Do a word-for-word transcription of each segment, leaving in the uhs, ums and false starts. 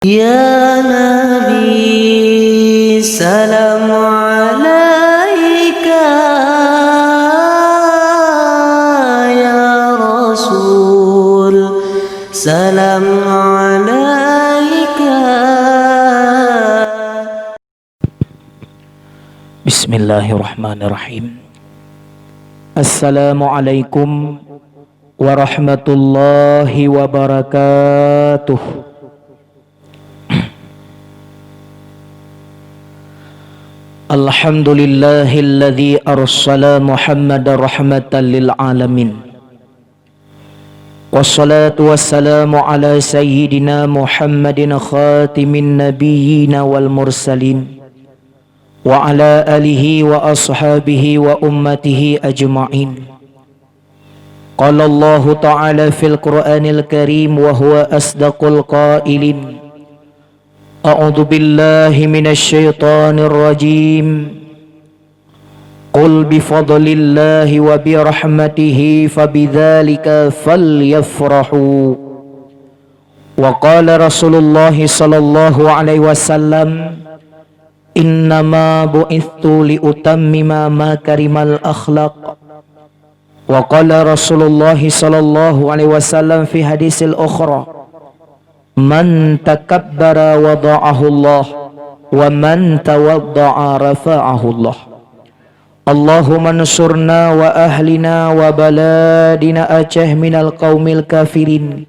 Ya Nabi, salam alaika, ya Rasul, salam alaika. Bismillahirrahmanirrahim. Assalamualaikum warahmatullahi wabarakatuh. Alhamdulillahilladzi arsala Muhammadar rahmatan lil alamin. Wassalatu wassalamu ala sayyidina Muhammadin khatimin nabiyyina wal mursalin, wa ala alihi wa ashabihi wa ummatihi ajma'in. Qala Allahu ta'ala fil Qur'anil Karim wa huwa asdaqul qailin. A'udzu billahi minasy syaithanir rajim. Qul bi fadlillahi wa bi rahmatihi fabidzalika falyafrahu. Wa qala Rasulullah sallallahu alaihi wasallam, "Innama bu'itstu li utammima makarimal akhlaq." Wa qala Rasulullah sallallahu alaihi wasallam fi hadisil ukhra, "Man takabbara wada'ahullah, wa man tawadda'a rafa'ahullah." Allahumma ansurna wa ahlina wa baladina Aceh minal qaumil kafirin.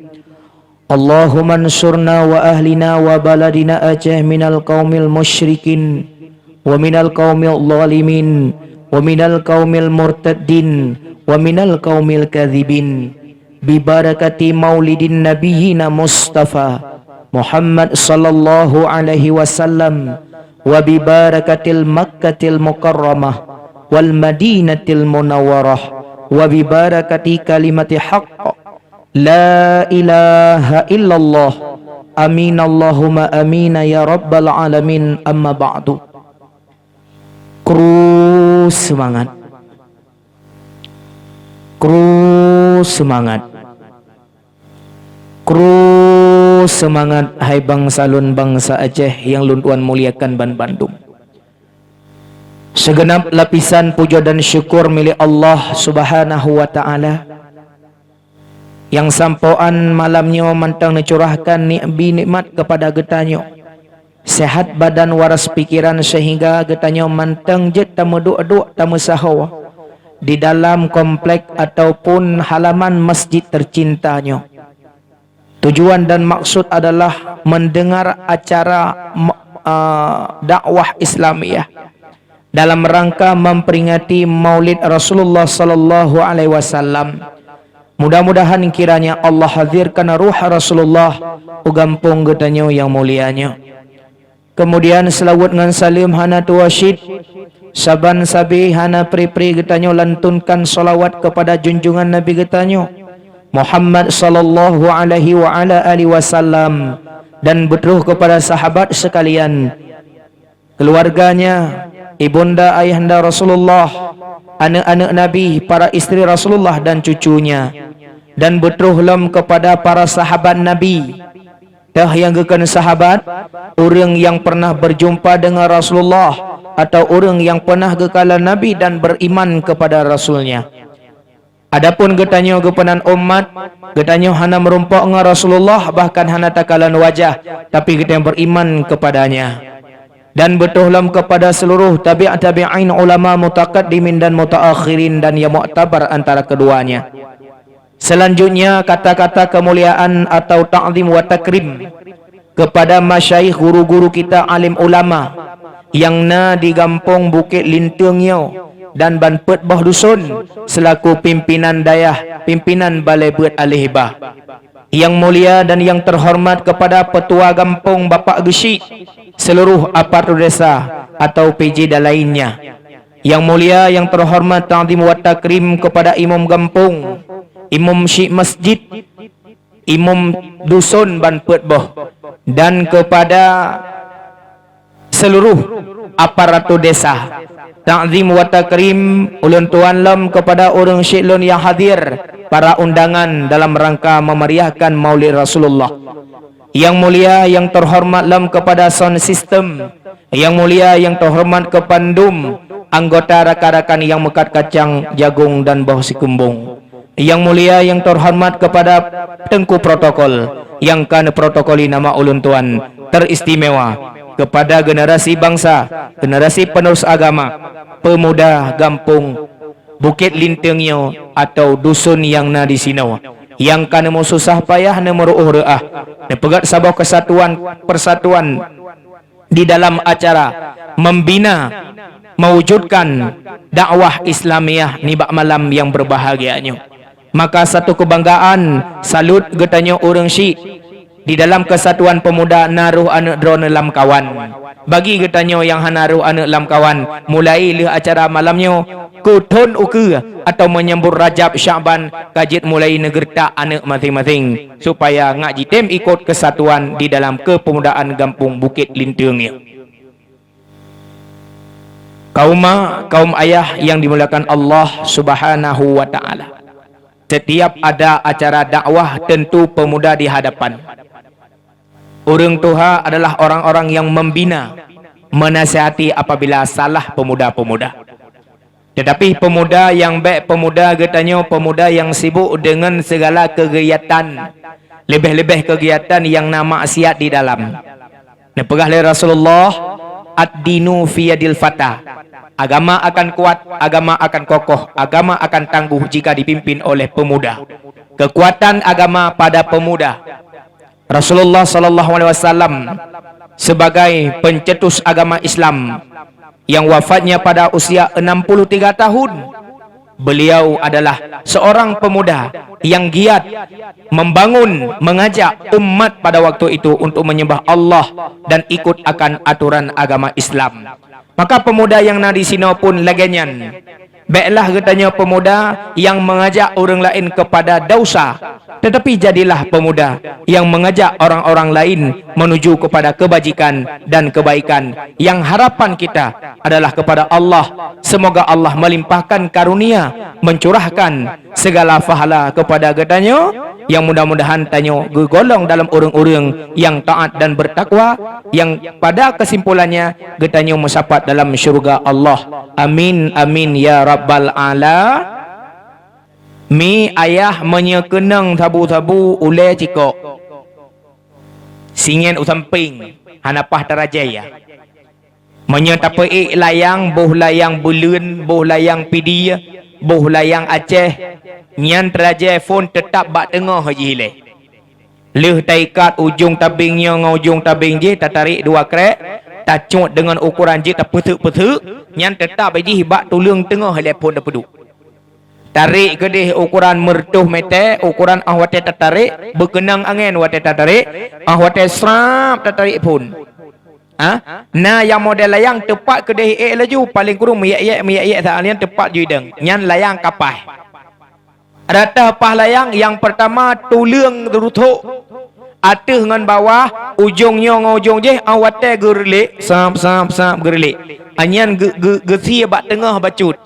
Allahumma ansurna wa ahlina wa baladina Aceh minal qaumil musyrikin, wa minal qaumil zalimin, wa minal qaumil murtaddin, wa minal qaumil kadzibin. Bi barakati maulidin nabiyyina Mustafa Muhammad sallallahu alaihi wasallam, wa bi barakatil Makkatil Mukarramah wal Madinatil Munawwarah, wa bi barakati kalimati haqq, la ilaha illallah. Amin Allahumma amina ya rabbal alamin. Amma ba'du. Kru seumangat. Kru seumangat. Kru seumangat, hai bansa lôn, bansa Aceh nyang lôn tuan muliakan ban bandum. Sigeunab lapisan pujoe dan syukur milék Allah Subhanahu wa Ta'ala, nyang sampoe án malam nyoe mantong neucurahkan ni-, bi nikmat keupada geutanyoe, seuhat badan waras pikeran, seuhingga geutanyoe mantong jeuet tameuduek-duek tameusahoe di dalam komplek ataupun halaman masjid teucinta nyoe. Tujuan dan maksud adalah mendengar acara ma-, a, dakwah Islamiyah dalam rangka memperingati Maulid Rasulullah sallallahu alaihi wasallam. Mudah-mudahan kiranya Allah hadirkan ruh Rasulullah u gampông geutanyoe nyang mulia nyoe. Keumudian, seulaweuet ngon saleuem hana tuwoe cit. Saban sabe hana pri-pri geutanyoe lantunkan shalawat keupada junjungan Nabi geutanyoe, Muhammad sallallahu alaihi wa ala alihi wasallam, dan beutroh keupada sahabat seukalian, keuluwarganya, ibunda ayahanda Rasulullah, aneuëk-aneuëk Nabi, para istri Rasulullah dan cucunya, dan beutroh lom keupada para sahabat Nabi. Teuh nyang geukheun sahabat, ureuëng nyang peureunah beurjumpa deungon Rasulullah, atawa ureuëng nyang peureunah geukalon Nabi dan beuriman keupada Rasul-Nya. Adapun geutanyoe geupeunan umat, geutanyoe hana meurumpok ngon Rasulullah, bahkan hana takalon wajah, tapi geutanyoe beuriman keupada-Nya. Dan beutroh lom keupada seuluroh tabi'-tabi'in, ulama mutaqaddimin dan mutaakhirin, dan nyang muktabar antara keuduanya. Seulanjutnya, kata-kata keumuliaan atawa ta'zim wa takrim keupada masyayikh, guru-guru kita, alim ulama nyang na di gampông Bukét Linteueng nyoe dan ban peuet boh duson seulaku pimpinan dayah, pimpinan balée beuet Aléh Bah. Nyang mulia dan nyang teuhoreumat keupada peutua gampông Bapak Geuchik, seuluroh aparatur desa atawa P J dan lainnya. Nyang mulia, nyang teuhoreumat, ta'zim wa takrim keupada imum gampông, imum syik masjid, imum duson ban peuet boh, dan keupada seuluroh aparatur desa. Ta'zim wa takrim ulôn tuan lom keupada ureuëng syik lôn nyang hadir, para undangan dalam rangka meumeriahkan Maulid Rasulullah. Yang mulia, yang terhormat lom kepada sound system. Yang mulia, yang terhormat kepada anggota rakan-rakan yang meukat kacang, jagong dan boh sikumbong. Yang mulia, yang terhormat kepada teungku protokol, nyang ka neuprotokoli nama ulôn tuan, teristimewa kepada generasi bangsa, generasi penerus agama, pemuda gampông Bukét Linteung nyoe atau dusun nyang na disinoe, nyang ka neumeususah payah, neumeuruôh reuah, neupeugöt saboh keusatuan, persatuan di dalam acara membina, mewujudkan dakwah Islamiyah nibak malam nyang berbahagia nyoe. Maka satu keubanggaan, salut geutanyoe ureuëng syiek di dalam keusatuan peumuda na roh aneuëk droeneuh lam kawan. Bagi geutanyoe nyang hana roh aneuëk lam kawan, mulai lheueh acara malam nyoe, keu thon ukeue atau meunyambot Rajab Syakban ka jeuet mulai neugeureutak aneuëk maséng-maséng, supaya ngak jitem ikot keusatuan di dalam keupeumudaan gampông Bukét Linteung nyoe. Kaum ma, kaum ayah nyang dimuliakan Allah Subhanahu wa Ta'ala. Setiap ada acara dakwah, tentu pemuda di hadapan. Ureuëng tuha adalah orang-orang yang membina, menasihati apabila salah pemuda-pemuda. Tetapi pemuda nyang bék peumuda geutanyoe, peumuda nyang sibuk dengan segala kegiatan, leubeh-leubeh kegiatan nyang na maksiat di dalam. Neupeugah lé Rasulullah, "Ad-dinu fi yadil fata." Agama akan kuat, agama akan kokoh, agama akan tangguh jika dipimpin oleh pemuda. Kekuatan agama pada pemuda. Rasulullah sallallahu alaihi wasallam sebagai pencetus agama Islam yang wafatnya pada usia enam puluh tiga tahun, beliau adalah seorang pemuda yang giat membangun, mengajak umat pada waktu itu untuk menyembah Allah dan ikut akan aturan agama Islam. Maka pemuda nyang na disinoe pun lagée nyan. Béklah geutanyoe pemuda nyang mengajak ureuëng laén kepada dosa, tetapi jadilah pemuda nyang mengajak orang-orang lain menuju kepada kebajikan dan kebaikan. Yang harapan kita adalah kepada Allah. Semoga Allah melimpahkan karunia, mencurahkan segala pahala kepada geutanyoe, nyang mudah-mudahan tanyoe geugolong dalam ureuëng-ureuëng nyang taat dan bertakwa, nyang pada kesimpulannya geutanyoe meusapat dalam syurga Allah. Amin, amin, ya rabbal ala. Mi ayah meunyoe keunong sabu-sabu ulée cikok. Singiet u sampéng, hana paih tarajai ya. Meunyoe tapeuék layang, boh layang buleuen, boh layang pidie, boh layang Aceh, nyan tarajai phon teutap bak teungoh jih ilée. Lheueh taikat ujong tabeng nyoe ngon ujong tabeng jih, tatarék dua krék, tacut deungon ukoran jih, tapeuseuk-peuseuk, nyan teutap jih bak tuleueng teungoh ilée phon tapeuduek. Tarék keudeh ukoran meureutoh mete, ukoran 'oh watée tatarék, beukeunong angén watée tatarék, 'oh watée srab tatarék phon. Ha? Na nyang model layang teupat keudeh ék laju, paléng kureueng meuyek-yek, meuyek-yek saat nyan teupat ju idong. Nyan layang kapaih. Rata paih layang nyang peurtama tuleueng ruthok, ateueh ngon bawah, ujong nyoe ngon ujong jih, 'oh watée geureulék, sab, sab, sab geureulék. Nyan geu-, geu-, geusie bak teungoh bacut.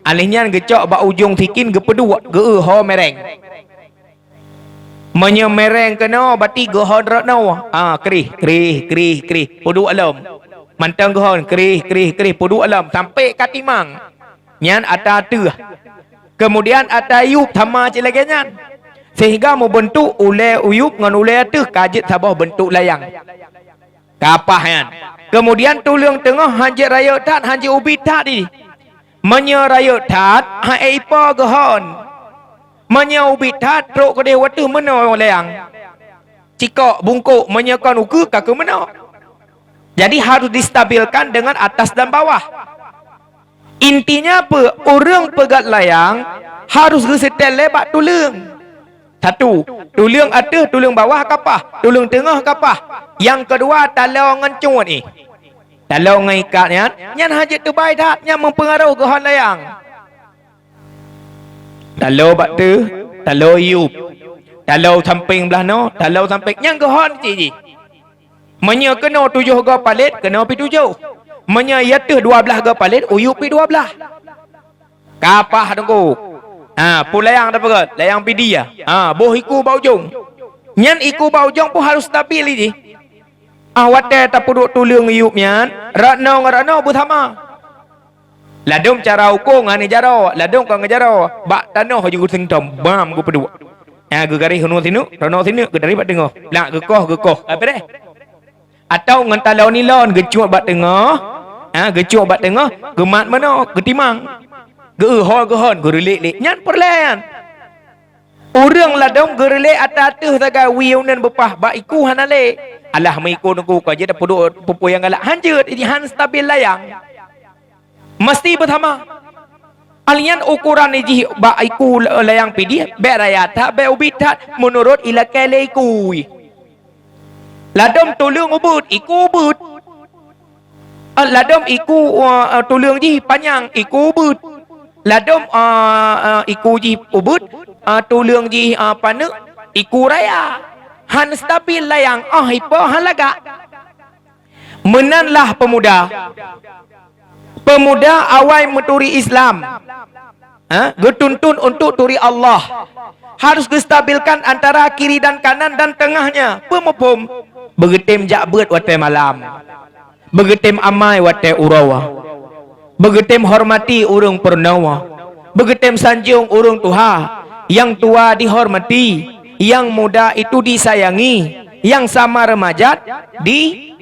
Aleh nyan geucok bak ujong sikin geupeuduek, geu-eu ho mereng. Meunyoe mereng keunoe, bati geuhon rot noe. Ah, krih, krih, krih, krih, peuduek lom. Mantong geuhon, krih, krih, krih, peuduek lom, sampai ka timang. Nyan ata ateueh. Kemudian ata yup sama cit lagée nyan. Sehingga meubeuntuk ulée yup ngon ulée ateueh ka jeuet saboh beuntuk layang. Kapaih nyan. Kemudian tuleueng teungoh hanjeuet rayeuk that, hanjeuet ubit that di. Meunyoe rayeuk that, han ék ipo geuhon. Meunyoe ubit that, trok keudeh u ateueh meunoe layang. Cikok, bungkok, meunyoe kon ukeue ka keu meunoe. Jadi harus distabilkan dengan atas dan bawah. Intinya peue? Ureuëng peugét layang harus geuseutée lé bak tuleueng. Satu, tuleueng ateueh, tuleueng bawah kapaih, tuleueng teungoh kapaih. Nyang keudua, taloe ngon cut ih. Taloe ngon ikat nyan, nyan hanjeuet teubai that, nyan meupeungaroh geuhon layang. Taloe bak teuh, taloe yup. Taloe sampéng blaih noe, taloe sampéng, nyan geuhon cit jih. Meunyoe keunoe tujoh goe palét, keunoe pi tujoh. Meunyoe i ateueh dua blaih goe palét, u yup pi dua blaih. Kapaih teungku. Ha, peue layang tapeugét, layang pidie. Ha, boh iku bak ujong. Nyan iku bak ujong pun harôh stabil jih. Ah, watée tapeuduek tuleueng yup nyan, rot noe ngon rot noe beusama. Ladôm cara uko ngon jaroe, ladôm kon ngon jaroe, bak tanoh jih geuseungtom, bam geupeuduek. Ha, geugaréh unoe sineuk, rot noe sineuk, geugaréh bak teungoh. Nak geukoh, geukoh. Ka beureh. Atawa ngon taloe nilon geucut bak teungoh, ha, geucut bak teungoh, geumat meunoe, geutimang. Geuhon, geuhon, geureulek-lek. Nyan peureulée nyan. Ureuëng ladôm geureulek ata ateueh sagai wie uneuen beupah bak iku hana lé. Alah meuiku nungku ka jeuet peuduek peue-peue nyang galak, hanjeuet, jih han stabil layang. Meusti beusama. Alnyan ukoran jih bak iku layang pidih, bék raya that, bék ubit that, meunurot ilakée lé iku. Ladôm tuleueng ubeuet, iku ubeuet. Eh, ladôm iku, eh, tuleueng jih panyang, iku ubeuet. Ladôm, eh, eh, iku jih ubeuet, eh, tuleueng jih, eh, paneuk, iku raya. Han stabil layang, oh ipo han lagak. Meunan lah peumuda. Peumuda awai meuturi Islam, ha, geutuntun untuk turi Allah. Harus geustabilkan antara kiri dan kanan dan tengahnya. Peue muphom? Beugeutem jak beuet watée malam. Beugeutem amai watée uroe. Beugeutem hormati ureuëng peurunoe. Beugeutem sanjong ureuëng tuha. Nyang tua dihormati, nyang muda itu disayangi, nyang sama remaja di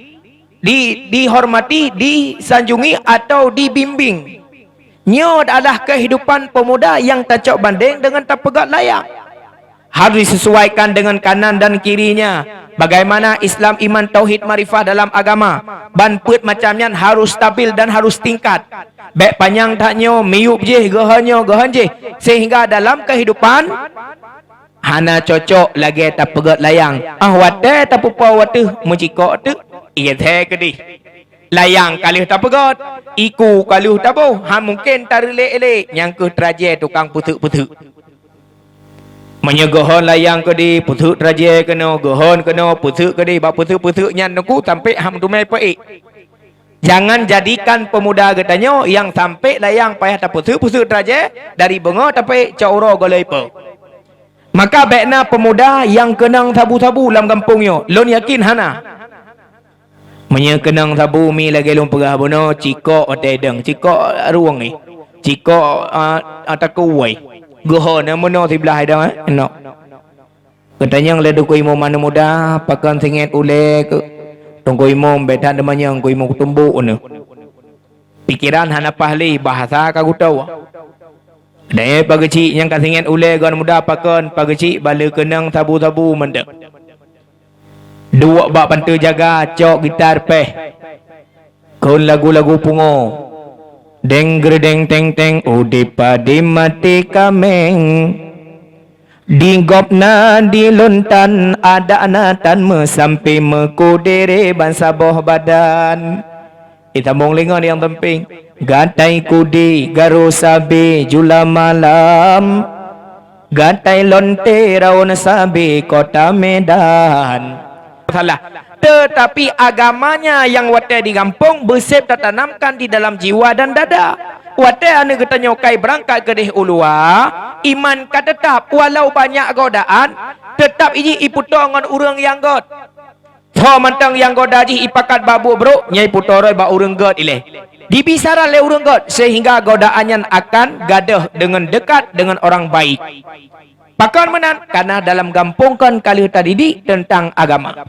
di, dihormati, disanjungi atau dibimbing. Nyoe adalah kehidupan peumuda nyang tacok bandeng deungon tapeugét layang. Harus disesuaikan dengan kanan dan kirinya. Bagaimana Islam, iman, tauhid, makrifah dalam agama. Ban peuet macam nyan harus stabil dan harus tingkat. Bék panyang that nyoe, miyup jih, geuhon nyoe, geuhon jih. Sehingga dalam kehidupan hana cocok lagée tapeugét layang. Ah, watée tapeupo ateueh meucikok teuk, ié thée keudeh. Layang ka lheueh tapeugét, iku ka lheueh taboh, han mungken tareulek-elek, nyang kheueh teurajée tukang peuseuk-peuseuk. Meunyoe geuhon layang keudeh, peuseuk teurajée keunoe, geuhon keunoe, peuseuk keudeh, bak peuseuk-peuseuk nyan teungku sampoe han meuteumé peuék. Jangan jadikan peumuda geutanyoe nyang sampoe layang payah tapeuseuk-peuseuk teurajée dari beungoh tapeuék cok uroe goh lom ipo. Maka bék na peumuda nyang keunong sabu-sabu lam gampông nyoe, lôn yakin hana. Meunyoe keunong sabu mi lagée lôn peugah bunoe, cikok watée deueng, cikok rueng nyoe, cikok, ah, ah, takue. Geuhon na meunoe siblah idong, eh, nok. Geutanyong lé Teungku Imum aneuk muda, pakon singét ulée keu Teungku Imum, bék that teumanyong Teungku Imum keutumbok neuh. Pikeran hana paih lé, bahasa ka geutoe. Dayah pageucik nyang ka singét ulée geuh muda pakon, pageucik bale keunong sabu-sabu mantong. Duek bak panteue jaga, cok gitar péh. Kheun lagu-lagu pungo. Deng gerdeng teng teng, udeb padé maté kaméng. Di gobnyan di lontan, adak na tan meusampé, meukudere ban saboh badan. Itambong lingon nyang teumpéng. Gatai kudi garo sabe jula malam. Gatai lonte raon sabe kota Medan. Salah. Tetapi agamanya yang watée di gampông beuseb tatanamkan di dalam jiwa dan dada. Watée aneuk geutanyoe kai beurangkat keudeh u luwa, iman ka teutap walau banyak godaan, teutap iji ipeutoe ngon ureuëng nyang gét. Tho mantong nyang goda jih ipakat bak buet brok, nyai putôh roi bak ureuëng gét ilée. Dibisaran lé ureuëng gét, sehingga godaan nyan akan gadôh deungon dekat deungon orang baik. Pakon meunan, kana dalam gampông kon ka lheueh tadidik teuntang agama.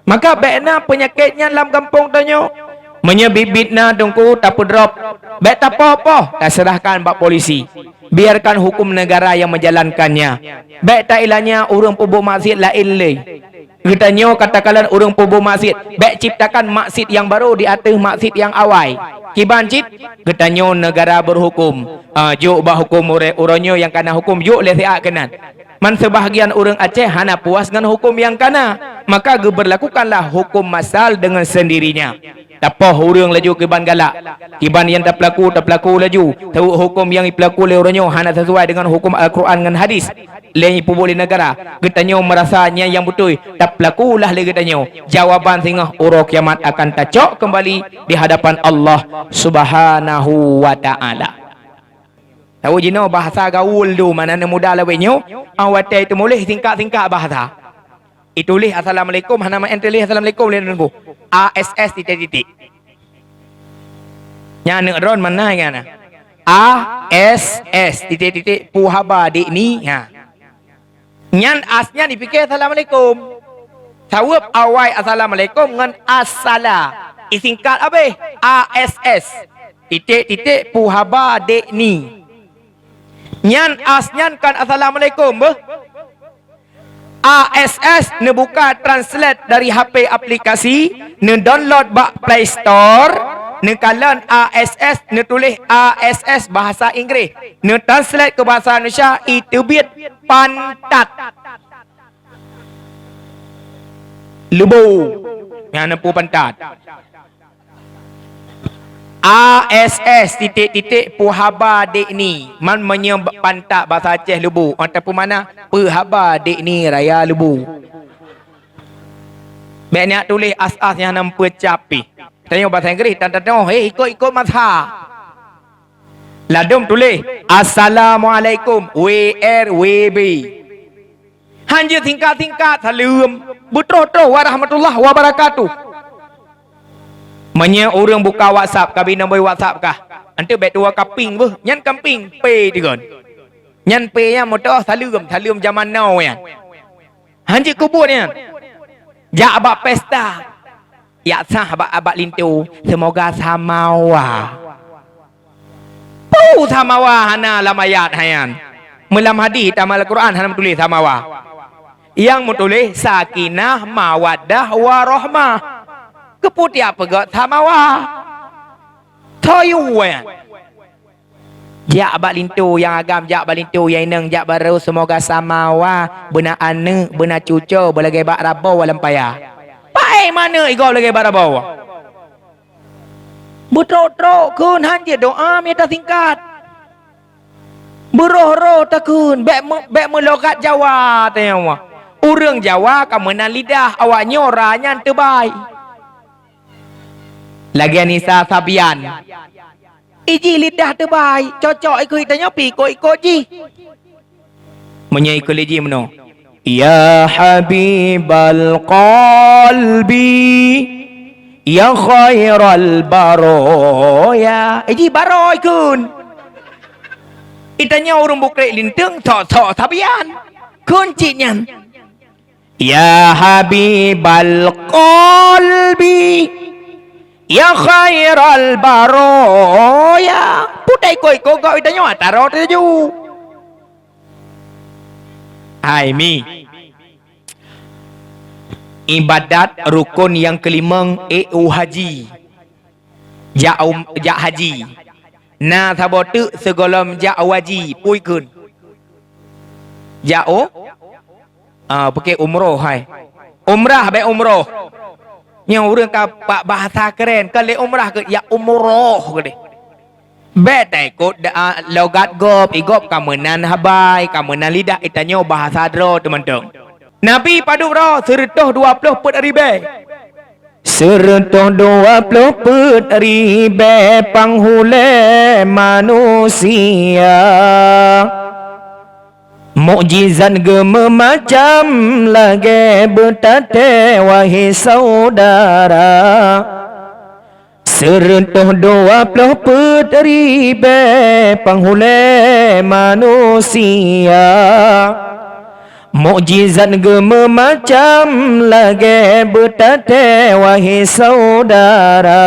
Maka bék na peunyakét nyan lam gampông tanyoe. Meunyoe biet-biet na teungku tapeudrop, bék tapoh-poh, taseurahkan bak polisi. Biarkan hukum negara yang menjalankannya. Bék tailanya ureuëng peubuet maksiat laén lé. Geutanyoe katakanlah ureuëng peubuet maksiat, bék ciptakan maksiat nyang barô di ateueh maksiat nyang awai. Kiban cit, geutanyoe neugara beuhuköm, ah, jok bak huköm uroe nyoe nyang kana huköm jok lé siat keunan. Man seubahagian ureuëng Aceh hana puas ngon huköm nyang kana, maka geubeurlakukanlah huköm masal deungon seundirinya. Tapoh ureuëng laju kiban galak. Kiban nyang tapeulaku, tapeulaku laju. Tawök huköm nyang jipeulaku lé ureuëng nyoe hana sisuai deungon huköm Al-Qur'an ngon hadis. Lé nyang peubuet lé neugara, geutanyoe meurasa nyan nyang beutôi, tapeulakulah lé geutanyoe. Jawaban singoh uroe kiamat akan tacok keumbali di hadapan Allah Subhanahu wa Ta'ala. Tahu jinoe bahasa gaul dum aneuk muda lawét nyoe, ah, watée teumuléh singkat-singkat bahasa. Ituléh assalamualaikum, hana meu'en tuléh assalamualaikum lé Teungku. A S S titik-titik. Nyan aneuk droen mana nyan? A S S titik-titik, peue haba Dek Ni? Ha. Nyan as nyan jipike assalamualaikum. Sabab awai assalamualaikum ngon as-sala. Isingkat abéh. A S S. Titik-titik, peue haba Dek Ni. Nyan as nyan kon assalamualaikum beuh. A S S neubuka translate dari H P aplikasi, neudownload bak Play Store, neukalon A S S, neutuléh A S S bahasa Inggris, neutranslate keu bahasa Indonesia, iteubiet pantat. Lubô. Nyang neupeu pantat. A S S titik-titik, peue haba Dek Ni. Man meunyoe pantat bahasa Aceh lubô, ataupun mana, peue haba Dek Ni raya lubô. Bék neujak tuléh as-as nyang na peucap pih. Tanyoe bahasa Inggris tan tanoh, eh, ikot-ikot mazhab. Ladôm tuléh, "Assalamualaikum, W R W B." Hanjeuet singkat-singkat, saleuem. Beutroh-troh warahmatullahi wabarakatuh. Meunyoe ureuëng buka WhatsApp, ka bri nombor WhatsApp kah? Anteuk bék tuwoe ka ping beuh, nyan ka ping, P tigon. Nyan P nyan meutoh saleuem, saleuem jaman now nyan. Hanjeuet keu buet nyan. Jak bak pesta. Jak sah bak, bak linto, "Seumoga samawa." Peue samawa hana lam ayat hai nyan. Meulam hadis, tamat Al-Quran hana meutuléh samawa. Nyang meutuléh sakinah, mawaddah, warahmah. Keupeue tiap peugét samawa? Toyue nyan. Jak bak linto nyang agam, jak bak linto nyang inong, jak baro, seumoga samawa, beuna aneuk, beuna cuco, beulagée bak rabo lam paya. Paéh ma aneuk igob lagée bak rabo. Beutrok-trok kheun, hanjeuet doa mita singkat. Beuroh-roh takheun, bék meu-, bék meulogat Jawa tanyoe. Ureuëng Jawa ka meunan lidah, awak nyoe ra nyan teubai. Lagée Nisa Sabian. Ijih lidah teubai, cocok ikot tanyoe pih ikot-ikot jih. Meunyoe ikot lé jih meunoe, "Ya habibal qalbi, ya khairal baraya." Ijih baro ikheun. Itanyoe ureuëng bukrek linteung, sok-sok Sabian. Kheun cit nyan. "Ya habibal qalbi, ya khairal baraya." Putai koi kogok itanyoe ataro taju. Hai mi. Ibadat rukun nyang keulimong, ék u haji. Jak um, jak haji. Na saboh teuk sigohlom jak u haji, peue kheun? Jak u? Ah, pike umroh hai. Umrah bék umroh. Nyoe ureuëng ka bak bahasa keren, ka lé umrah keu jak umroh keudeh. Bék taikot da-, logat gob, igob ka meunan habai, ka meunan lidah, itanyoe bahasa droe teuh mantong. Nabi padub droe sireutôh dua ploh peuet ribée. Sireutôh dua ploh peuet ribée panghulée manusia. Mukjizat geumeumacam lagée beutaté, wahé syedara. Sireutôh dua ploh peuet ribée panghulée manusia. Mukjizat geumeumacam lagée beutaté, wahé syedara.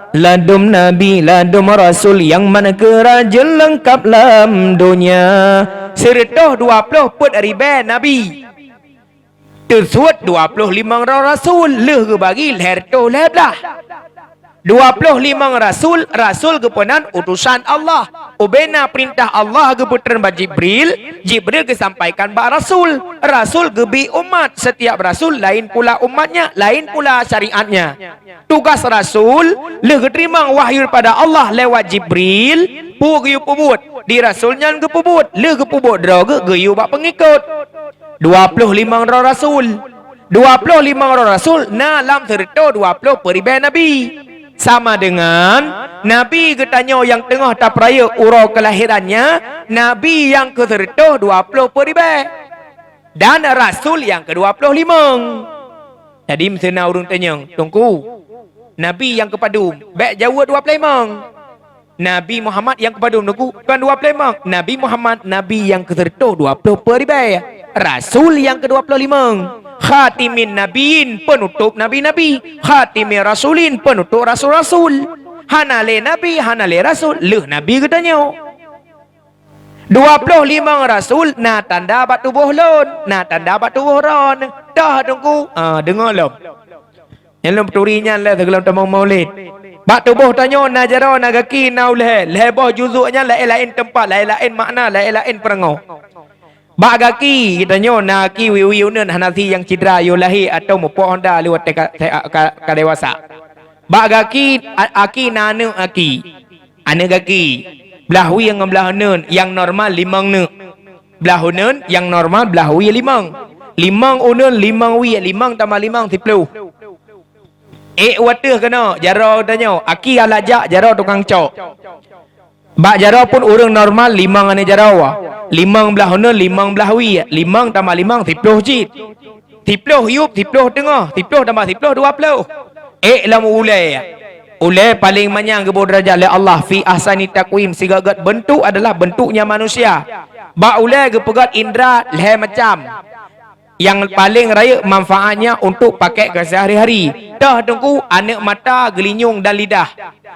Ladum nabi, ladum rasul nyang man keurajeuen leungkab lam donya. Sireutôh dua ploh peuet ribée nabi. Teusuet dua ploh limong droe rasul, lheueh geubagi lhée reutôh lhée blaih. Dua ploh limong rasul, rasul geupeunan utosan Allah. Ubena peurintah Allah geupeutreun bak Jibril, Jibril geusampaikan bak rasul. Rasul geubi umat, setiap rasul laén pula umatnya, laén pula syariatnya. Tugas rasul, lheueh geuteurimong wahyu daripada Allah lewat Jibril, peue geuyue peubuet, di rasul nyan geupeubuet, lheueh geupeubuet droe geuh geuyue bak peungikot. Dua ploh limong droe rasul. Dua ploh limong droe rasul na lam sireutôh dua ploh peuet ribée nabi. Sama deungon nabi geutanyoe nyang teungoh tapeurayeuk uroe keulahirannya, nabi nyang keu sireutôh dua ploh peuet ribée. Dan rasul nyang keudua ploh limong. Jadi, meuseu na ureuëng tanyong, "Teungku, nabi nyang keupadum?" Bék jaweueb dua ploh limong. Nabi Muhammad nyang keupadum, Teungku? Kon dua ploh limong. Nabi Muhammad, nabi nyang keuseureutôh dua ploh peuet ribée. Rasul nyang keudua ploh limong. Khatimin nabiyyin, peunutôp nabi-nabi. Khatimir rasulin, peunutôp rasul-rasul. Hana lé nabi, hana lé rasul, lheueh nabi geutanyoe. Dua ploh limong rasul na tanda bak tuboh lôn, na tanda bak tuboh droeneuh. Toh, Teungku? Ah, deungoe lom. Nyang lôn peuturi nyan lé sigohlom tamong maulid. Bak tuboh tanyoe na jaroe, na gaki, na ulée. Lhée boh juzuk nyan laén-laén teumpat, laén-laén makna, laén-laén peurangoe. Bak gaki geutanyoe na gaki wie-wie uneuen, hana sie nyang cedera yôh lahé atawa mupok honda lé watée ka, ka, ka, ka dewasa. Bak gaki, a-, aki na aneuëk aki. Aneuëk gaki, blah wie ngon blah uneuen, nyang normal limong neuk. Blah uneuen nyang normal, blah wie limong. Limong uneuen, limong wie, limong tambah limong, siploh. Ék u ateueh keunoe, jaroe tanyoe, aki alah jak jaroe tukang cok. Bak jaroe pun ureuëng normal limong aneuëk jaroe. Limong blah uneuen, limong blah wie, limong tambah limong, siploh cit. Siploh yup, siploh teungoh, siploh tambah siploh, dua ploh. Ék lom ulée. Ulée paleng manyang geuboh deurajat lé Allah, fi ahsani taqwim, sigeugét beuntuk adalah beuntuknya manusia. Bak ulée geupeugét indra lhée macam. Nyang paleng rayeuk manfaatnya untuk pakai keu sehari-hari. Toh, Teungku? Aneuëk mata, geulinyueng dan lidah.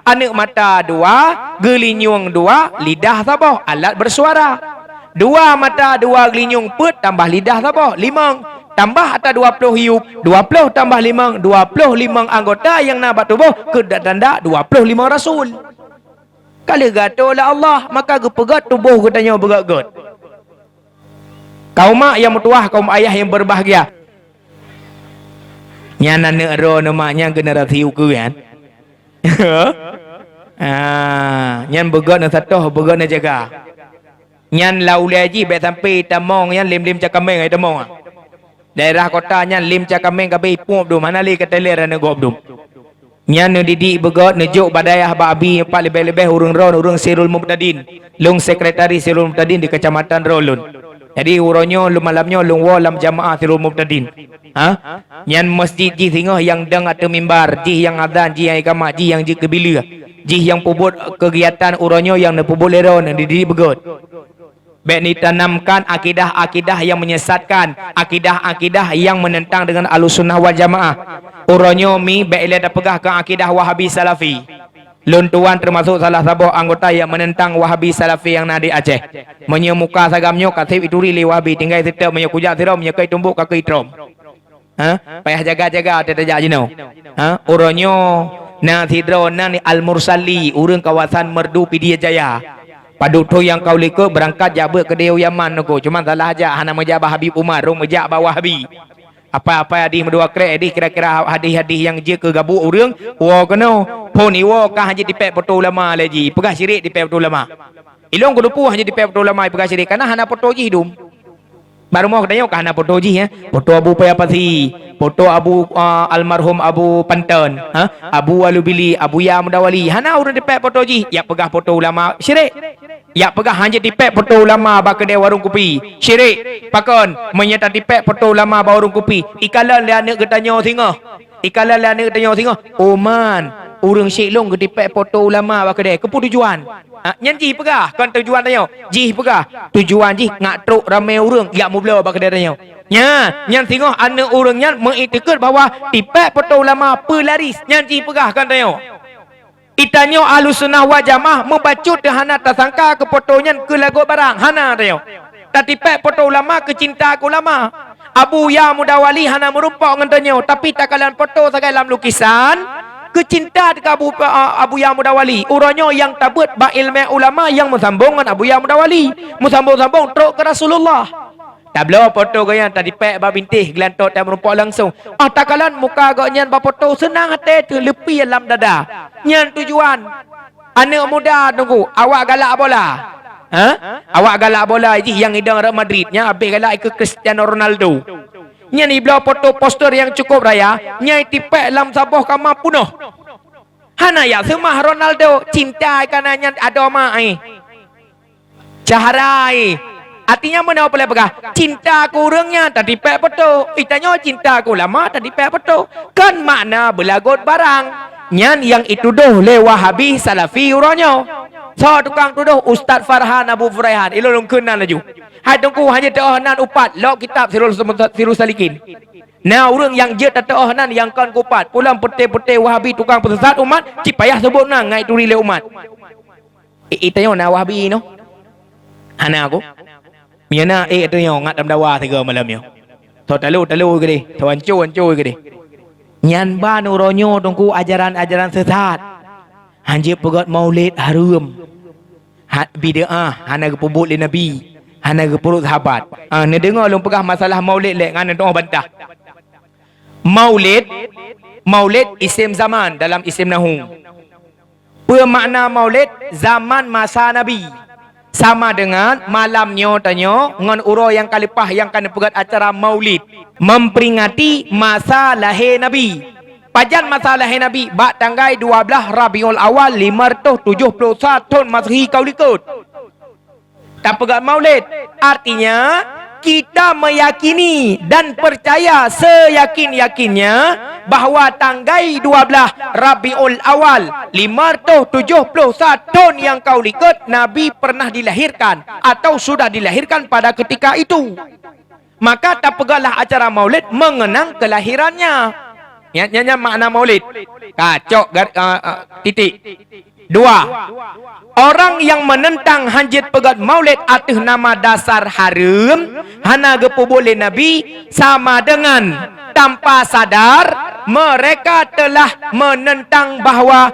Aneuëk mata dua, geulinyueng dua, lidah saboh, alat bersuara. Dua mata, dua geulinyueng peuet tambah lidah saboh, limong. Tambah ata dua ploh yup, dua ploh tambah limong, dua ploh limong anggota nyang na bak tuboh keu tanda dua ploh limong rasul. Ka lheueh geuatoe lé Allah, maka geupeugét tuboh geutanyoe beugét-gét. Kaum mak nyang meutuwah, kaum ayah nyang beubahgia. Nyan aneuëk droeneuh mak, nyan generasi ukeue nyan. Ah, nyan beugét neusato, beugét neujaga. Nyan lam ulée jih bék sampai tamong nyan lem-lem cakameng ai tamong. Daerah kota nyan lem cakameng ka abéh ipeuet dum, hana lé ka teler aneuëk gob dum. Nyan neudidik beugét, neujok bak dayah bak abi, pat leubeh-leubeh ureuëng droe, ureuëng Sirul Mubtadin. Lôn sekretaris Sirul Mubtadin di kecamatan droe lôn. Jadi uroe nyoe lôn malam nyoe lôn woe lam jamaah Sirul Mubtadin. Ha? Nyan masjid jih singoh nyang dong ateueh mimbar, jih nyang azan, jih nyang ikamah, jih nyang jeuet keu bileu, jih nyang peubuet keugiatan uroe nyoe nyang neupeubuet lé droe, neudidik beugét. Bék ditanamkan akidah-akidah nyang menyesatkan, akidah-akidah nyang meunentang deungon Ahlussunnah wal Jamaah. Uroe nyoe mi bék ilée tapeugah keu akidah Wahabi Salafi. Lôn tuan teumasok salah saboh anggota nyang meunentang Wahabi Salafi nyang na di Aceh. Meunyoe muka sagam nyoe ka seb ituri lé Wahabi, tinggai seutôt meunyoe kujak sidroe, meunyoe keu itumbok ka keu itrôm. Ha? Payah jaga-jaga watée tajak jinoe. Ha? Uroe nyoe na sidroe nan Al-Mursali, ureuëng kawasan Merdu Pidie Jaya. Padub thon nyang ka u likot beurangkat jak beuet keudeh u Yaman nyoe, cuma salah jak, hana meujak bak Habib Umar, rhot meujak bak Wahabi. Apai-apai hadih meudua krek, hadih kira-kira hadih-hadih nyang jeuet keu gabuk ureuëng, woe keunoe, phon iwoe ka hana jitipék poto ulama lé jih, peugah syirik tipék poto ulama. Ilôn kuteupeue hana jitipék poto ulama, peugah syirik, kana hana poto jih dum. Bak rumoh geutanyoe ka hana poto jih, ya. Poto Abu Paya Pasi, poto Abu, ah, almarhum Abu Panton, ha? Abu Walubili, Abuya Mudawali. Hana ureuëng tipék poto jih, jak peugah poto ulama syirik. Jak peugah hana jitipék poto ulama bak keudè warong kupi. Syirik. Pakon, meunyoe tatipék poto ulama bak warong kupi, ikalon lé aneuëk geutanyoe singoh. Ikalon lé aneuëk geutanyoe singoh. Oman, ureuëng syiek lôn geutipék poto ulama bak keudè. Keupeue tujuan? Ha, nyan jih peugah, kon tujuan tanyoe. Jih peugah, tujuan jih ngak trok ramé ureuëng jak meubloe bak keudè tanyoe. Nyan, nyan singoh aneuëk ureuëng nyan meuiktikeuet bahwa tipék poto ulama peularis. Nyan jih peugah kon tanyoe. Geutanyoe Ahlussunnah wal Jamaah meubacut teuh hana tasangka keu poto nyan keu lagot barang. Hana tanyoe. Tatipék poto ulama keu cinta keu ulama. Abuya Mudawali hana meurumpok ngon tanyoe, tapi takalon poto sagai lam lukisan, keu cinta keu Abu, Abuya Mudawali. Uroe nyoe nyang tabeuet bak iéleumé ulama nyang meusambong ngon Abuya Mudawali, meusambong-sambong trok keu Rasulullah. Tabloe poto gobnyan tatipék bak bintéh geulantok, tameurumpok langsong. Óh takalon muka gobnyan bak poto, seunang até teuh, leupie lam dada. Nyan tujuan. Aneuëk muda Teungku, awak galak bola. Ha? Awak galak bola jih nyang idong Real Madrid, nyan habéh galak ikeue Cristiano Ronaldo. Nyan ibloe poto poster nyang cukup raya, nyan itipék lam saboh kama punoh. Hana jak seumah Ronaldo, cinta kana nyan adoe mak, eh. Cahara, eh. Artinya meunoe peureulée peugah, cinta keu ureuëng nyan tatipék peutoh. Itanyoe cinta keu ulama tatipék peutoh. Kon makna beulagot barang. Nyan nyang itudôh lé Wahabi Salafi uroe nyoe. Soe tukang tudôh? Ustaz Farhan Abu Furaihan. Ilôn lôn kheun nan laju. Hai Teungku, hana teuoh nan upat, lok kitab Sirul, Sirul Salikin. Na ureuëng nyang jeuet tateuoh nan nyang kon kupat. Pulang peuté-peuté Wahabi tukang peusesat umat, cit payah seubot nan ngai turi lé umat. I, itanyoe na Wahabi noh? Hana ku. Meunyoe na, eh, itanyoe ngat lam dawa sigoe malam nyoe. Soe talo-talo keudeh, soe anco-anco keudeh. Nyan ban uroe nyoe Teungku ajaran-ajaran sesat. Hanjeuet peugét maulid hareuem. Ha, bid'ah, hana geupeubuet lé Nabi, hana geupeubuet sahabat. Ah, neudeungoe lôn peugah masalah maulid lé ngan neudoh bantah. Maulid, maulid isim zaman dalam isim nahu. Peue makna maulid? Zaman masa Nabi. Sama dengan malam nyoe tanyoe ngon uroe nyang ka leupah nyang ka neupeugét acara maulid, memperingati masa lahé Nabi. Pajan masa lahé Nabi? Bak tanggai dua blaih Rabiul Awal lima ratus tujuh puluh sa thon Masehi ka u likot. Tapeugét maulid, artinya kita meyakini dan percaya seyakin-yakinnya bahwa tanggai dua blaih Rabiul Awal lima ratus tujuh puluh sa thon nyang ka u likot Nabi pernah dilahirkan atau sudah dilahirkan pada ketika itu. Maka tapeugahlah acara maulid mengenang kelahirannya. Nyan, nyan, nyan makna maulid. Ka, cok gar-, ah, ah, titik. Dua, orang yang menentang hanjeuet peugét maulid ateueh nama dasar hareuem, hana geupeubuet lé Nabi, sama dengan tanpa sadar mereka telah menentang bahwa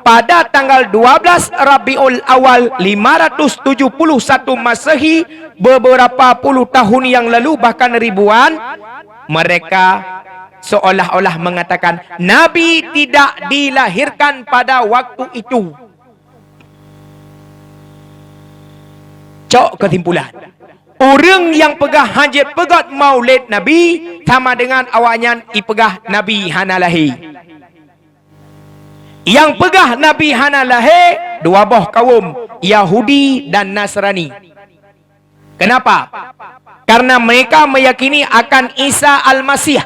pada tanggal dua belas Rabiul Awal lima ratus tujuh puluh satu Masehi, beberapa puluh tahun yang lalu, bahkan ribuan, mereka seolah-olah mengatakan Nabi tidak dilahirkan pada waktu itu. Cok kesimpulan. Ureuëng nyang peugah hanjeuet peugét maulid Nabi sama dengan awaknyan ipeugah Nabi hana lahé. Nyang peugah Nabi hana lahé dua boh kaum, Yahudi dan Nasrani. Kenapa? Karena mereka meyakini akan Isa Al-Masih.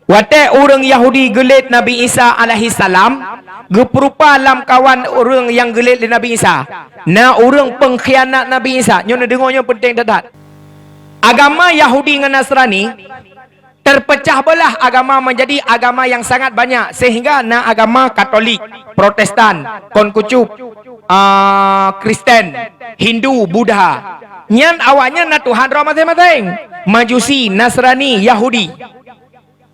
Watée ureuëng Yahudi geulet Nabi Isa alaihissalam, geupeurupa lam kawan ureuëng nyang geulet lé Nabi Isa. Na ureuëng peungkhianat Nabi Isa. Nyoe neudeungoe, nyoe peunteng that-that. Agama Yahudi ngon Nasrani terpecah belah agama menjadi agama yang sangat banyak, sehingga na agama Katolik, Protestan, Konfusius, ah, Kristen, Hindu, Buddha. Nyan awaknyan na Tuhan droe maséng-maséng. Majusi, Nasrani, Yahudi.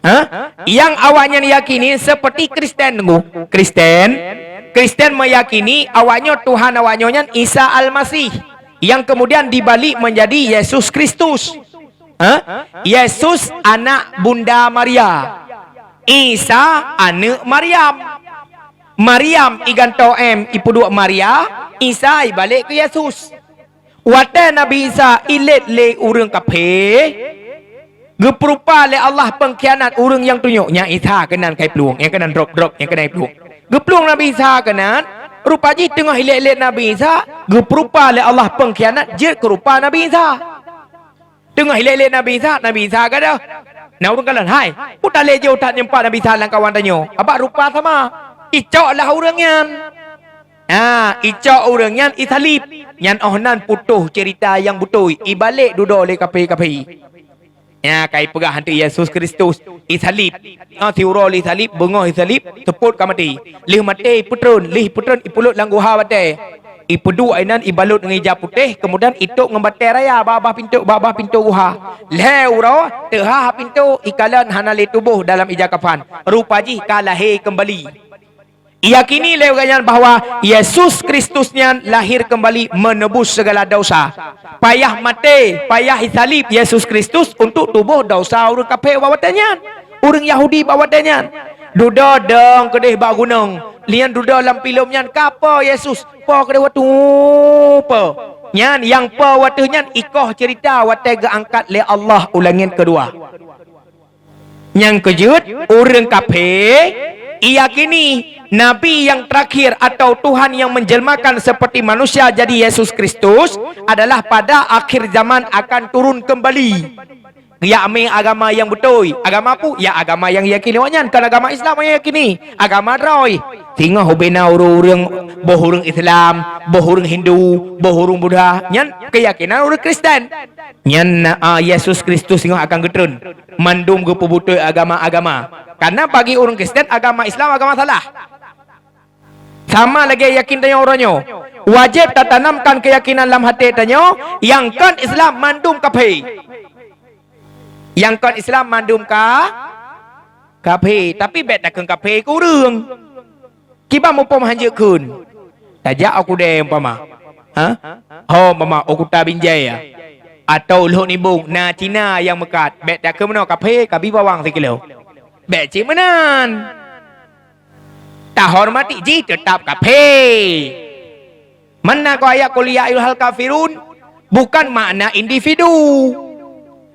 Ha? Nyang awaknyan yakini seperti Kristen, Teungku. Kristen, Kristen meyakini awaknyoe Tuhan awaknyoe nyan Isa Al-Masih, yang kemudian dibalik menjadi Yesus Kristus. Ha? Yesus anak Bunda Maria. Isa aneuk Maryam. Maryam igantoe M, ipeuduek Maria, Isa ibalek keu Yesus. Watée Nabi Isa ilet lé ureuëng kafé, geupeurupa lé Allah peungkhianat ureuëng nyang tunyok, nyang Isa keunan kai plueng, nyang keunan drop-drop, nyang keunan plueng. Geuplueng Nabi Isa keunan, rupa jih teungoh ilet-ilet Nabi Isa, geupeurupa lé Allah peungkhianat jeuet keu rupa Nabi Isa. Teungoh ilet-ilet Nabi Isa, Nabi Isa gadôh. Na ureuëng kalon, "Hai, peue talét jeuet that nyeumpah Nabi Isa lam kawan tanyoe? Abak rupa sama." Icok lah ureuëng nyan. Ha, icok ureuëng nyan isalib. Nyan óh nan putôh ceurita nyang beutôi, ibalek dudoe lé kafé-kafé. Nya ka ipeugah hantu Yesus Kristus isalib. Ha, siuroe lé isalib, beungoh isalib, seupôt ka maté. Lheueh maté ipeutreun, lheueh ipeutreun ipeulot lam guha batée. Ipeuduek inan ibalot ngon ija putéh, keumudian itôp ngon batée raya babah pintoe, babah pintoe guha. Lhée uroe teuhah pintoe, ikalon hana lé tuboh dalam ija kafan. Rupa jih ka lahé keumbali. Iyakini lé gobnyan bahwa Yesus Kristus nyan lahé keumbali meunebus sigala desya. Payah maté, payah isalib Yesus Kristus untuk tuboh desya ureuëng kafé bak watée nyan, ureuëng Yahudi bak watée nyan. Dudoe dong keudeh bak gunong, lian dudoe lam filem nyan ka po Yesus, po keudeh watée po. Nyan nyang po watée nyan ikoh ceurita watée geuangkat lé Allah u langét keudua. Nyang keujeuet, ureuëng kafé iyakini Nabi yang terakhir atau Tuhan yang menjelmakan seperti manusia jadi Yesus Kristus adalah pada akhir zaman akan turun kembali. Yakni agama yang beutôi. Agama peue? Ya, agama nyang yakini awaknyan, kon agama Islam nyang yakini. Agama droe. Singoh ubena ureuëng-ureuëng, boh ureuëng Islam, boh ureuëng Hindu, boh ureuëng Buddha, nyan keuyakinan ureuëng Kristen. Nyan na, a, Yesus Kristus singoh akan geutreun, mandum geupeubeutôi agama-agama. Karena bagi ureuëng Kristen, agama Islam agama salah. Sama lagée yakin tanyoe uroe nyoe. Wajéb tatanamkan keuyakinan lam até tanyoe, nyang kon Islam mandum kaphé. Nyang kon Islam mandum ka, kaphé. Tapi bék takheun kaphé keu ureuëng. Kiban muphom hanjeuet kheun. Tajak u keudè umpama. Ha? Ho umpama u Kuta Binjai, ya. Atau u Lhok Nibong, na Cina nyang meukat. Bék takheun meunoe kaphé, kabi bawang sikilo. Bék cit meunan. Tahormati jih teutap kaphé. Meunan keu ayat "Qul ya ayyuhal kafirun", bukan makna individu.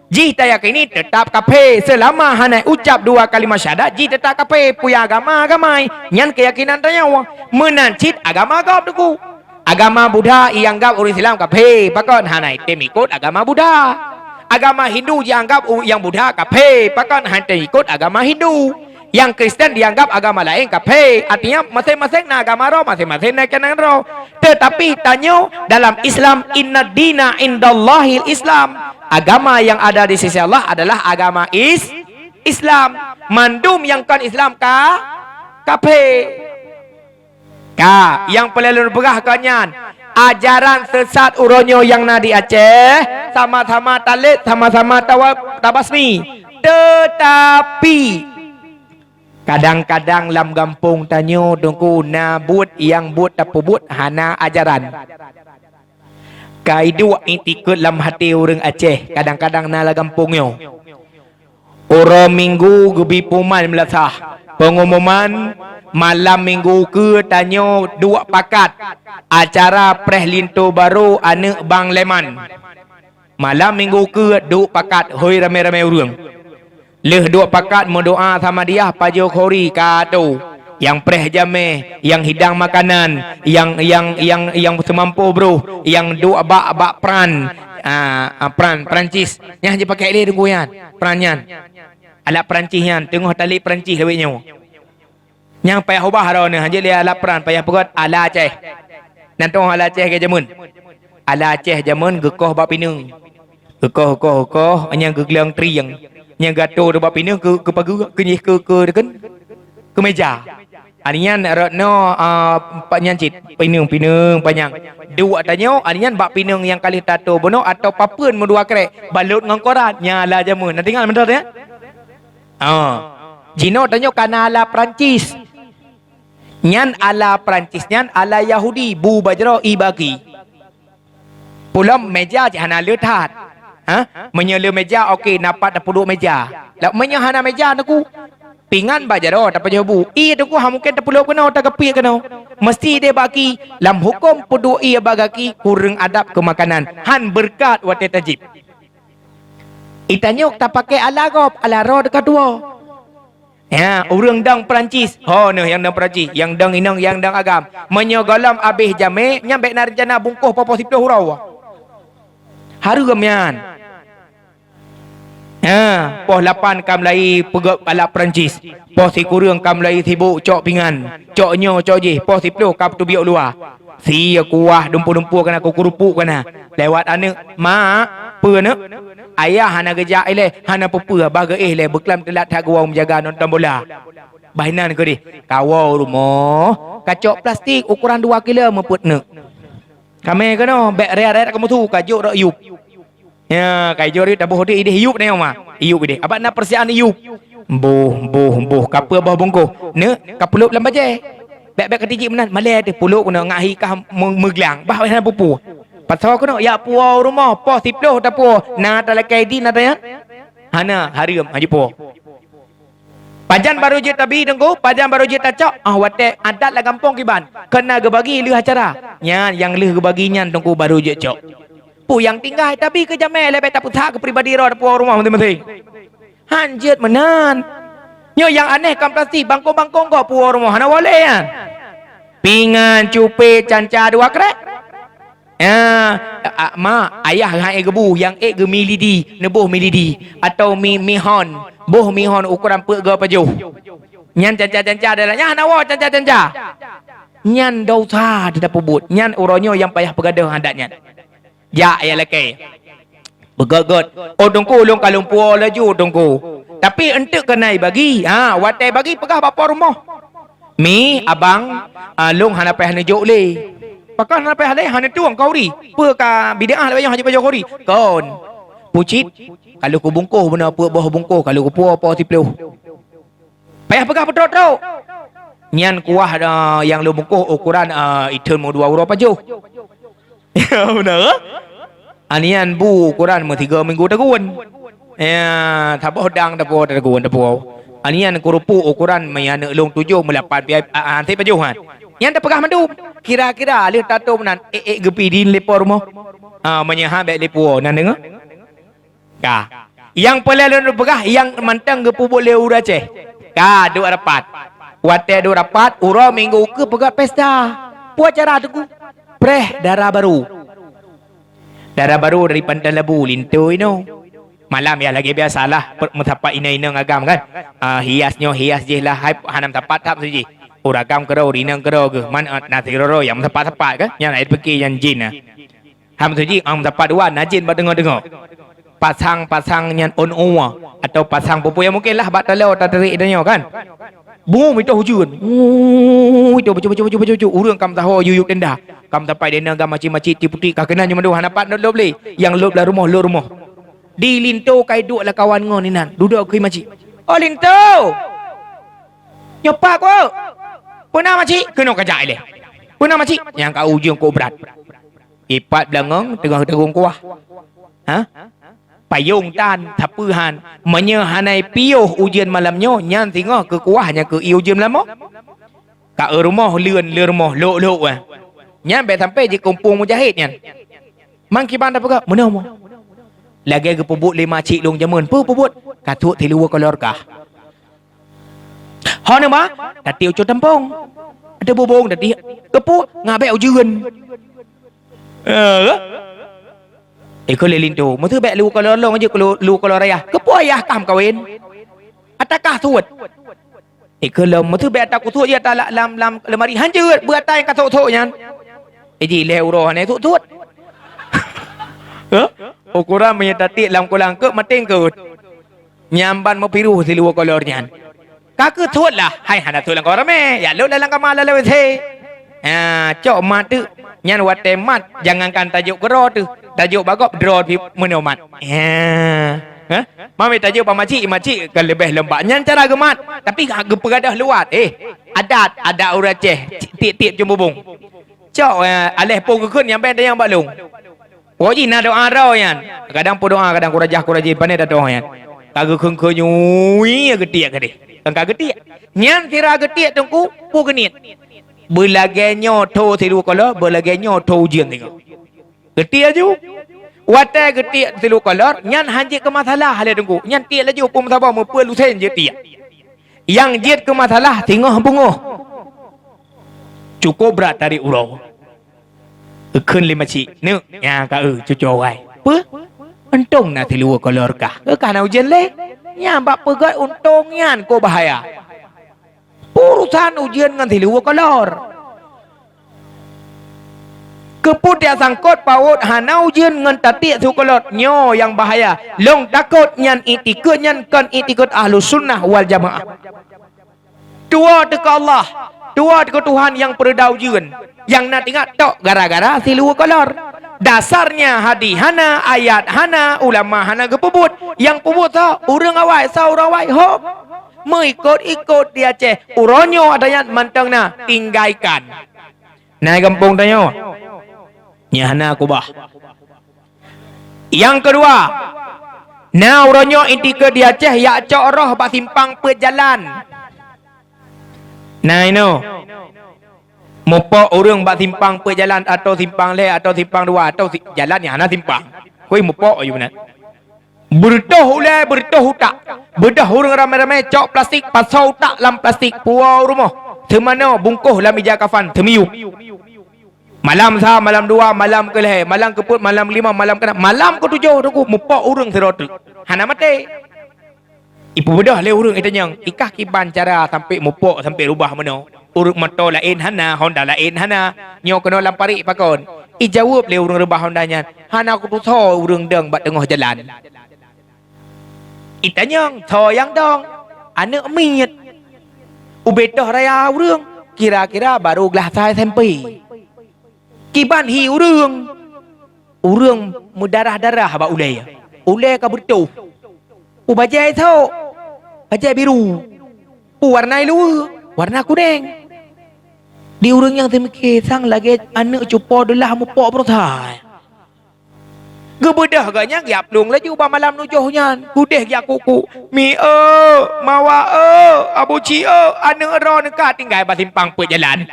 Jih tayakini teutap kaphé, seulama hana ucap dua kalimat syahadat, jih teutap kaphé, peue agama-agama nyan keuyakinan tanyoe. Meunan cit agama gob, Teungku. Agama Buddha ianggap ureuëng Islam kaphé, pakon hana item ikot agama Buddha. Agama Hindu jianggap u-, nyang Buddha kaphé, pakon hana item ikot agama Hindu. Nyang Kristen dianggap agama laén kaphé, artinya maséng-maséng na agama droe, maséng-maséng na keunan droe. Tetapi tanyoe dalam Islam, "Inna dina indallahil Islam." Agama yang ada di sisi Allah adalah agama is-, Islam. Mandum nyang kon Islam ka, kaphé. Ka, nyang peureulée lôn peugah kon nyan, ajaran sesat uroe nyoe nyang na di Aceh, sama-sama talét, sama-sama tawa-, tabasmi. Teutapi, kadang-kadang lam gampông tanyoe, Teungku, na buet nyang buet tapeubuet hana ajaran. Ka iduek iktikeuet lam até ureuëng Aceh, kadang-kadang na lam gampông nyoe. Uroe Minggu geubi pengumuman meulasah. Pengumuman malam Minggu keu tanyoe duek pakat acara preh linto barô aneuëk Bang Leman. Malam Minggu keu duek pakat hôi ramé-ramé ureuëng. Lheueh duek pakat meudoá sama diah pajoh khori ka tô. Nyang preh jamé, nyang hidang makanan, nyang, nyang, nyang, nyang seumampoh broh, nyang duek bak, bak pran, a, a, pran Perancis. Nyang jipakai lé Teungku nyan, pran nyan. Alat Perancis nyan, teungoh talét Perancis lawét nyoe. Nyang payah ubah droeneuh, hanjeuet lé alat pran, payah peugét ala Aceh. Nan teungoh ala Aceh lagée jameun. Ala Aceh jameun geukoh bak pineung. Geukoh, koh, koh, nyang geugleueng trieng. Nyang geuatô bak pineung keu, keu pageue, keu nyeh, keu, keu, keu, keu meja. Ari nyan rot noe, a, pat nyan cit, pineung-pineung panyang. Duek tanyoe, ari nyan bak pineung nyang ka lheueh tatô bunoe atawa papeuen meudua krek, balot ngon koran, nyan ala jameun. Na teuingat mantong, ya? Ah. Jinoe tanyoe ka na ala Perancis. Nyan ala Perancis nyan ala Yahudi, bu bajroe ié bak gaki. Peulom meja cit hana le that. Ha? Meunyoe le meja, oke, na pat tapeuduek meja. Lah meunyoe hana meja, Teungku, pingan bak jaroe tapajoh bu. Ié, Teungku, hana mungken tapeuduek keunoe, tageupie keunoe. Meusti ideh bak gaki. Lam huköm peuduek ié bak gaki kureueng adab keu makanan. Han beureukat watée tajieb. Itanyoe tapakée ala gob, ala roe teuka tuwoe. Ya, ureuëng dong Perancis. Ho neuh nyang dong Perancis, nyang dong inong, nyang dong agam. Meunyoe gohlom abéh jamé, nyan bék na reuncana bungkôh poh-poh siploh uroe. Hareuem nyan. Ha, poh lapan ka mulai peugét alat Perancis. Poh sikureueng ka mulai sibok cok pingan. Cok nyoe, cok jih. Poh siploh ka peuteubiet u luwa. Sie kuah dumpeue-dumpeue kana, kukurupuk kana. Lewat aneuëk, "Mak, peue neuk?" "Ayah hana geujak ilée, hana peue-peue, bah geuéh lé beuklam teulat that geuwoe meujaga nonton bola." Bah inan keudeh, kawoe u rumoh, kacok plastik ukuran dua kilo meupeuet neuk. Kamé keunoe, bék riat-riat kamoe su, kajok rot yup. Ya, kajok rot yup, taboh deh ideh yup nyoe ma. Yup ideh. Abak na persiapan yup. Boh, boh, boh, kapeue boh bungkôh. Neuk, kapeulop lam bajée. Bék-bék katijik meunan, malée teuh pulop keunoe ngak hi kah me-, meuglang. Bah hana peue-peue. Pasoe keunoe, ya puwoe u rumoh, poh siploh tapuwoe. Na talakée idin na tanyang? Hana, hareuem, hanjeuet puwoe. Pajan barô jeuet tabi, Teungku? Pajan barô jeuet tacok? Ah, watée adat lam gampông kiban. Keu na geubagi lheueh acara. Nyan, nyang lheueh geubagi nyan, Teungku, barô jeuet cok. Peue nyang tinggai, tabi keu jamé, lé bék tapeusa keu pribadi droe, tapuwoe u rumoh maséng-maséng. Hanjeuet meunan. Nyoe nyang aneh kan plastik, bangkong-bangkong gob puwoe rumoh hana woe lé nyan. Pingan, cupé, canca dua krek. Ah, ah, mak, ayah hai geubu nyang ék geumi lidi, neuboh mi lidi atau mi, mi hon, boh mi hon ukoran peuet goe pajoh. Nyan canca-canca adalah nyan hana woe canca-canca. Nyan dosa teupeubeuet. Nyan uroe nyoe nyang payah peugadôh adat nyan. Jak ya lakée. Beugét-gét. Oh teungku, ulôn ka lôn puwoe laju teungku. Tapi eunteuk keuhai bagi. Ha, watée bagi peugah bak po rumoh. Mi, abang, ah, lôn hana payah neujok lé. Pakon hana payah lé? Hana tueng kau ri. Peue ka bid'ah lé nyoe haji pajoh kau ri? Kon. Pucit, ka lheueh kubungkoh beuna peuet boh bungkoh, ka lheueh kupuwoe po siplôh. Payah peugah peutrok-trok. Nyan kuah, ah, nyang lôn bungkoh ukoran, ah, itheun meudua uroe pajoh. Beuna, eh? Anian bu ukoran meusigoe minggu tagun. Ya, saboh dang tapuwoe tagun tapuwoe. Anian keurupuk ukoran meuaneuk lôn tujoh meulapan pi, ah, ah, hase pajoh nyan. Nyan tapeugah mandum. Kira-kira lheueh tatom nan, ék-ék geupidin lé po rumoh. Ah, meunyoe han bék lé puwoe, nan deungoe? Ka. Nyang peureulée lôn peugah, nyang mantong geupeubuet lé ureuëng Aceh. Ka, duek rapat. Watée duek rapat, uroe minggu keu peugét pesta. Peue acara teungku? Preh dara barô. Dara barô dari Pantai Labu, linto inoe. Malam ya lagée biasalah, pe-, meusapat inong-inong agam kan. Ah, hias nyoe, hias jih lah, hai hana meusapat that meuseujih. Ureuëng agam keudroe, ureuëng inong keudroe geuh. Man, ah, na sidroe-droe nyang meusapat-sapat kan. Nyan hai pike nyan jin nah. Ham tuji, am tapat dua, na jin bak teungoh-teungoh. Pasang-pasang nyan ôn uwa, atau pasang peue-peue nyang mungkin lah bak taloe tateurek tanyoe kan. Bum, mita ujeuen. Bum, mita bacut, bacut, bacut, bacut, bacut. Ureuëng kam taho yuyup tenda. Kam tapai dena gam macit-macit, tiputik ka keunan nyoe mandum hana pat lop lé. Nyang lop lam rumoh, lop rumoh. Di linto kai duek lam kawan ngon inan. Dudoe keu macit. "Oh, linto! Nyoe pat kok? Peue na macit?" "Keunoe kajak ilée." "Peue na macit?" "Nyang ka ujeuen kok brat." Ipat beulangong teungoh tagong kuah. Ha? Payong tan, sapeue han. Meunyoe hana piôh ujeuen malam nyoe, nyan singoh keu kuah nyang keu ié ujeuen malam nyoe. Ka eu rumoh leuen, leuen rumoh, lhok-lhok, eh. Nyan bék sampai jikumpung mujahid nyan. Man kiban tapeugah, meunoe mo. Lagée geupeubuet lé macik lôn jameun, peue peubuet? Ka tuek siluweue kolor kah. Ho neuba, tatiek ucok tampong. Ada bubong tatiek. Keupeue? Ngabek ujeuen. Eh, ikheun lé linto, "Meuseu bék lu kolor lôn jeuet lu, lu kolor ayah. Keupeue ayah kah meukawen? Ata kah suet?" Ikheun lom, "Meuseu bék ata kusuet jeuet ata la-, lam, lam lemari. Han jeuet, beu ata nyang ka sok-sok nyan." Iji lhée uroe hana sok-sok. Hah? Ukoran meunyoe tatiek lam kolang keuek maté eungkot. Nyan ban meupiroh siluweue kolor nyan. Ka keu suet lah, hai hana suet lam kawan ramé, ya lôn lam kama lam W C. Ha, cok mat teuk. Nyan watée mat, jangankan tajok keudroe teuh, tajok bak gob droe pih meunoe mat. Ha. Ha? Mami tajok bak macik, macik ka leubeh lom bak. Nyan cara geumat, tapi ha geupeugadôh luwat. Eh, adat, adat ureuëng Aceh, tiek-tiek ceumbubong. Cok, eh, aléh po geukheun nyang bèe tanyong bak lôn. Woe jih na doa droe nyan. Kadang peudoa, kadang kurajah-kurajih, pané tadoa nyan. Ka geukheun-kheun nyui, ya geutiek keudeh. Kan ka geutiek. Nyan sira geutiek teungku, peue geuniet? Beulagée nyoe tho siluweue kolor, beulagée nyoe tho ujeuen singoh. Geutiek aju. Watée geutiek siluweue kolor, nyan han jeuet keu masalah lé teungku. Nyan tiek laju peue meusaboh meupeue lusen jeuet tiek. Nyang jeuet keu masalah singoh beungoh. Cukôp brat tarék uroe. Geukheun lé macik, "Neuk, nyan ka eu cucoe awai." "Peue?" "Untông na siluweue kolor kah." "Keu kah na ujeuen lé." Nyan bak peugét untông nyan kok bahaya. Urosan ujeuen ngon siluweue kolor. Keupeue tiek sangkot pawot hana ujeuen ngon tatiek siluweue kolor? Nyoe nyang bahaya. Lôn takot nyan iktikeuet nyan kon iktikeuet Ahlussunnah wal Jamaah. Tuwoe teuh keu Allah, tuwoe teuh keu Tuhan nyang peureuda ujeuen, nyang na teuingat tok gara-gara siluweue kolor. Dasarnya hadih hana, ayat hana, ulama hana geupeubuet. Nyang peubuet soe? Ureuëng awai. Soe ureuëng awai? Hom. Meuikot-ikot di Aceh. Uroe nyoe ata nyan mantong na, tinggaikan. Na i gampông tanyoe? Nyan hana kubah. Nyang keudua, na uroe nyoe iktikeuet di Aceh jak cok roh bak simpang peuet jalan. Na inoe, mupok ureuëng bak simpang peuet jalan, atau simpang lhée, atau simpang dua, atau si-, jalan nyang hana simpang. Kui mupok aju meunan. Beureutoh ulèe, beureutoh utak. Beudôh ureueng ramé-ramé cok plastik, pasoe utak lam plastik, puwoe u rumoh. Seumanoe bungkôh lam ija kafan, seumiyueb. Malam sa, malam dua, malam keulhèe, malam keupeuet, malam limong, malam keunan, malam keutujoh teungku mupok ureueng sidroe teuk. Hana maté. Ipeubeudôh lé ureueng itanyong, ikah kiban cara sampoe mupok sampoe rubah meunoe. Ureueng moto laén hana, honda laén hana. Nyoe keunoe lam parék pakon? Ijaweueb lé ureueng reubah honda nyan, hana kutusoe ureueng dong bak teungoh jalan. Itanyong, soe nyang dong? Aneuk miet. Ubé toh raya ureueng, kira-kira barô glah sa S M P. Kiban hi ureueng. Ureueng meudarah-darah bak ulèe. Ulèe ka beureutoh. U bajèe sôk, bajèe biru. U warna iluweue, warna kunèng. Di ureueng nyang teumike sang lagèe aneuk cupo deulah mupok beurosa. Geubeudôh geuh nyan geujak plueng laju bak malam tujoh nyan. Udeh geujak kuk-kuk, "Mi eu, Mawa eu, Abuci eu, aneuk droeneuh ka tinggai bak simpang peuet jalan."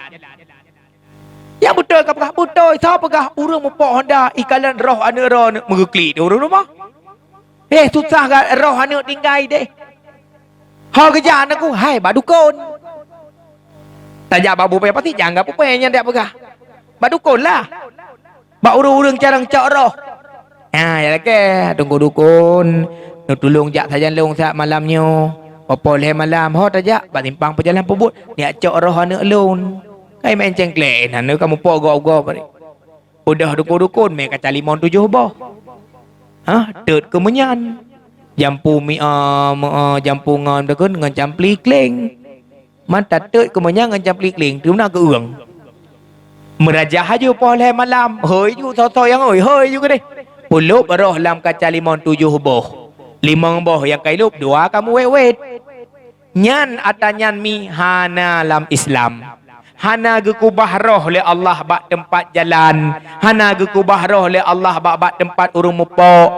Nyang beutôi ka peugah, beutôi. Soe peugah ureueng mupok honda ikalon roh aneuk droeneuh? Meugeuklik di ureueng rumoh. Eh, susah ga-, roh aneuk tinggai deh. Ho geujak aneuk ku, hai bak dukon. Tajak bak bupée pasti jangan bak bupée nyan dak peugah. Bak dukon lah. Bak ureueng-ureueng carông cok roh. Ha, ya lakèe, teungku dukon, neutulông jak sajan lôn siat malam nyoe. Poh-poh lhèe malam, ho tajak bak simpang peujalan peubuet, neujak cok roh aneuk lôn. Kai meu'en cengklek, na neu ka mupok gob-gob. Beudôh dukon-dukon mé kaca limong tujoh boh. Hah, teut keu meunyan. Jampu mi-, a, me-, a, jampu ngon dukon ngon campli kleng. Mata teut keu meunyan ngon campli kleng, teuma keu ureueng. Meurajah aju poh lhèe malam, hôi ju soe-soe nyang hôi, hôi ju keudeh. Peulôb roh lam kaca limong tujoh boh. Limong boh nyang ka ilôb, dua ka meuwét-wét. Nyan atra nyan mi hana lam Islam. Hana geukubah roh lé Allah bak teumpat jalan, hana geukubah roh lé Allah bak, bak teumpat ureueng mupok.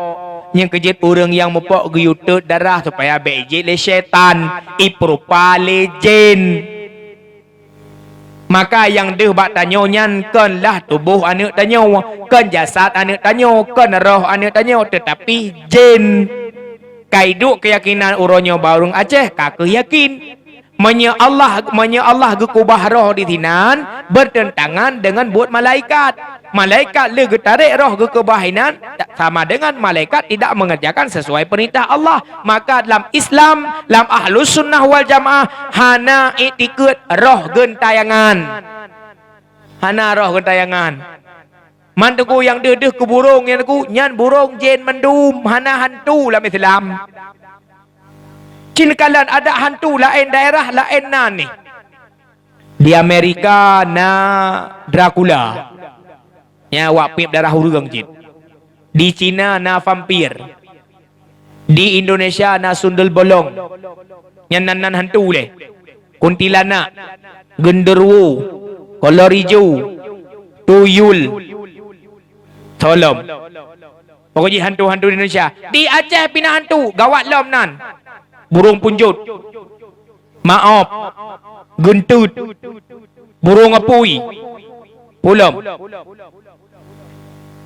Nyang keu jeuet ureueng nyang mupok geuyue teut darah supaya bèk ijét lé syaitan, ipeurupa lé jén. Maka nyang deuh bak tanyoe nyan kon lah tuboh aneuk tanyoe, kon jasad aneuk tanyoe, kon roh aneuk tanyoe, teutapi jén. Ka iduek keuyakinan uroe nyoe bak ureueng Aceh, ka kheueh yakin. Meunyoe Allah, meunyoe Allah geukubah roh di sinan, beuteuntangan deungon buet malaikat. Malaikat lheueh geutarek roh geukubah inan, sama deungon malaikat tidak mengerjakan sesuai peurintah Allah. Maka lam Islam, lam Ahlus Sunnah wal Jamaah, hana iktikeuet roh geuntayangan. Hana roh geuntayangan. Man teungku nyang deuh-deuh keu burông nyan teungku, nyan burông jén mandum, hana hantu lam Islam. Cit kalon adak hantu laén daerah laén nan neh. Di Amerika na Dracula. Nyan awak piep darah ureueng cit. Di Cina na vampir. Di Indonesia na sundul bolong. Nyan nan, nan hantu lé. Kuntilanak, genderuwo, kolor ijo, tuyul. Tolong. Pokok jih hantu-hantu di Indonesia. Di Aceh pih na hantu, gawat lom nan. Burông punjot. Maop. Geunteut. Burông apui. Pulom.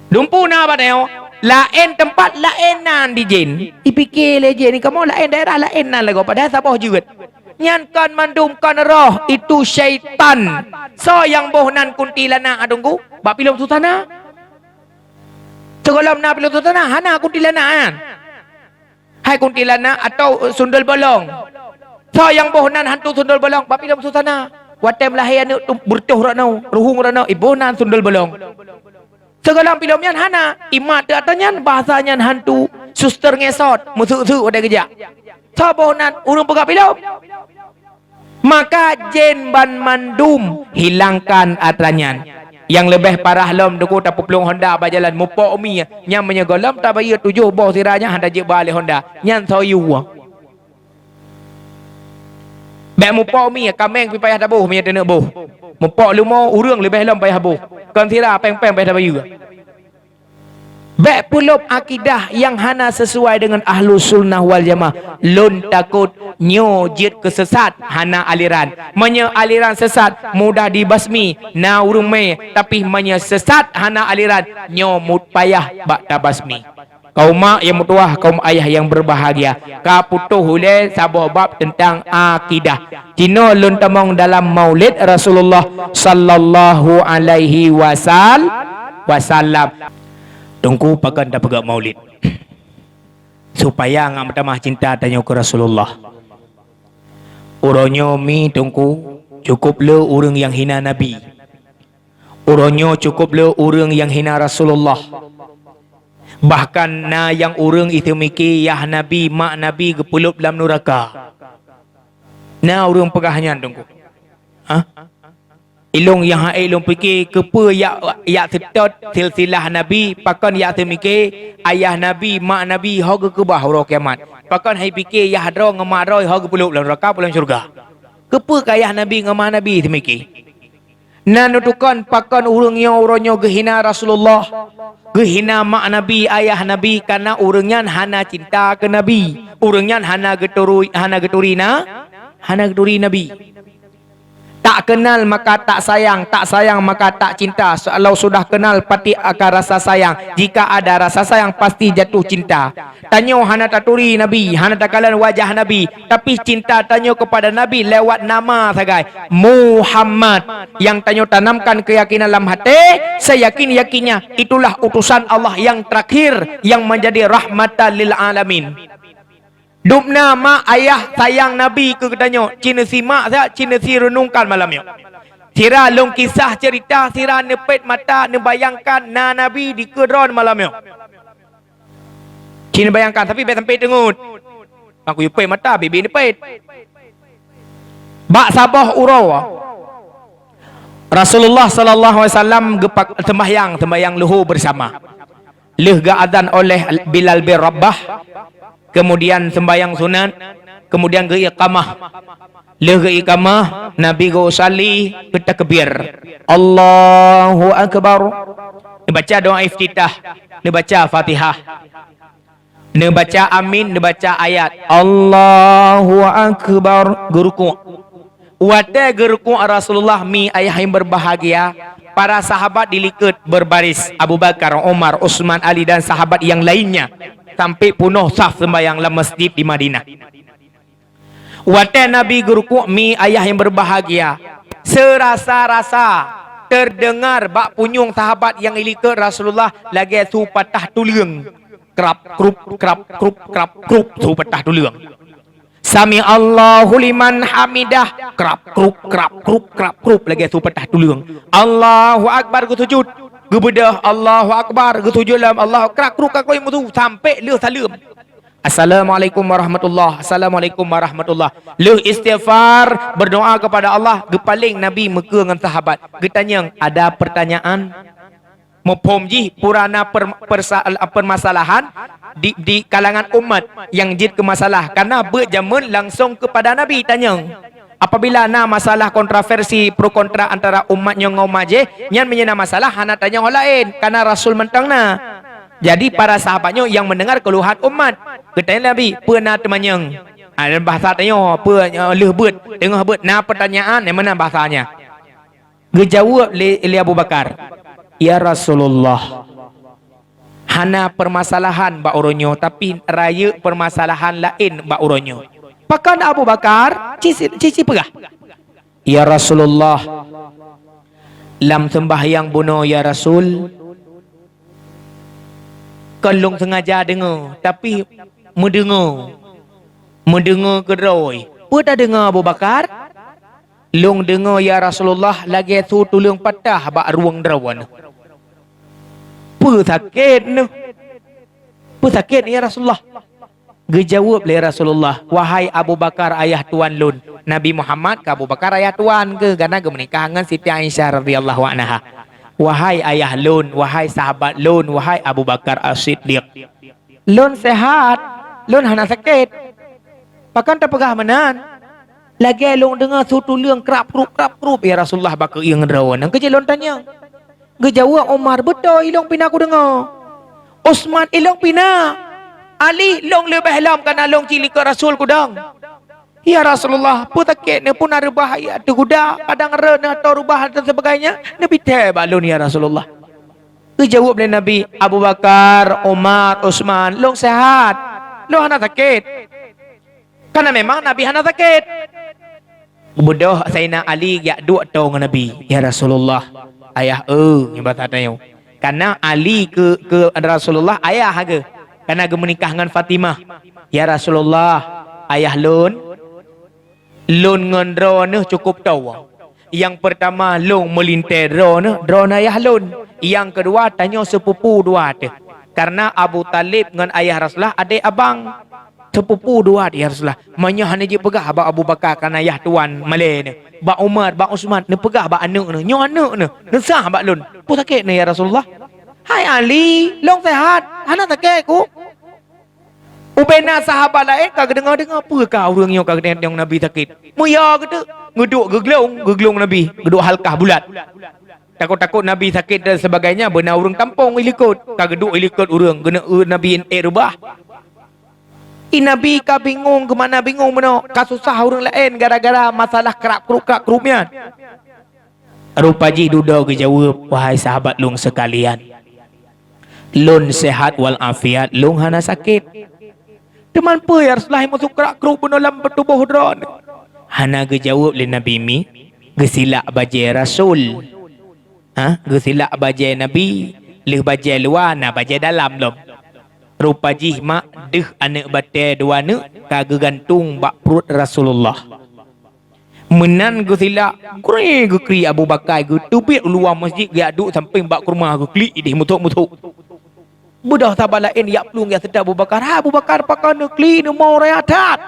Dumpeue na bak tanyoe, laén teumpat laén nan di jén. Ipike lé jén, kamoe laén daerah laén nan lagoe, padahai saboh jeuet. Nyan kon mandum kon roh, itu syaitan. Soe nyang boh nan kuntilanak, a teungku? Bak pilôh susana. Sigohlom na pilôh susana, hana kuntilanak nyan. Hai kuntilanak atau, eh, sundul bolong. Soe nyang boh nan hantu sundul bolong, bak pilôh susana. Watèe meulahé aneuk tu beureutoh droeneuh, ruhueng droeneuh, iboh nan sundul bolong. Sigohlom pilôh nyan hana, imat teuh atra nyan, bahasa nyan hantu, suster ngesot, meuseuk-seuk watèe geujak. Soe boh nan, ureueng peugah pilôh. Maka jén banmandum hilangkan atra nyan. Nyang leubeh parah lom teungku tapeuplueng honda bak jalan mupok mi, nyan meunyoe gohlom tabayeue tujoh boh sira nyan hana jeuet ba lé honda, nyan soe yue. Bèk mupok mi, kaméng pih payah taboh meunyoe teuneuk boh. Mupok leumo ureueng leubeh lom payah boh. Kon sira péng-péng payah tabayeue. Bèk peulôb akidah nyang hana sisuai deungon Ahlus Sunnah wal Jamaah. Lôn takot nyoe jeuet keu sesat, hana aliran. Meunyoe aliran sesat, mudah dibasmi, na ureueng mé, tapi meunyoe sesat hana aliran, nyoe mut payah bak tabasmi. Kaum mak nyang meutuwah, kaum ayah nyang berbahagia, ka putôh ulèe saboh bab teuntang akidah. Cit nyoe lôn tamong dalam Maulid Rasulullah sallallahu alaihi wasal-, wasallam. Teungku, pakon tapeugah Maulid? Supaya ngat meutamah cinta tanyoe keu Rasulullah. Uroe nyoe mi Teungku, cukup le ureuëng nyang hina Nabi. Uroe nyoe cukup le ureuëng nyang hina Rasulullah. Bahkan na nyang ureuëng iteumike yah Nabi, mak Nabi geupeulop lam nuraka. Na ureuëng peugah nyan Teungku. Hah? Ilôn nyang hai lôn pike, keupeue yak, yak seutôt silsilah Nabi, pakon yak teumike ayah Nabi, mak Nabi ho geukeubah uroe kiamat? Pakon hai pike yah droe ngon mak droe ho geupeulop lam nuraka, lam syeuruga? Keupeue ka ayah Nabi ngon mak Nabi teumike? Na neutukon pakon ureuëng nyoe uroe nyoe geuhina Rasulullah, geuhina mak Nabi, ayah Nabi, kareuna ureuëng nyan hana cinta keu Nabi. Ureuëng nyan hana geuturi, hana geuturi na, hana geuturi Nabi. Tak kenal maka tak sayang, tak sayang maka tak cinta. Kalau sudah kenal, pasti akan rasa sayang. Jika ada rasa sayang, pasti jatuh cinta. Tanyoe hana taturi Nabi, hana takalon wajah Nabi, tapi cinta tanyoe kepada Nabi lewat nama sagai, Muhammad, yang tanyoe tanamkan keyakinan lam hati, seyakin-yakinnya itulah utusan Allah yang terakhir, yang menjadi rahmatan lil alamin. Dubna mak ayah sayang Nabi keu geutanyoe, ci neusimak siat, ci neusireunungkan malam nyoe. Sira lôn kisah cerita, sira neupet mata neubayangkan na Nabi dikeue droe malam nyoe. Ci neubayangkan, tapi bèk sampai teungeut. Aku yue pet mata, bibi neupet. Bak saboh uroe, Rasulullah sallallahu alaihi wasallam geupak-, sembahyang, sembahyang luhur bersama. Lheueh geuazan oleh Bilal bin Rabah, kemudian sembahyang sunat, kemudian geuiqamah. Lheueh geuiqamah, Nabi geuusalli, geutakbir, "Allahu Akbar." Neubaca doa iftitah, neubaca Fatihah. Neubaca amin, neubaca ayat, "Allahu Akbar," geurukuk. Watèe geurukuk Rasulullah mi ayah nyang berbahagia, para sahabat di likot berbaris, Abu Bakar, Umar, Utsman, Ali, dan sahabat yang lainnya, sampai peunoh saf sembahyang lam masjid di Madinah. Watèe Nabi geurukuk mi ayah nyang berbahagia, seurasa-rasa terdengar bak punyueng sahabat nyang di likot Rasulullah lagèe su patah tuleueng. Krap, krup, krap, krup, krap, krup, su patah tuleueng. "Sami Allahu liman hamidah." Krap, krup, krap, krup, krap, krup, lagèe su patah tuleueng. "Allahu Akbar," geusujut. Geubeudôh, "Allahu Akbar," geusujut lom. "Allahu," krap, krup, krap, krup, meusu sampai lheueh saleuem. "Assalamualaikum warahmatullah, assalamualaikum warahmatullah." Lheueh istighfar, berdoa kepada Allah, geupaleng Nabi meukeue ngon sahabat. Geutanyong, "Ada pertanyaan?" Muphom jih purana per-, persa-, permasalahan di, di kalangan umat nyang jeuet keu masalah, karena beuet jameun langsong keupada Nabi tanyong. Apabila na masalah kontroversi, pro kontra antara umat nyoe ngon umat jéh, nyan meunyoe na masalah hana tanyong laén, karena Rasul mantong na. Jadi para sahabat nyoe nyang mendengar keluhan umat, geutanyong Nabi, "Peue na teumanyong?" Ah, dalam bahasa tanyoe, "Peue, eh, lheueh beuet, teungoh beuet, na pertanyaan?" Nyang meunan bahasanya. Geujaweueb lé, lé Abu Bakar, "Ya Rasulullah, hana permasalahan bak uroe nyoe, tapi rayeuk permasalahan laén bak uroe nyoe." "Pakon Abu Bakar?" Ci, ci, ci peugah, "Ya Rasulullah, lam seumbahyang bunoe, ya Rasul, kon lôn seungaja deungoe, tapi meudeungoe, meudeungoe keudroe." "Peue tadeungoe, Abu Bakar?" "Lôn deungoe, ya Rasulullah, lagèe su tuleueng patah bak rueng droeneuh." "Peue sakét neuh? Peue sakét, ya Rasulullah?" Geujaweueb lé Rasulullah, "Wahai Abu Bakar, ayah tuan lôn," Nabi Muhammad keu Abu Bakar ayah tuan geuh, karena geumeunikah ngon Siti Aisyah radhiyallahu anha. "Wahai ayah lôn, wahai sahabat lôn, wahai Abu Bakar As-Siddiq, lôn seuhat, lôn hana sakét. Pakon tapeugah meunan? Lagèe lôn deungoe su tuleueng krap-krup, krap-krup, ya Rasulullah, bak keuieng droeneuh." Keuh jih lôn tanyong. Geujaweueb Umar, "Beutôi, ilôn pih na kudeungoe." Utsman, "Ilôn pih na." Ali, "Lôn leubeh lom, kana lôn ci likot Rasul kudong." "Ya Rasulullah, peue sakét neuh, peue na reubah ateueh guda, padang reuen atau reubah dan sebagainya, neubi thèe bak lôn, ya Rasulullah." Geujaweueb lé Nabi, "Abu Bakar, Umar, Utsman, lôn seuhat. Lôn hana sakét." Karena memang Nabi hana sakét. Beudôh Saidina Ali jak duek toe ngon Nabi, "Ya Rasulullah, ayah eu," nyan basa tanyoe. Karena Ali keu, keu Rasulullah ayah geuh. Karena geumeunikah ngon Fatimah. "Ya Rasulullah, ayah lôn, lôn ngon droeneuh cukup toe. Nyang peurtama lôn meulintèe droeneuh, droeneuh ayah lôn. Nyang keudua tanyoe seupupu dua teuh. Karena Abu Thalib ngon ayah Rasulullah adék abang." Seupupu dua, ya Rasulullah. Meunyoe hana jipeugah bak Abu Bakar, karena yah tuan malèe nyoe. Bak Umar, bak Utsman, neupeugah bak aneuk nyoe. Nyoe aneuk nyoe, neusah bak lôn. Peue sakét nyoe, ya Rasulullah? "Hai Ali, lôn seuhat, hana sakét ku." Ubena sahabat laén ka geudeungoe-deungoe, peue ka ureueng nyoe ka geudeungoe Nabi sakét. Meuyo geuteuk, geuduek geuglong, geuglong Nabi, geuduek halkah bulat. Takot-takot Nabi sakét dan sebagainya, beuna ureueng tampông ilikot. Ka geuduek ilikot ureueng, geuneuk eu Nabi ék reubah. I Nabi ka bingong, geumana bingong meunoe, ka susah ureueng laén gara-gara masalah krak krup, krak krup nyan. Rupa jih dudoe geujaweueb, "Wahai sahabat lôn seukalian, lôn seuhat wal afiat, lôn hana sakét. Teuma peue ya Rasulullah meusu krak krup bunoe lam tuboh droeneuh?" Hana geujaweueb lé Nabi mi, geusilak bajèe rasul. Ha, geusilak bajèe Nabi, lheueh bajèe luwa na bajèe dalam lom. Rupa jih mak deuh aneuk batèe dua neuk ka geugantung bak pruet Rasulullah. Meunan geusilak, greng geuklik Abu Bakar, geuteubiet u luwa masjid, geujak duek sampéng bak keureuma, geuklik idéh muthok-muthok. Beudôh sahabat laén jak plueng jak seutôt Abu Bakar, "Hai Abu Bakar, pakon neuklik neumo raya that?"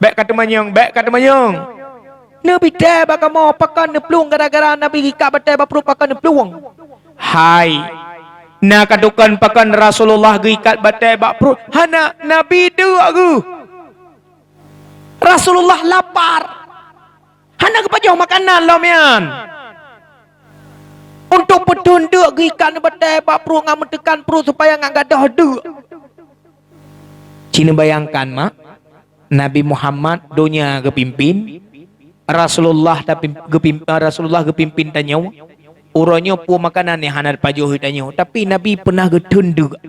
"Bèk ka teumanyong, bèk ka teumanyong. Neubitèe bak kamoe, pakon neuplueng gara-gara Nabi geuikat batèe bak pruet, pakon neuplueng?" "Hai, na ka tukon pakon Rasulullah geuikat batèe bak pruet?" "Hana, Nabi deuk geuh." Rasulullah lapar. Hana geupajoh makanan lom nyan. Untuk peuteun deuk geuikat batèe bak pruet ngon meuteukan pruet supaya ngon gadôh deuk. Ci neubayangkan mak, Nabi Muhammad donya geupimpin, Rasulullah tapim-, geupim-, Rasulullah geupimpin tanyoe, uroe nyoe peue makanan nyang hana pajoh tanyoe, tapi Nabi peunah geuteun deuk.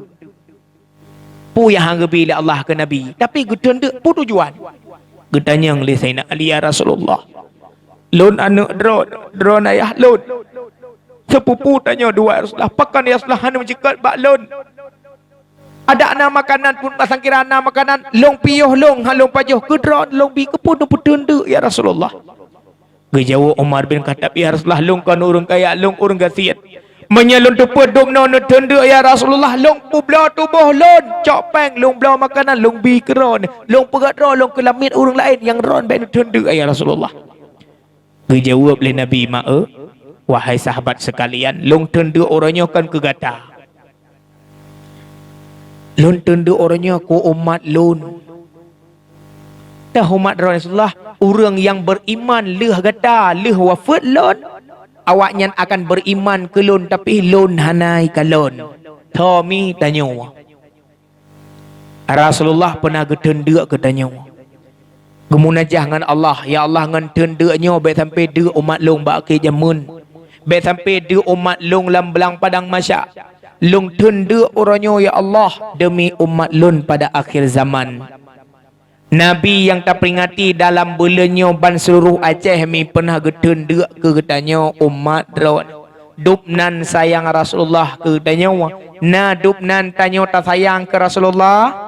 Peue nyang han geubri lé Allah keu Nabi, tapi geuteun deuk peue tujuan? Geutanyong lé Saidina Ali, "Ya Rasulullah, lôn aneuk droe, droe ayah lôn. Seupupu tanyoe dua, ya Rasulullah. Pakon ya Rasulullah hana meuceukat bak lôn? Adak na makanan pun, basangkira na makanan, lôn piôh lôn, han lôn pajoh keu droe, lôn bi keupeue neupeuteun deuk, ya Rasulullah?" Geujaweueb Umar bin Khattab, "Ya Rasulullah, lôn kon ureueng kaya, lôn ureueng gasien. Meunyoe lôn teupeu dum noe neuteun deuk, ya Rasulullah, lôn peubloe tuboh lôn, cok péng lôn bloe makanan, lôn bi keu droe, lôn peugah droe lôn keu lamiet ureueng laén nyang droe bèk neuteun deuk, ya Rasulullah." Geujaweueb lé Nabi, "Mak eu, wahai sahabat seukalian, lôn teun deuk uroe nyoe kon keu gata. Lôn teun deuk uroe nyoe keu umat lôn. Teuh umat Rasulullah, ureueng nyang beriman lheueh gata, lheueh wafeuet lôn, awaknyan akan beriman keu lôn, tapi lôn hana ikalon." Tho mi tanyoe. Rasulullah peunah geuteun deuk keu tanyoe. Geumunajah ngon Allah, "Ya Allah, ngon teun deuk nyoe bèk sampoe deuk umat lôn bak akhé jameun. Bèk sampoe deuk umat lôn lam blang padang mahsyar. Lôn teun deuk uroe nyoe, ya Allah, deumi umat lôn pada akhé zaman." Nabi nyang taperingati dalam buleuen nyoe ban seuluroh Aceh mi peunah geuteun deuk keu geutanyoe umat droe. Dubnan sayang Rasulullah keu geutanyoe. Na dubnan tanyoe tasayang keu Rasulullah?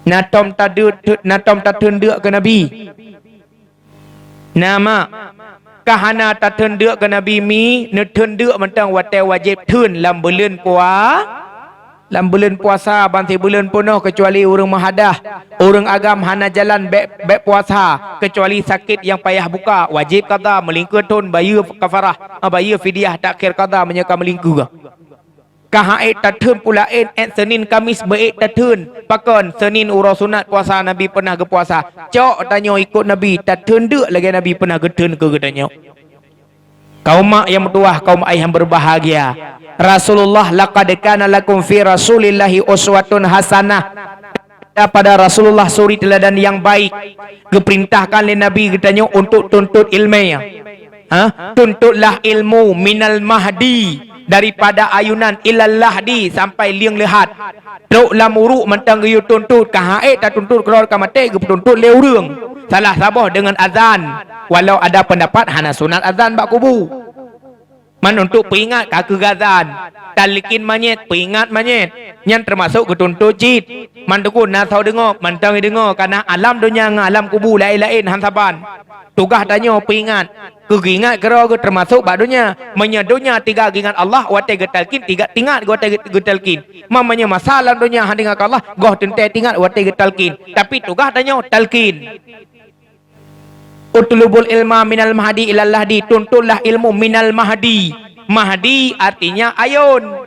Na tom tadeut-, na tom tateun deuk keu Nabi? Na mak, ka hana tateun deuk keu Nabi mi, neuteun deuk mantong watèe wajéb teun lam buleuen pua-, lam buleuen puasa ban sibuleuen peunoh, keucuali ureueng meuhadah, ureueng agam hana jalan bèk, bèk puasa, keucuali sakét nyang payah buka, wajéb qadha meulingkeue thôn, bayeue kafarah, ah, bayeue fidyah takhir qadha meunyoe ka meulingkeue. Ka han ék tateun pula, ék Seunin Kamis beu ék tateun. Pakon? Seunin uroe sunat puasa Nabi peunah geupuasa. Cok tanyoe ikot Nabi, tateun deuk lagèe Nabi peunah geuteun keu geutanyoe. Kaum mak nyang meutuwah, kaum ayah nyang berbahagia, Rasulullah, "Laqad kana lakum fi Rasulillahi uswatun hasanah." Pada Rasulullah suri teuladan nyang baik. Geupeurintahkan lé Nabi geutanyoe untuk tuntut ileumèe. Ha? Tuntutlah ilmu minal mahdi daripada ayunan ilal lahdi sampai lieng leuhat. Trok lam uruek mantong geuyue tuntot, ka han ék tatuntut keudroe ka maté geupeutuntot lé ureuëng. Salah saboh deungon azan, walau ada pendapat hana sunat azan bak kubu. Man untuk peuingat ka keuh azan, talkin manyét, peuingat manyét, nyan teumasok geutuntot cit. Man teukon na soe deungoe, mantong deungoe, kana alam donya ngon alam kubu laén-laén han saban. Tugaih tanyoe peuingat, keu geuingat keudroe geuh teumasok bak donya. Meunyoe donya tiga geuingat Allah watée geutalkin, tiga tingat watée geutalkin. Man meunyoe masa lam donya han ingat keu Allah, goh teuntée tingat watée geutalkin. Tapi tugaih tanyoe talkin. Utlubul ilma minal mahdi ilal lahdi, tuntutlah ilmu minal mahdi. Mahdi artinya ayun.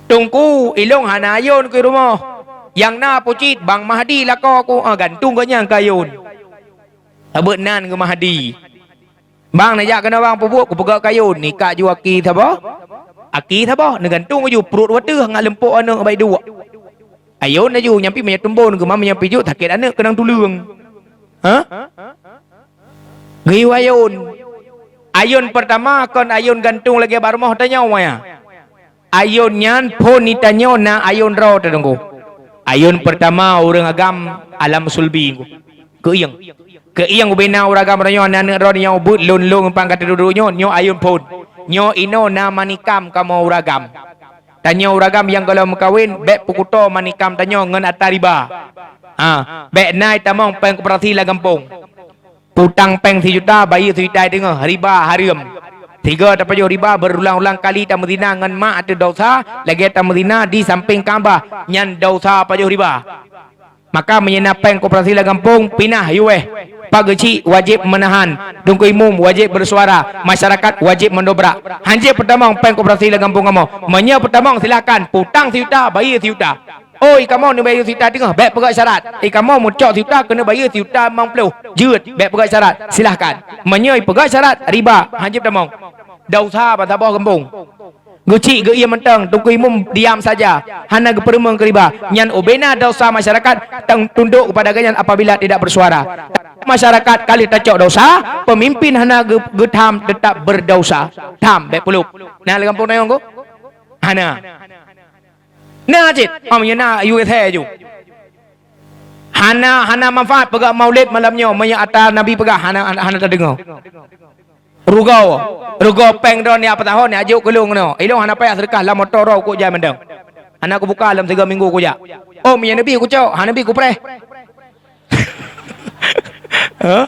Teungku, ilong hana ayun keu rumoh. Nyang na pucit Bang Mahdi lakoe ku, ah, gantung geuh nyang kayun. Sabeuet nan keu Mahdi. Bang, neujak keunoe bang, peubuet kupeugah kayun, nikak ju aki saboh. Aki saboh, neugantung ju pruet wateuh ngat leumpok aneuk bai duek. Ayun laju, nyang pih meunyoe tumbon keumah, meunyoe pih jok sakét aneuk keunong tuleueng. Ha? Geuyue ayun. Ayun peurtama kon ayun gantung lagée bak rumoh tanyoe, ya. Ayun nyan phon di tanyoe na ayun droe teuh teungku. Ayun peurtama ureuëng agam alam sulbi teungku. Keuieng. Keuieng ubena ureuëng agam tanyoe na aneuk droe nyang ubeuet lôn-lôn pang ka teuduek nyoe, nyoe ayun phon. Nyoe inoe na manikam kamoe ureuëng agam. Tanyoe ureuëng agam nyang gohlom meukawen, bék peukuto manikam tanyoe ngon atra riba. Ha, bék na itamong péng koperasi lam gampông. Putang péng sijuta, bayeue sijuta teungoh, riba hareuem. Sigoe tapajoh riba beurulang-ulang kali tameuzina ngon mak ateueh desya, lagée tameuzina di sampéng Ka'bah, nyan desya pajoh riba. Maka meunyoe na péng koperasi lam gampông, pinah yuweh. Pak Geuchik wajéb meunahan, Teungku Imum wajéb beusuara, masyarakat wajéb meudobrak. Hanjeuet peutamong péng koperasi lam gampông kamoe. Meunyoe peutamong, silahkan, putang sijuta, bayeue sijuta. Oi, kamoe neubayeue sijuta teungoh, bék peugah syarat. Eh, kamoe meucok sijuta keuneuk bayeue sijuta limong ploh. Jeuet, bék peugah syarat. Silahkan. Meunyoe peugah syarat, riba, hanjeuet peutamong. Desya bak saboh gampông. Geuchik geuiem mantong, Teungku Imum diam saja, hana geupeureumeung keu riba. Nyan ubena desya masyarakat tang tundok kepada gobnyan apabila tidak bersuara. Masyarakat ka lheueh tacok desya, pemimpin hana geu-, geutham tetap berdosa. Tham, bék peulop. Na lam gampông tanyoe teungku? Hana. Na cit, oh, meunyoe na U S A ju. Hana, hana manfaat peugah maulid malam nyoe, meunyoe atra Nabi peugah hana, hana, hana tadeungoe. Rugoe, rugoe péng droeneuh apa tahon, jak jok keu lôn keunoe. Ilôn hana payah seudeukah lam moto droe kujak mantong. Hana kubuka lam sigoe minggu kujak. Oh, meunyoe Nabi kucok, hana Nabi kupreh. Hah?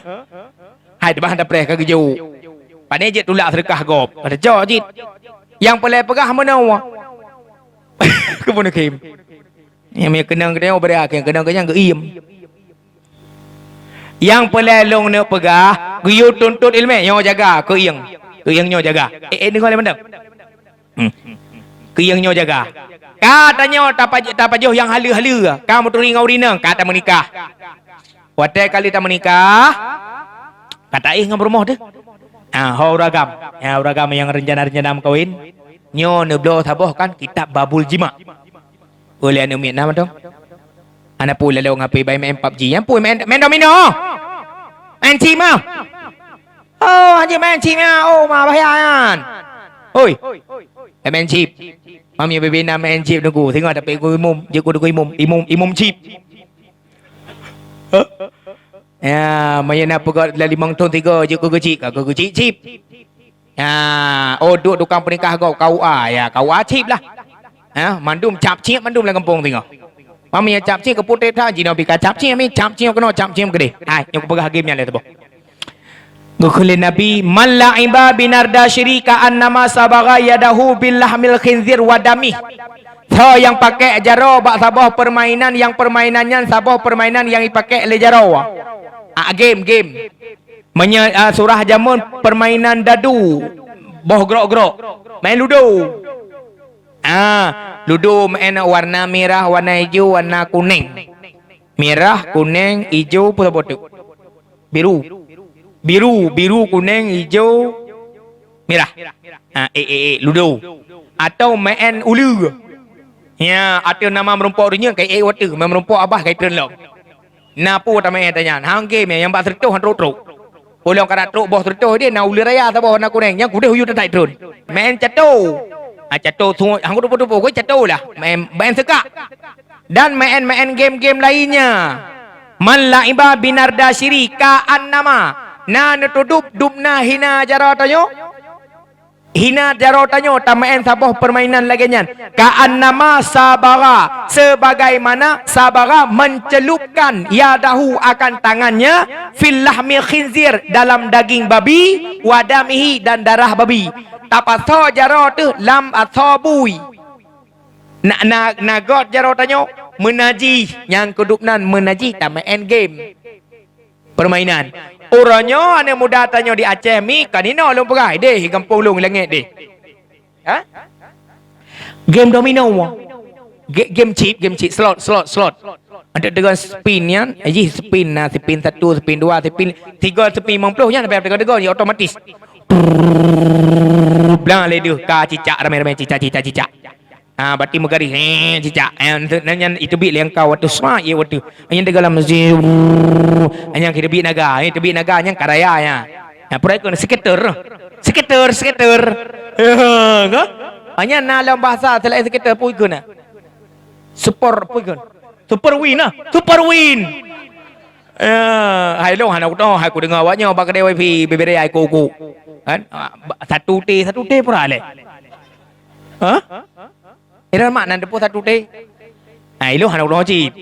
Hai, teubah hana preh ka geujok. Pane jeuet tulak seudeukah gob. Ka tacok cit. Nyang peulai peugah meunoe. Keupeue neukhém? Nyang meukeunong keudeh beureak, nyang keunong keudeh geuiem. Nyang peulai lôn neuk peugah, geuyue tuntot ileumé, nyoe jaga, keuieng. Keuieng nyoe jaga. Eh, eh, deungoe lé mantong. Hmm. Keuieng nyoe jaga. Ka tanyoe tapa-, tapajoh nyang haleue-haleue, ka meuturi ngon ureueng inong, ka tameunikah. Watée ka lheueh tameunikah, ka taéh ngon peurumoh teuh. Ah, ho ureueng agam. Ya, ureueng agam nyang rencana-rencana meukawen. Nyoe neubloe saboh kan kitab Babul Jima. Ulée aneuk miet na mantong. Hana peue laloe ngon H P bai main PUBG. Nyan peue main, main domino. Main chip mah. Oh, hanjeuet main chip mah. Oh, ma bahaya nyan. Oi. Main chip. Mami bebe na main chip nunggu. Singoh tapi ku imum, jeuet ku nunggu imum, imum, imum chip. Ya, meunyoe na peugah lam limong thon tiga jeuet keu geuchik, ka keu geuchik chip. Ya, oh, duek tukang peunikah gob, K U A, ya, K U A chip lah. Ha, mandum cap chip mandum lam gampông singoh. Mami nyang cap chip keu putéh that, jinoe pih ka cap chip, mi cap chip keunoe, cap chip keudeh. Hai, nyoe kupeugah game nyan lé teuboh. Geukheun lé Nabi, "Man la'iba binardasyri ka'annama sabagha yadahu bil lahmil khinzir wa damih." Soe nyang pakék jaroe bak saboh peurmainan nyang peurmainan nyan saboh peurmainan nyang jipakék lé jaroe. Ah, game, game. Meunyoe, ah, surah jameun peurmainan dadu, boh grok-grok. Main ludo. Ah, ludo main warna mirah, warna ijo, warna kuneng. Mirah, kuneng, ijo, peue saboh teuk? Biru. Biru, biru, kuneng, ijo, mirah. Ha, eh, eh, eh, ludo. Atau main uleue. Ya, atau nama meurumpok ureueng nyoe kai eh wateue, main meurumpok abah kai treun lom. Na peue tamain tanyan? Hang game nyang bak seureutoh han trok-trok. Ulôn karap trok boh seureutôh deh, na uleue raya saboh na kunéng, nyang keudeh u yue tatai tron. Maén cato. Ah, cato sungoe, hang kuteupeu-teupeu, cato lah. Maén, maén seukak. Dan maén-maén game-game lainnya. Man la'iba binardasyiri ka'annama. Na neutudub dubna hina jaroe tanyoe. Hina jaroe tanyoe tamaén saboh peurmainan lagée nyan. Ka'annama sabagha, sebagaimana sabagha mencelupkan yadahu akan tangannya fil lahmil khinzir dalam daging babi, wa damihi dan darah babi. Tapasoe jaroe teuh lam asoe bui. Na, na, na göt jaroe tanyoe meunajih, nyang keudub nan meunajih tamaén game. Peurmainan. Uroe nyoe aneuk muda tanyoe di Aceh mi kan inoe lôn peugah, deh, gampông lôn langét deh. Ha? Game domino. Ge-, game chip, game chip, slot, slot, slot. Ada dengan spin nyan, eh, jih spin na, spin satu, spin dua, spin tiga, spin lima puluh nyan, sampai tiga-tiga ni otomatis. Blang lé deuh, ka cicak ramé-ramé, cicak, cicak, cicak. Ah, bati meugaréh, eh, cicak. Eh, nyan, nyan iteubiet lé angka watèe sma, ye watèe. Nyan dalam ziu. Nyan iteubiet naga, eh, iteubiet naga nyan karaya nya. Nah, pura ikon skater. Skater, skater. Ya, kan? Hanya na lam bahasa selain skater pun ikon na. Super pun ikon. Super win nah. Super win. Eh, hai long hana kutoh, hai kudeungoe awak nyoe bak keudè wifi bibiri ai kuku. Kan? Ah, ba-, satu T, satu T pura lé. Ha? Ira mak nan teupeu satu T. Nah, ilong hana uroe chip.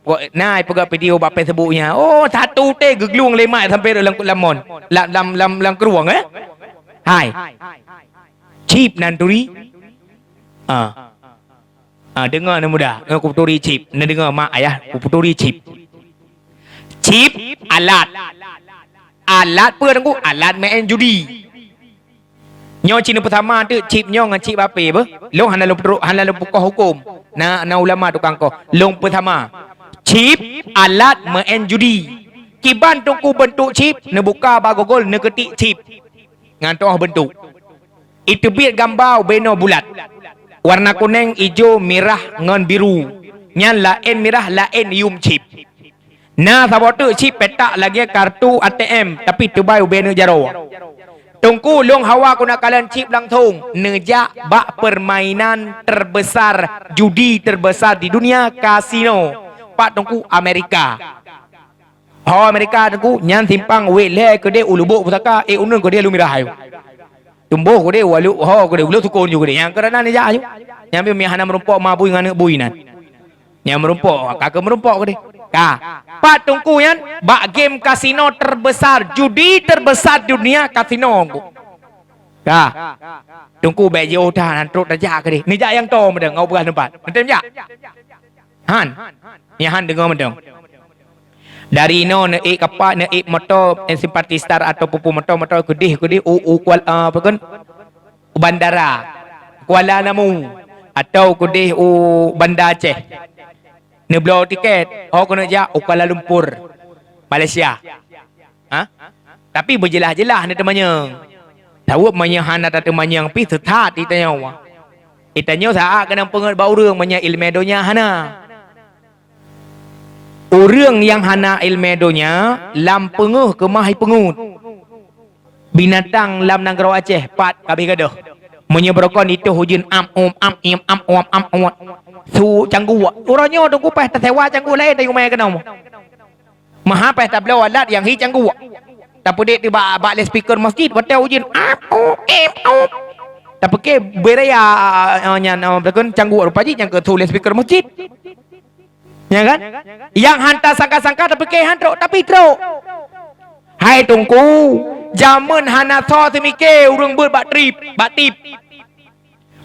Pokok na peugah video bak Facebook nya. Oh, satu T geuglueng lé mak sampai lam, lam mon. Lam, lam, lam, lam kerueng, eh? Hai. Chip nan turi. Ah. Ah, dengar ni muda. Ngan kuputuri chip. Ni dengar mak ayah, kuputuri chip. Chip alat. Alat peue Teungku? Alat main judi. Nyoe cit neupeusama teuk chip nyoe ngon chip ape beuh? Lôn hana lôn peutrok, hana lôn peukoh huköm. Na, na ulama tukang koh. Lôn peusama. Chip alat main judi. Kiban Teungku beuntuk chip, neubuka bak Google, neuketik chip. Ngon toh beuntuk. Iteubiet gamba ubé noe bulat. Warna kuneng, ijo, mirah ngon biru. Nyan laén mirah, laén yuem chip. Na saboh teuk chip petak lagée kartu A T M, tapi teubai ubé aneuk jaroe. Teungku, lôn hawa keuneuk kalon chip langsong, neujak bak permainan terbesar, judi terbesar di dunia, kasino. Pat Teungku? Amerika. Ho Amerika Teungku, nyan simpang wét lhée keudeh u Lubok Pusaka, eh, uneun keudeh Lumirah ayue. Tumboh keudeh, walu ho keudeh, ulo sukon ju keudeh. Nyang keurana neujak ayue. Nyang pih meuhana meurumpok ma bui ngon aneuk bui nan. Nyang meurumpok, ka keu meurumpok keudeh. Ka. Pat Teungku nyan, bak game kasino terbesar, judi terbesar dunia, kasino Teungku. Ka. Teungku bék jiôh that, han trok tajak keudeh. Neujak nyang toe meudeng, ngon peugah teumpat. Mantong jak. Han. Nyang han deungoe meudeng. Dari inoe neuék kapak, neuék moto, eh, simpati star atau pupu moto, moto keudeh, keudeh u, u Kual-, ah, apa kan? U bandara. Kuala Namu. Atau keudeh u Banda Aceh. Neubloe tiket, ho keuneuk jak u Kuala Lumpur, Malaysia. Ha? Tapi beujeulaih-jeulaih neuteumanyong. Sabab meunyoe hana tateumanyong pih seusat itanyoe. Itanyoe saát keunong peungeut bak ureuëng meunyoe iéleumé donya hana. Ureuëng nyang hana iéleumé donya lam peungeuh keumah ipeungeut. Binatang lam nanggroe Aceh pat ka beh gadôh. Meunyoe beurokon itôh ujeuen am um am im am um am um. Su cangguek. Uroe nyoe Teungku paih tasewa cangguek laén tayue mé keunoe. Meuhapéh tabloe alat nyang hi cangguek. Tapeudek di bak, bak loudspeaker masjid watée ujeuen am um im um. Tapike beraya, ah, nyan, ah, beurokon cangguek rupa jih nyang keu su loudspeaker masjid. Ya kan? Nyang han tasangka-sangka tapike han trok, tapi trok. Hai Teungku, jameun hana soe seumike ureuëng beuet bak trip, bak tip.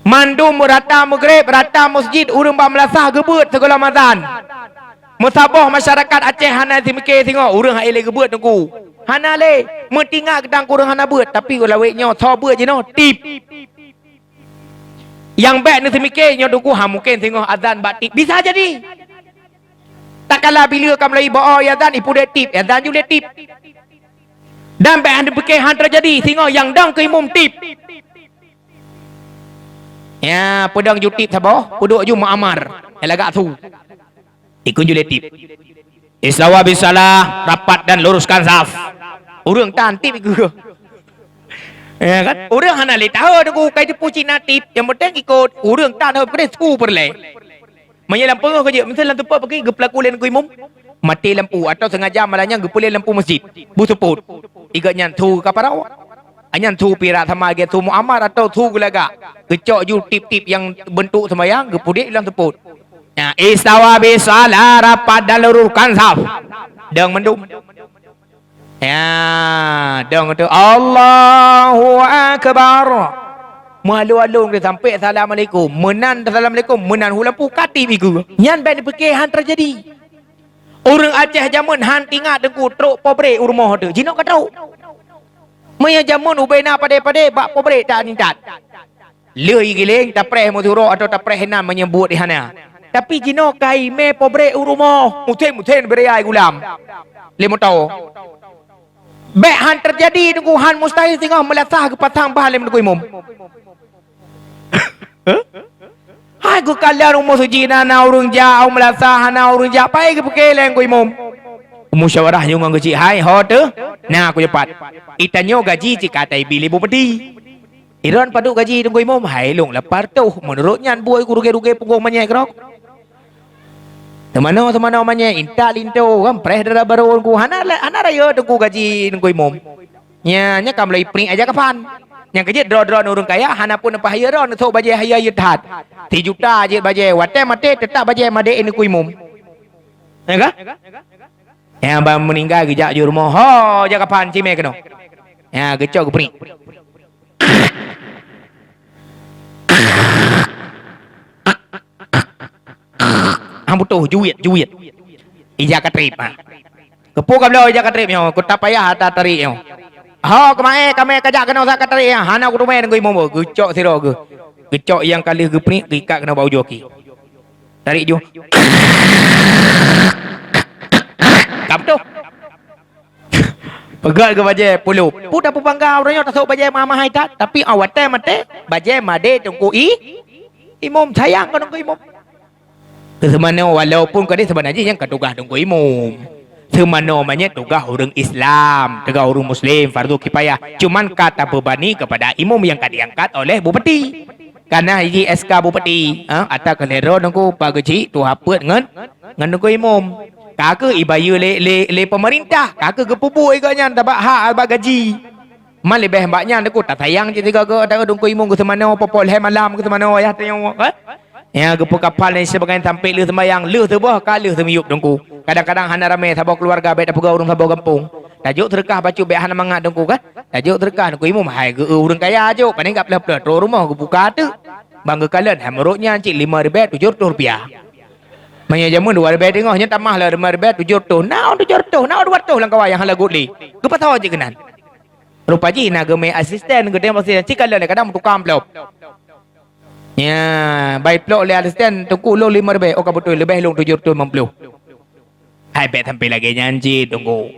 Mandum rata meugreb, rata masjid, ureuëng bak meulasah geubeuet sigohlom azan. Meusaboh masyarakat Aceh hana seumike singoh ureuëng hai lé geubeuet Teungku. Hana lé, meutingat geutang ureuëng hana beuet, tapi lawét nyoe soe beuet jinoe tip. Nyang bék neuseumike nyoe Teungku, ha mungken singoh azan bak tip. Bisa jadi. Takala bila ka mulai bak azan, ipudek tip, azan ju lé tip. Dan bék han pike han teujadi singoh nyang dong keu imum tip. Ya, peudong ju tip saboh, peuduek ju muamar. Ya lagak su. Ikun ju lé tip. Istawa bisalah, rapat dan luruskan saf. Ureuëng tan tip ikot. Ya kan? Ureuëng hana lé tahu tu kai teupeu cit na tip. Yang penting ikot. Ureuëng tan tahu pada su peureulée. Meunyoe lam peungeuh ka jeuet, miseu lam teumpat peuki geupeulaku lé nangku imum, maté lampu atau sengaja malam nyan geupeulé lampu masjid, beuseupôt. Igat nyan su ka parau. Nyan su pirak sama lagée su muamar atau su geulagak. Geucok ju tip-tip nyang beuntuk seumayang, geupudek lam seupôt. Nah, istawa bisalah rapat dan luruskan saf. Dong mandum. Ya, dong tu Allahu Akbar. Meualon-alon dia sampai assalamualaikum. Meunan assalamualaikum, meunan hu lampu ka tip ikot. Nyan bék dipike han teujadi. Ureuëng Aceh jameun han tingat teungku trok pobrek u rumoh tu. Jinoe ka trok. Meunyoe jameun ubena padé-padé bak pobrek tak nintat. Lheueh giléng tapreh meusurok atau tapreh inan meunyoe buet di hana. Tapi jinoe ka imé pobrek u rumoh, musém-musém beuraya gulam. Lé moto. Bék han teujadi teungku, han mustahil singoh meulasah geupasang bah lé nangku imum. Hai geukalon rumoh suci na, na ureuëng jak, meulasah hana ureuëng jak, pai geupike lé nangku imum. Musyawarah nyoe ngon geuchik hai ho teuh na ku cepat. Itanyoe gaji cit ka taibi lé bupati. Iron padub gaji teungku imum, hai lôn lapan reutôh. Meunurot nyan buet ku rugée-rugée punggong manyét keudroe. Teumanoe-teumanoe manyét intat linto kan preh dara barô teungku. Hana la- hana rayeuk teungku gaji teungku imum. Nya nya ka mulai prik aja kapan. Nyang keujeuet droe-droe ureuëng kaya hana pun neupah hayeue droe neusok bajée hayeue-hayeue that. Sijuta jeuet bajée watée maté teutap bajée madé teungku imum. Ya kan? Nyang ban meuninggai geujak ju rumoh ho jak kapan cimé keunoe. Ya geucok geuprik. Hang butoh juet juet. Ija ka trép ha. Keupeue ka bloe ija ka trép nyoe, keu tapayah ata tarék nyoe. Ho keumaé kamé kajak keunoe sa ka tarék nyan, hana kuteumé nangku imum geucok sidroe geuh. Geucok nyang ka lheueh geuprik geuikat keunoe bak ujoe ki. Tarék ju. Ka butoh. Peugah keu bajée puluh. Peue tapeubangga uroe nyoe tasok bajée mahai-mahai that, tapi awai watée maté bajée madé teungku i imum sayang keu teungku imum. Keu seumanoe walaupun kadeh seubana jih nyang ka tugaih teungku imum. Seumanoe manyét tugaih ureuëng Islam, tugaih ureuëng muslim fardu kifayah. Cuman ka tabeubani keupada imum nyang ka diangkat oleh bupati. Kana jih S K bupati, ha, ata keuleuro teungku pa geuchik tuha peuet ngon ngon teungku imum. Ka keuh ibayeue lé lé lé peumeurintah, ka keuh geupeubuet igoe nyan tabak hak bak gaji. Man leubeh bak nyan teungku tasayang cit sigoe-goe ata teungku imum geuseumanoe popo lhée malam geuseumanoe ayah tanyoe kan. Ya geupeukapal dan sebagainya sampai lheueh seumbayang lheueh suboh ka lheueh seumiyueb teungku. Kadang-kadang hana ramé saboh keuluwarga bék tapeugah ureuëng saboh gampông. Tajok seudeukah bacut bék hana mangat teungku kan. Tajok seudeukah teungku imum hai geu ureuëng kaya jok panéng gap pleuh-pleuh trok rumoh geubuka teuk. Bang geukalon hai meurok nyan cit lima ribée tujoh reutôh rupiah. Meunyoe jameun dua ribée teungoh nyan tamah lah lima ribée tujoh reutôh. Naon tujoh reutôh, naon dua reutôh lam kawan nyang hana gut lé. Geupasoe cit keunan. Rupa jih na geumé asisten geutem asisten cit kalon kadang meutukang amplop. Nya, bai plok lé asisten teungku lôn lima ribée, oh ka beutôi leubeh lôn tujoh reutôh limong ploh. Hai bék sampai lagée nyan cit teungku.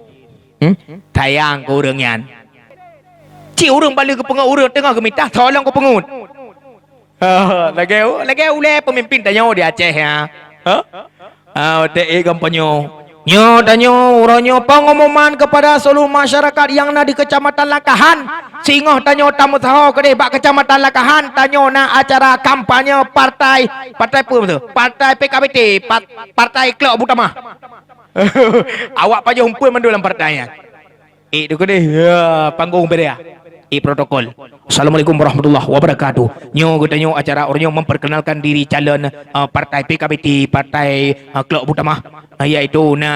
Hmm? Sayang keu ureuëng nyan. Cit ureuëng balik keu peungeut ureuëng teungoh geumita tolong keu peungeut. Ha, lagée lagée ulée peumimpin tanyoe di Aceh ya. Ha? Ha, watée ék gampang nyoe. Nyoe tanyoe uroe nyoe pengumuman kepada seluruh masyarakat yang na di Kecamatan Langkahan. Singoh tanyoe tameusaho keudeh bak Kecamatan Langkahan, tanyoe na acara kampanye partai, partai apa tu? Partai P K B T, pat- partai Klok Butamah. Awak pajoh umpun mandum lam partai nyan. Ék tu keudeh, ya, panggong beda. Ék protokol. Assalamualaikum warahmatullahi wabarakatuh. Nyoe geutanyoe acara ureuëng memperkenalkan diri calon uh, partai P K B T, partai uh, Klok Butamah, uh, yaitu na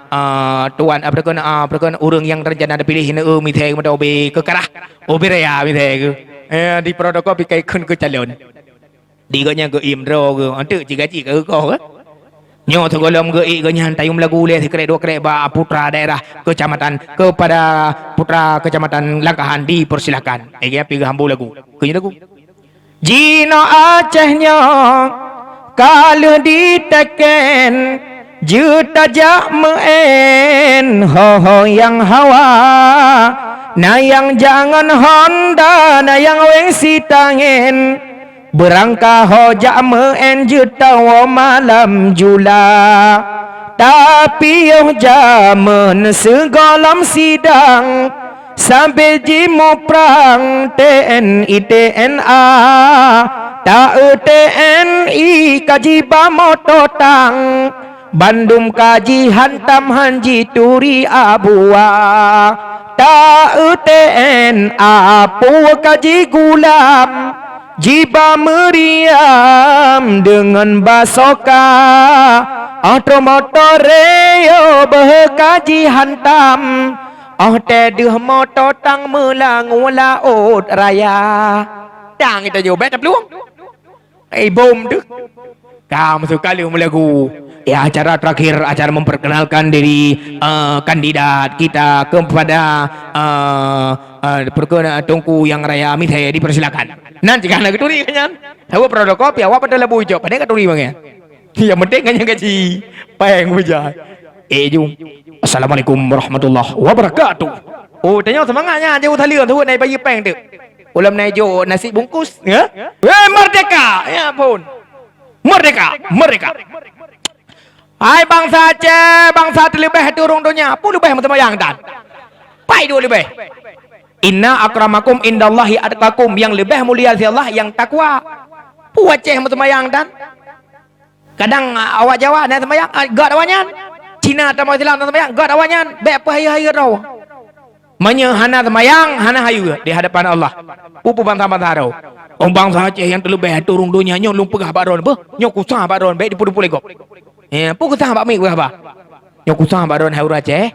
uh, tuan apa kena apa kena ureuëng yang rencana dipilih na uh, mithai mata obe kekarah obe raya mithai ke. Eh, di protokol pikai kun ke calon. Di gobnyan geuiem droe geuh, anteuk jigaji ka geukoh kan? Nyoe sigohlom geuék gobnyan tayue meulagu lé sikrek dua krek bak putra daerah kecamatan kepada putra kecamatan Langkahan dipersilahkan. Eh, ya, pi geuhambo lagu. Keu lagu. Jinoe Aceh nyoe ka lheueh diteken, jeuet tajak meu'en ho-ho nyang hawa. Na nyang jak ngon honda, na nyang weng sitangen. Beurangkaho jak meu'en jeuet tawoe malam jula. Tapi yoh jamén sigohlom sidang, sambil jimuprang T N I T N A. Ta-eu T N I ka jiba moto tang, bandum ka jihantam han jituri abua. Ta-eu T N A peue ka jigulam, jiba meuriam deungon basoka. Óh troh moto reyo beuhe ka jihantam, óh tée deuh moto tang meulangue laôt raya. Dang geutanyoe bék taplueng. Eh, bom tu. Ka masuk kali meulagu. Ya, acara terakhir, acara memperkenalkan diri, eh, kandidat kita kepada, eh, eh, perkena Teungku Yang Raya Misée, dipersilakan. Nan jika nak geturi kan nyan. Tahu protokol, pi awak pada labu hijau, pada geturi bang ya. Yang penting kan yang gaji. Payang bujai. Eh, jom. Assalamualaikum warahmatullahi wabarakatuh. Oh, tanya semangatnya, jauh talian tu, naik bayi peng tu. Ulam naik jok nasi bungkus, ya? Eh, merdeka! Ya pun. Merdeka! Merdeka! Hai bansa Aceh, bansa teuleubeh di ureuëng donya. Peue leubeh meuseumbayang dan? Pai dua leubeh. Inna akramakum indallahi atqakum, yang leubeh mulia di Allah yang takwa. Peue Aceh meuseumbayang dan? Kadang, ah, awak Jawa na seumbayang, ah, gét awak nyan. Cina tamong Islam na seumbayang, gét awak nyan. Bék peuhayeue-hayeue droe. Meunyoe hana seumbayang, hana hayeue di hadapan Allah. Peue bansa-bansa droe. Oh, bansa Aceh nyang teuleubeh di ureuëng donya nyoe lôn peugah bak droe, beuh, nyoe kusah bak droe, bék dipeudeuh-peudeuh gob. Eh, peue kusah bak miet peugah bah. Nyoe kusah bak droe hai ureuëng Aceh.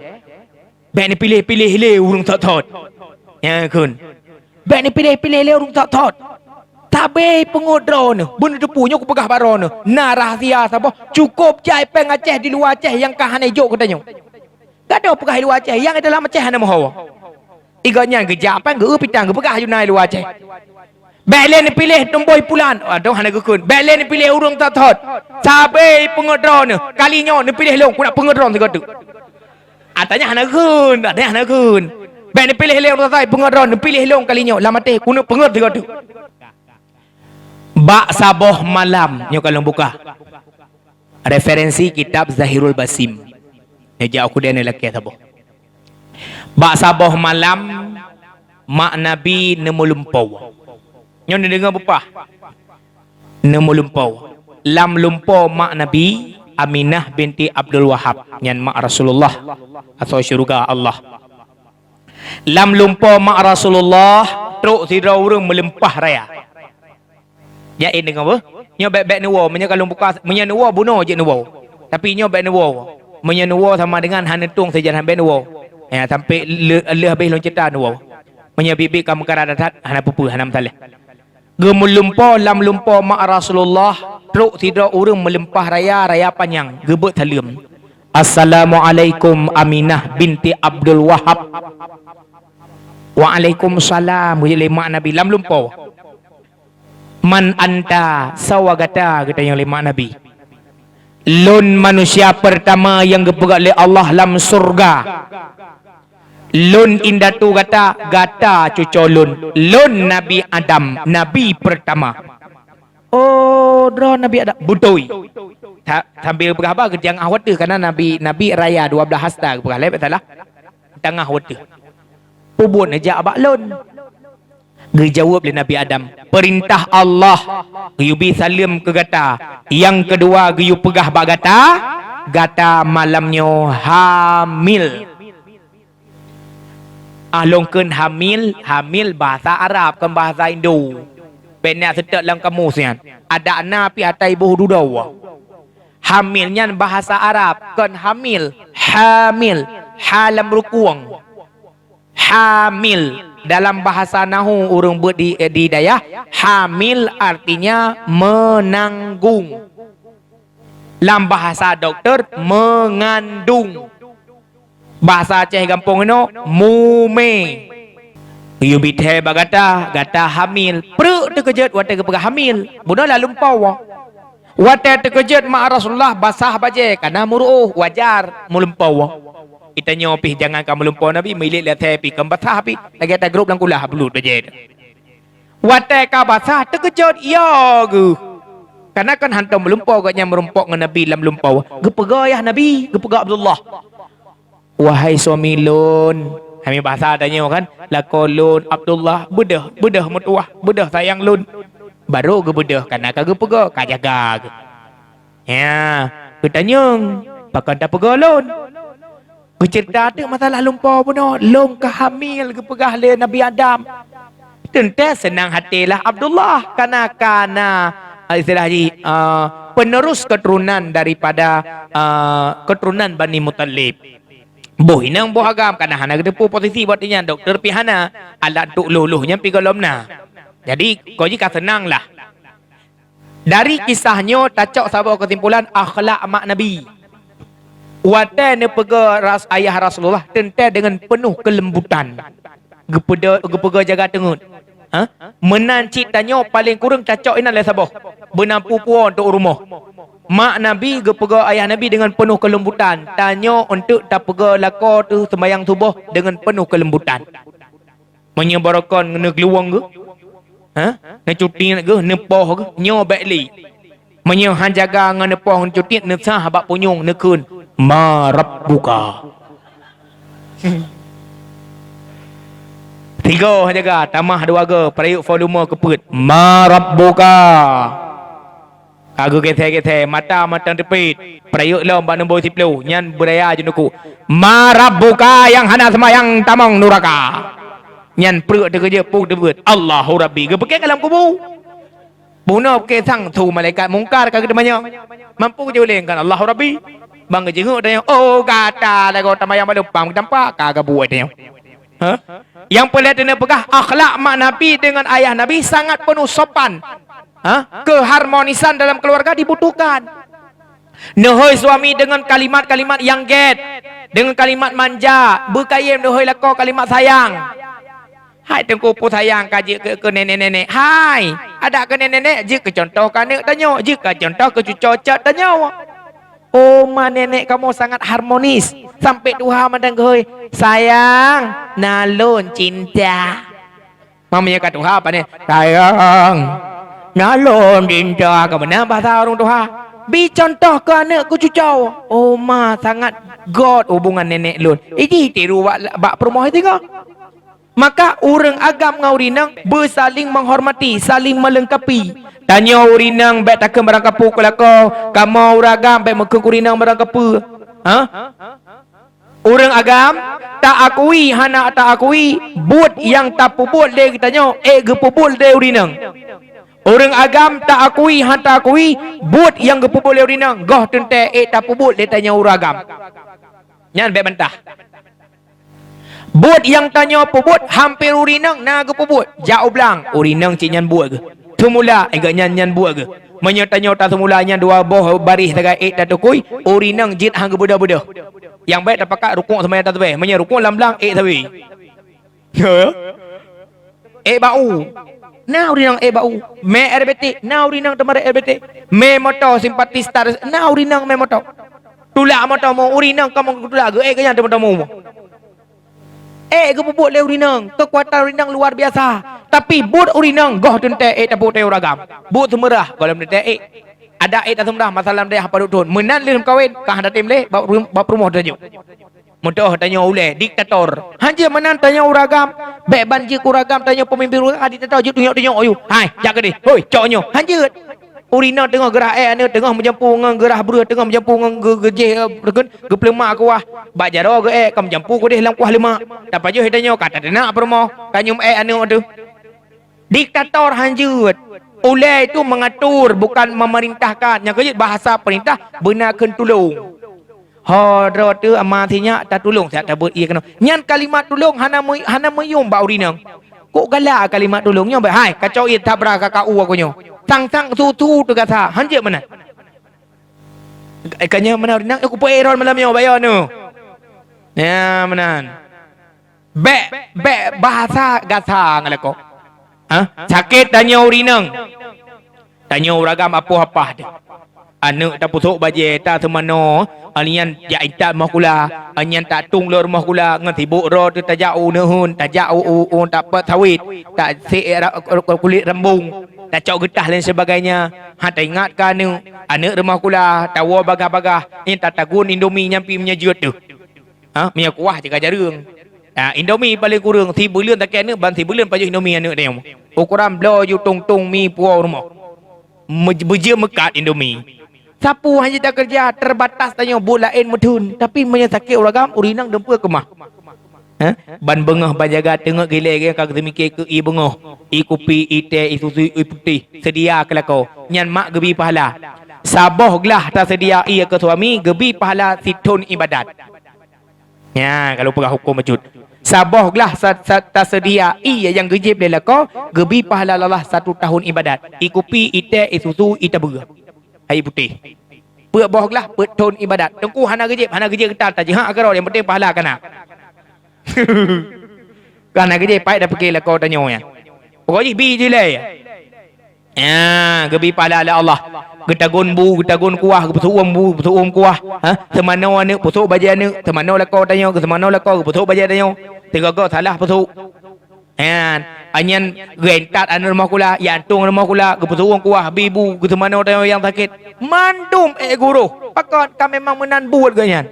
Bék neupiléh-piléh lé ureuëng thot-thot. Nyan kheun. Bék neupiléh-piléh lé ureuëng thot-thot. Sabé peungeuet droeneuh, beuneuteupeu nyoe kupeugah bak droeneuh, na rahsia saboh, cukôp jai péng Aceh di luwa Aceh nyang ka hana jok keu tanyoe. Gadôh peugah di luwa Aceh, nyang di dalam Aceh hana meuho. Iga nyan geujak péng geu pitang geupeugah aju na di luwa Aceh. Bék lé neupiléh tumbôi pulan, adoh hana geukheun. Bék lé neupiléh ureuëng thot-thot. Sabé peungeuet droeneuh, kali nyoe neupiléh lôn, kunak peungeuet droeneuh sigoe teuk. Atanya hana geukheun, atanya hana geukheun. Bék neupiléh lé ureuëng thot-thot, peungeuet droeneuh, neupiléh lôn kali nyoe, lam até kuneuk peungeuet sigoe teuk. Bak saboh malam, nyoe ka lôn buka. Referensi kitab Zahirul Basim. Neujak u keudè neulakée saboh. Bak saboh malam, mak Nabi neumeulumpoe. Nyoe neudeungoe beupah. Neumeulumpoe. Lam lumpoe mak Nabi, Aminah binti Abdul Wahab, nyan mak Rasulullah, asoe syeuruga Allah. Lam lumpoe mak Rasulullah, trok sidroe ureuëng meulumpah raya. Jak in deungoe beuh. Nyoe bék-bék neuwoe, meunyoe ka lôn buka, meunyoe neuwoe bunoe jeuet neuwoe. Tapi nyoe bék neuwoe. Meunyoe neuwoe sama dengan hana tueng seujarah bék neuwoe. Ya, sampai le-, lheueh habéh lôn ceurita neuwoe. Meunyoe biet-biet ka meukarat that, hana peue-peue, hana meusalah. Geumeulumpoe lam lumpoe mak Rasulullah, trok sidroe ureuëng meulumpah raya, raya panyang, geubeuet saleuem. "Assalamualaikum Aminah binti Abdul Wahab." "Waalaikumsalam," geujaweueb lé mak Nabi lam lumpoe. "Man anta, soe gata?" geutanyong lé mak Nabi. "Lôn manusia peurtama nyang geupeugét lé Allah lam syeuruga. Lôn indatu gata, gata cucoe lôn. Lôn Nabi Adam, nabi peurtama." "Oh, droe Nabi Adam." "Beutôi." Sa-, sambil peugah haba geujangah wateuh, karena Nabi, Nabi raya dua blaih hasta geupeugah, lé bék salah. Tangah wateuh. "Peubuet neujak bak lôn?" Geujaweueb lé Nabi Adam, "Peurintah Allah geuyue bi saleuem keu gata. Nyang keudua geuyue peugah bak gata, gata malam nyoe hamil." Ah, lôn kheun hamil, hamil bahasa Arab, kon bahasa Indo. Bék na seutôt lam kamus nyan. Adak na pih ata iboh dudoe. Hamil nyan bahasa Arab, kon hamil, hamil, ha lam rukung. Hamil, dalam bahasa nahu ureuëng beuet di, di dayah, hamil artinya menanggung. Lam bahasa doktor, mengandung. Bahasa Aceh gampông inoe, mume. Geuyue bi thée bak gata, gata hamil. Preuk teukeujot watée geupeugah hamil. Bunoe lam lumpoe. Watée teukeujot mak Rasulullah basah bajée, kana meuruôh, wajar meulumpoe. Geutanyoe pih jangankan meulumpoe Nabi, milék lé thée pih kon basah pih, lagée tagrôb lam kulah bulut bajée. Watée ka basah teukeujot, ya geuh. Karena kan hantom meulumpoe gobnyan meurumpok ngon Nabi lam lumpoe. Geupeugah ayah Nabi, geupeugah Abdullah. "Wahai suami lôn," hami bahasa tanyoe kan, "lakoe lôn Abdullah, beudôh, beudôh meutuwah, beudôh sayang lôn." Barô geubeudôh, kana ka geupeugah, ka jaga geuh. Ya, geutanyong, "Pakon tapeugah lôn?" Geuceurita teuk masalah lumpoe bunoe, "Lôn ka hamil," geupeugah lé Nabi Adam. Teuntée seunang haté lah Abdullah, kana, kana, istilah jih, eh, penerus keturunan daripada, eh, keturunan Bani Muthalib. Boh inong boh agam, kana hana geuteupeue posisi buat nyan, doktor pih hana, alat untuk lôh-lôh nyan pih gohlom na. Jadi, kon jih ka seunang lah. Dari kisah nyoe tacok saboh keusimpulan akhlak mak Nabi. Watée neupeugah ras-, ayah Rasulullah teuntée deungon peunoh keulembutan. Geupeugah, geupeugah jaga teungeut. Ha? Meunan cit tanyoe paleng kureueng tacok inan lé saboh. Beunampu puwoe untuk rumoh. Mak Nabi geupeugah ayah Nabi deungon peunoh keulembutan. Tanyoe untuk tapeugah lakoe teuh seumayang suboh deungon peunoh keulembutan. Meunyoe barokon neugeuluwong geuh, ha? Neucutiet geuh, neupoh geuh, nyoe bék li. Meunyoe han jaga ngon neupoh neucutiet, neusah bak punyueng neukheun, "Ma rabbuka?" Tiga han jaga, tamah dua go, peurayek volume keupeuet, "Ma rabbuka?" Ka geugesé-gesé, mata mantong teupit, peurayek lom bak numboi siploh, nyan beuraya jeunuku. "Ma rabbuka nyang hana seumayang tamong nuraka." Nyan pruet teukeujeuet, puk teubeuet, "Allahu Rabbi." Geupeuke ka lam kubu. Bunoe peuke sang su malaikat mungkar ka geuteumanyong. Mampu geujuleng kan, "Allahu Rabbi." Bang geujeungok tanyong, "Oh, gata lagoe tamayang balopam geutampa," ka geubuet tanyong. Ha? Nyang peureulée teuneuk peugah, akhlak mak Nabi deungon ayah Nabi sangat peunoh sopan. Ha? Keharmonisan dalam keluarga dibutuhkan. Neuhôi suami deungon kalimat-kalimat nyang gét, deungon kalimat manja, beukayém neuhôi lakoe kalimat sayang. "Hai Teungku, peue sayang ka jeuet keu, keu nenek-nenek." Hai, adak keu nenek-nenek, jeuet keu contoh keu aneuk tanyoe, jeuet keu contoh keu cucoe cot tanyoe. "Oh ma, nenek kamoe sangat harmonis. Sampai tuha mantong geuhôi, 'Sayang, na lôn cinta.'" Meunyoe ka tuha pane, "Sayang, na lôn cinta." Ka meunan bahasa ureuëng tuha. Bi contoh keu aneuk keu cucoe. "Oh ma, sangat gét hubungan nenek lôn." Iji tiru bak, bak peurumoh singoh. Maka ureuëng agam ngon ureuëng inong beusaling menghormati, saling melengkapi. Tanyoe ureuëng inong bék takheun barang kapeue keu lakoe, kamoe ureuëng agam bék meukheun keu ureuëng inong barang kapeue. Ha? Ureuëng agam taakui hana taakui, buet nyang tapeubuet lé geutanyoe ék geupeubuet lé ureuëng inong. Ureuëng agam taakui hana taakui, buet nyang geupeubuet lé ureuëng inong goh teuntée ék tapeubuet lé tanyoe ureuëng agam. Nyan bék bantah. Buet nyang tanyoe peubuet hampir ureuëng inong na geupeubuet. Jak u blang, ureuëng inong cit nyan buet geuh. Seumula, eh, geuh nyan, nyan buet geuh. Meunyoe tanyoe taseumula nyan dua boh baréh sagai ék tatukui, ureuëng inong jeuet han geubeudôh-beudôh. Nyang bék tapakat rukuk seumayang tasubeh. Meunyoe rukuk lam blang, ék sabe. Ék bak u. Na ureuëng inong ék bak u. Mé air beutée, na ureuëng inong teuma ék beutée. Mé moto simpatis tar, na ureuëng inong mé moto. Tulak moto meu ureuëng inong kamoe tulak geuh ék geuh nyan teuma-teuma. Ék geupeubuet lé ureuëng inong, keukuatan ureuëng inong luar biasa. Tapi buet ureuëng inong goh teuntée ék tapeubuet lé ureuëng agam. Buet seumeurah goh lom teuntée ék. Adak ék taseumeurah masa lam dayah padub thon. Meunan lheueh meukawen, ka hana tem lé bak ru-, bak peurumoh tanyoe. Meutoh tanyoe ulée diktator. Hanjeuet meunan tanyoe ureuëng agam. Bék ban jeuet keu ureuëng agam tanyoe peumimpin ureuëng agam diktator jeuet tunyok-tunyok ayue. Hai, jak keudeh. Hoi, cok nyoe. Hanjeuet. Ureuëng inong teungoh geurah ék aneuk, teungoh meujampu ngon geurah breueh, teungoh meujampu ngon geu-, geujéh, eh, reukon, geupeuleumak kuah. Bak jaroe geu ék ka meujampu keudeh lam kuah leumak. Tapajôh tanyoe ka tateunak peurumoh, ka nyoe meu ék aneuk teuh. Diktator hanjeuet. Ulée itu mengatur, bukan memerintahkan. Nyang keujeuet bahasa peurintah beuna kheun tulông. Ho droe teuh ama sinyak tatulông siat tabeuet ié keunoe. Nyan kalimat tulông hana meu-, hana meuyuem bak ureuëng inong. Kok galak kalimat tulông nyoe, hai, kacok ié tabra ka ka u aku nyoe. Sang-sang su-su teugasa, hanjeuet meunan. Eh, ka nyoe meunan ureuëng inong, eh, kupeu erot malam nyoe, bayoe nyoe. Ya, meunan. Bék, bék bahasa gasa ngon lakoe. Ha? Sakét tanyoe ureuëng inong. Tanyoe ureuëng agam apoh apah teuh. Aneuk tapeusok bajée, taseumanoe, nyan jak intat moh kula, nyan tatong lom rumoh kula, ngon sibok droe teuh tajak u neuheun, tajak u, u, u tapot sawét, tasek ra-, kulét rambong, Tacok geutah lain sebagainya, ha, taingat keu aneuk, aneuk rumoh kula, tawoe bagah-bagah, nyan tatagun Indomie nyang pih meunyoe jeuet teuh. Ha, meunyoe kuah jaga jareueng. Ha, Indomie paleng kureueng, sibuleuen sakét aneuk, ban sibuleuen pajoh Indomie aneuk tanyoe. Ukoran bloe ju tong-tong mi puwoe rumoh. Mej-, beujeuet meukat Indomie. Sapeue hana takeureuja, teubatas tanyoe buet laén meutheun, tapi meunyoe sakét ureueng agam, ureueng inong dumpeue keumah. Hah? Ban beungoh ban jaga teungeut gilée geuh ka geuseumiké keu ié beungoh, ié kupi, ié tée, ié susu, ié putéh, seudia keu lakoe. Nyan mak geubi pahala. Saboh glah taseudia ié keu suami geubi pahala sithon iébadat. Nya, kalau peugah huköm bacut. Saboh glah sa-, sa-, taseudia ié nyang geujieb lé lakoe geubi pahala lé Allah satu tahun iébadat. Ié kupi, ié tée, ié susu, ié tabeue. Hai putéh. Peuet boh glah, peuet thon iébadat. Teungku hana geujieb, hana geujieb geutanyoe tajihak keudroe, nyang penting pahala ka na. Ka hana geujieb, paih tapike lakoe tanyoe nyan. Pokok jih bi jilée. Ya, geubi pahala lé Allah. Geutagun bu, geutagun kuah, geupeuseu'uem bu, geupeuseu'uem kuah. Ha? Seumanoe aneuk, peusok bajée aneuk, seumanoe lakoe tanyoe, geuseumanoe lakoe, geupeusok bajée tanyoe. Sigoe-goe salah peusok. Nyan, nyan geuintat aneuk rumoh kula, yantong rumoh kula, geupeuseu'ueng kuah, bi bu, geuseumanoe tanyoe nyang sakét. Mandum ék gurôh, pakon ka memang meunan buet geuh nyan.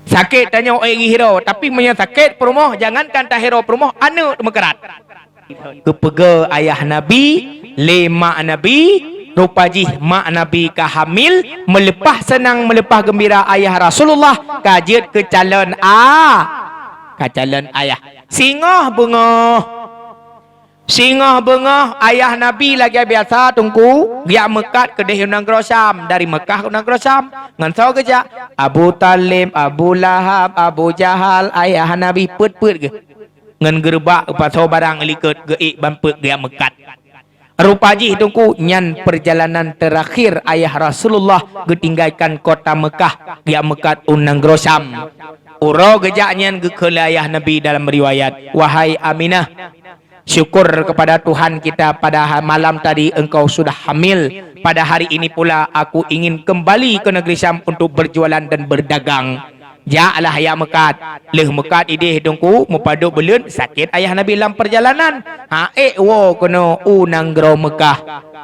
Sakét tanyoe ék geuhiro, tapi meunyoe sakét peurumoh, jangankan tahiro peurumoh, aneuk meukrat. Geupeugah ayah Nabi, lé mak Nabi, rupa jih mak Nabi ka hamil, meuleupah seunang, meuleupah geumbira ayah Rasulullah ka jeuet keu calon a-, ka calon ayah. Singoh beungoh. Singoh beungoh ayah Nabi lagée biasa teungku, geujak meukat keudeh u nanggroe Syam, dari Meukah u nanggroe Syam. Ngon soe geujak? Abu Thalib, Abu Lahab, Abu Jahal, ayah Nabi peuet-peuet geuh. Ngon geureubak geupasoe barang likot geuék ban peuet geujak meukat. Rupa jih teungku nyan peurjalanan teurakhir ayah Rasulullah geutinggalkan kota Meukah geujak meukat u nanggroe Syam. Uroe geujak nyan geukheun lé ayah Nabi dalam riwayat, "Wahai Aminah, syukur kepada Tuhan kita pada ha-, malam tadi engkau sudah hamil. Pada hari ini pula aku ingin kembali ke negeri Syam untuk berjualan dan berdagang." Jaklah jak meukat. Lheueh meukat idéh teungku, meupadub buleuen, sakét ayah Nabi lam peurjalanan. Ha ék woe keunoe u nanggroe Meukah.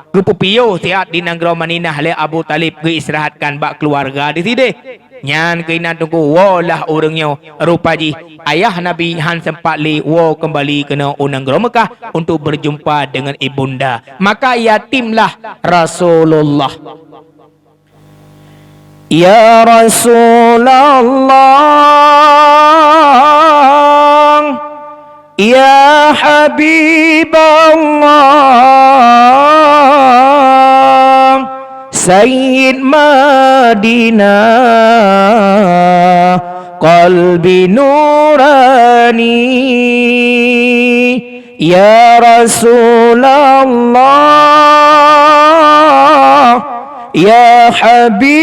Geupeupiôh siat di nanggroe Madinah lé Abu Thalib, geuistirahatkan bak keuluwarga di sidéh. Nyan keuinan teungku, woe lah ureuëng nyoe. Rupa jih ayah Nabi hán sempat lé woe keumbali keunoe u nanggroe Meukah untuk berjumpa dengan ibunda. Maka yatimlah Rasulullah. Ya Rasulullah, ya Habiballah, Sayyid Madinah, qalbi nurani. Ya Rasulullah, ya Habiballah,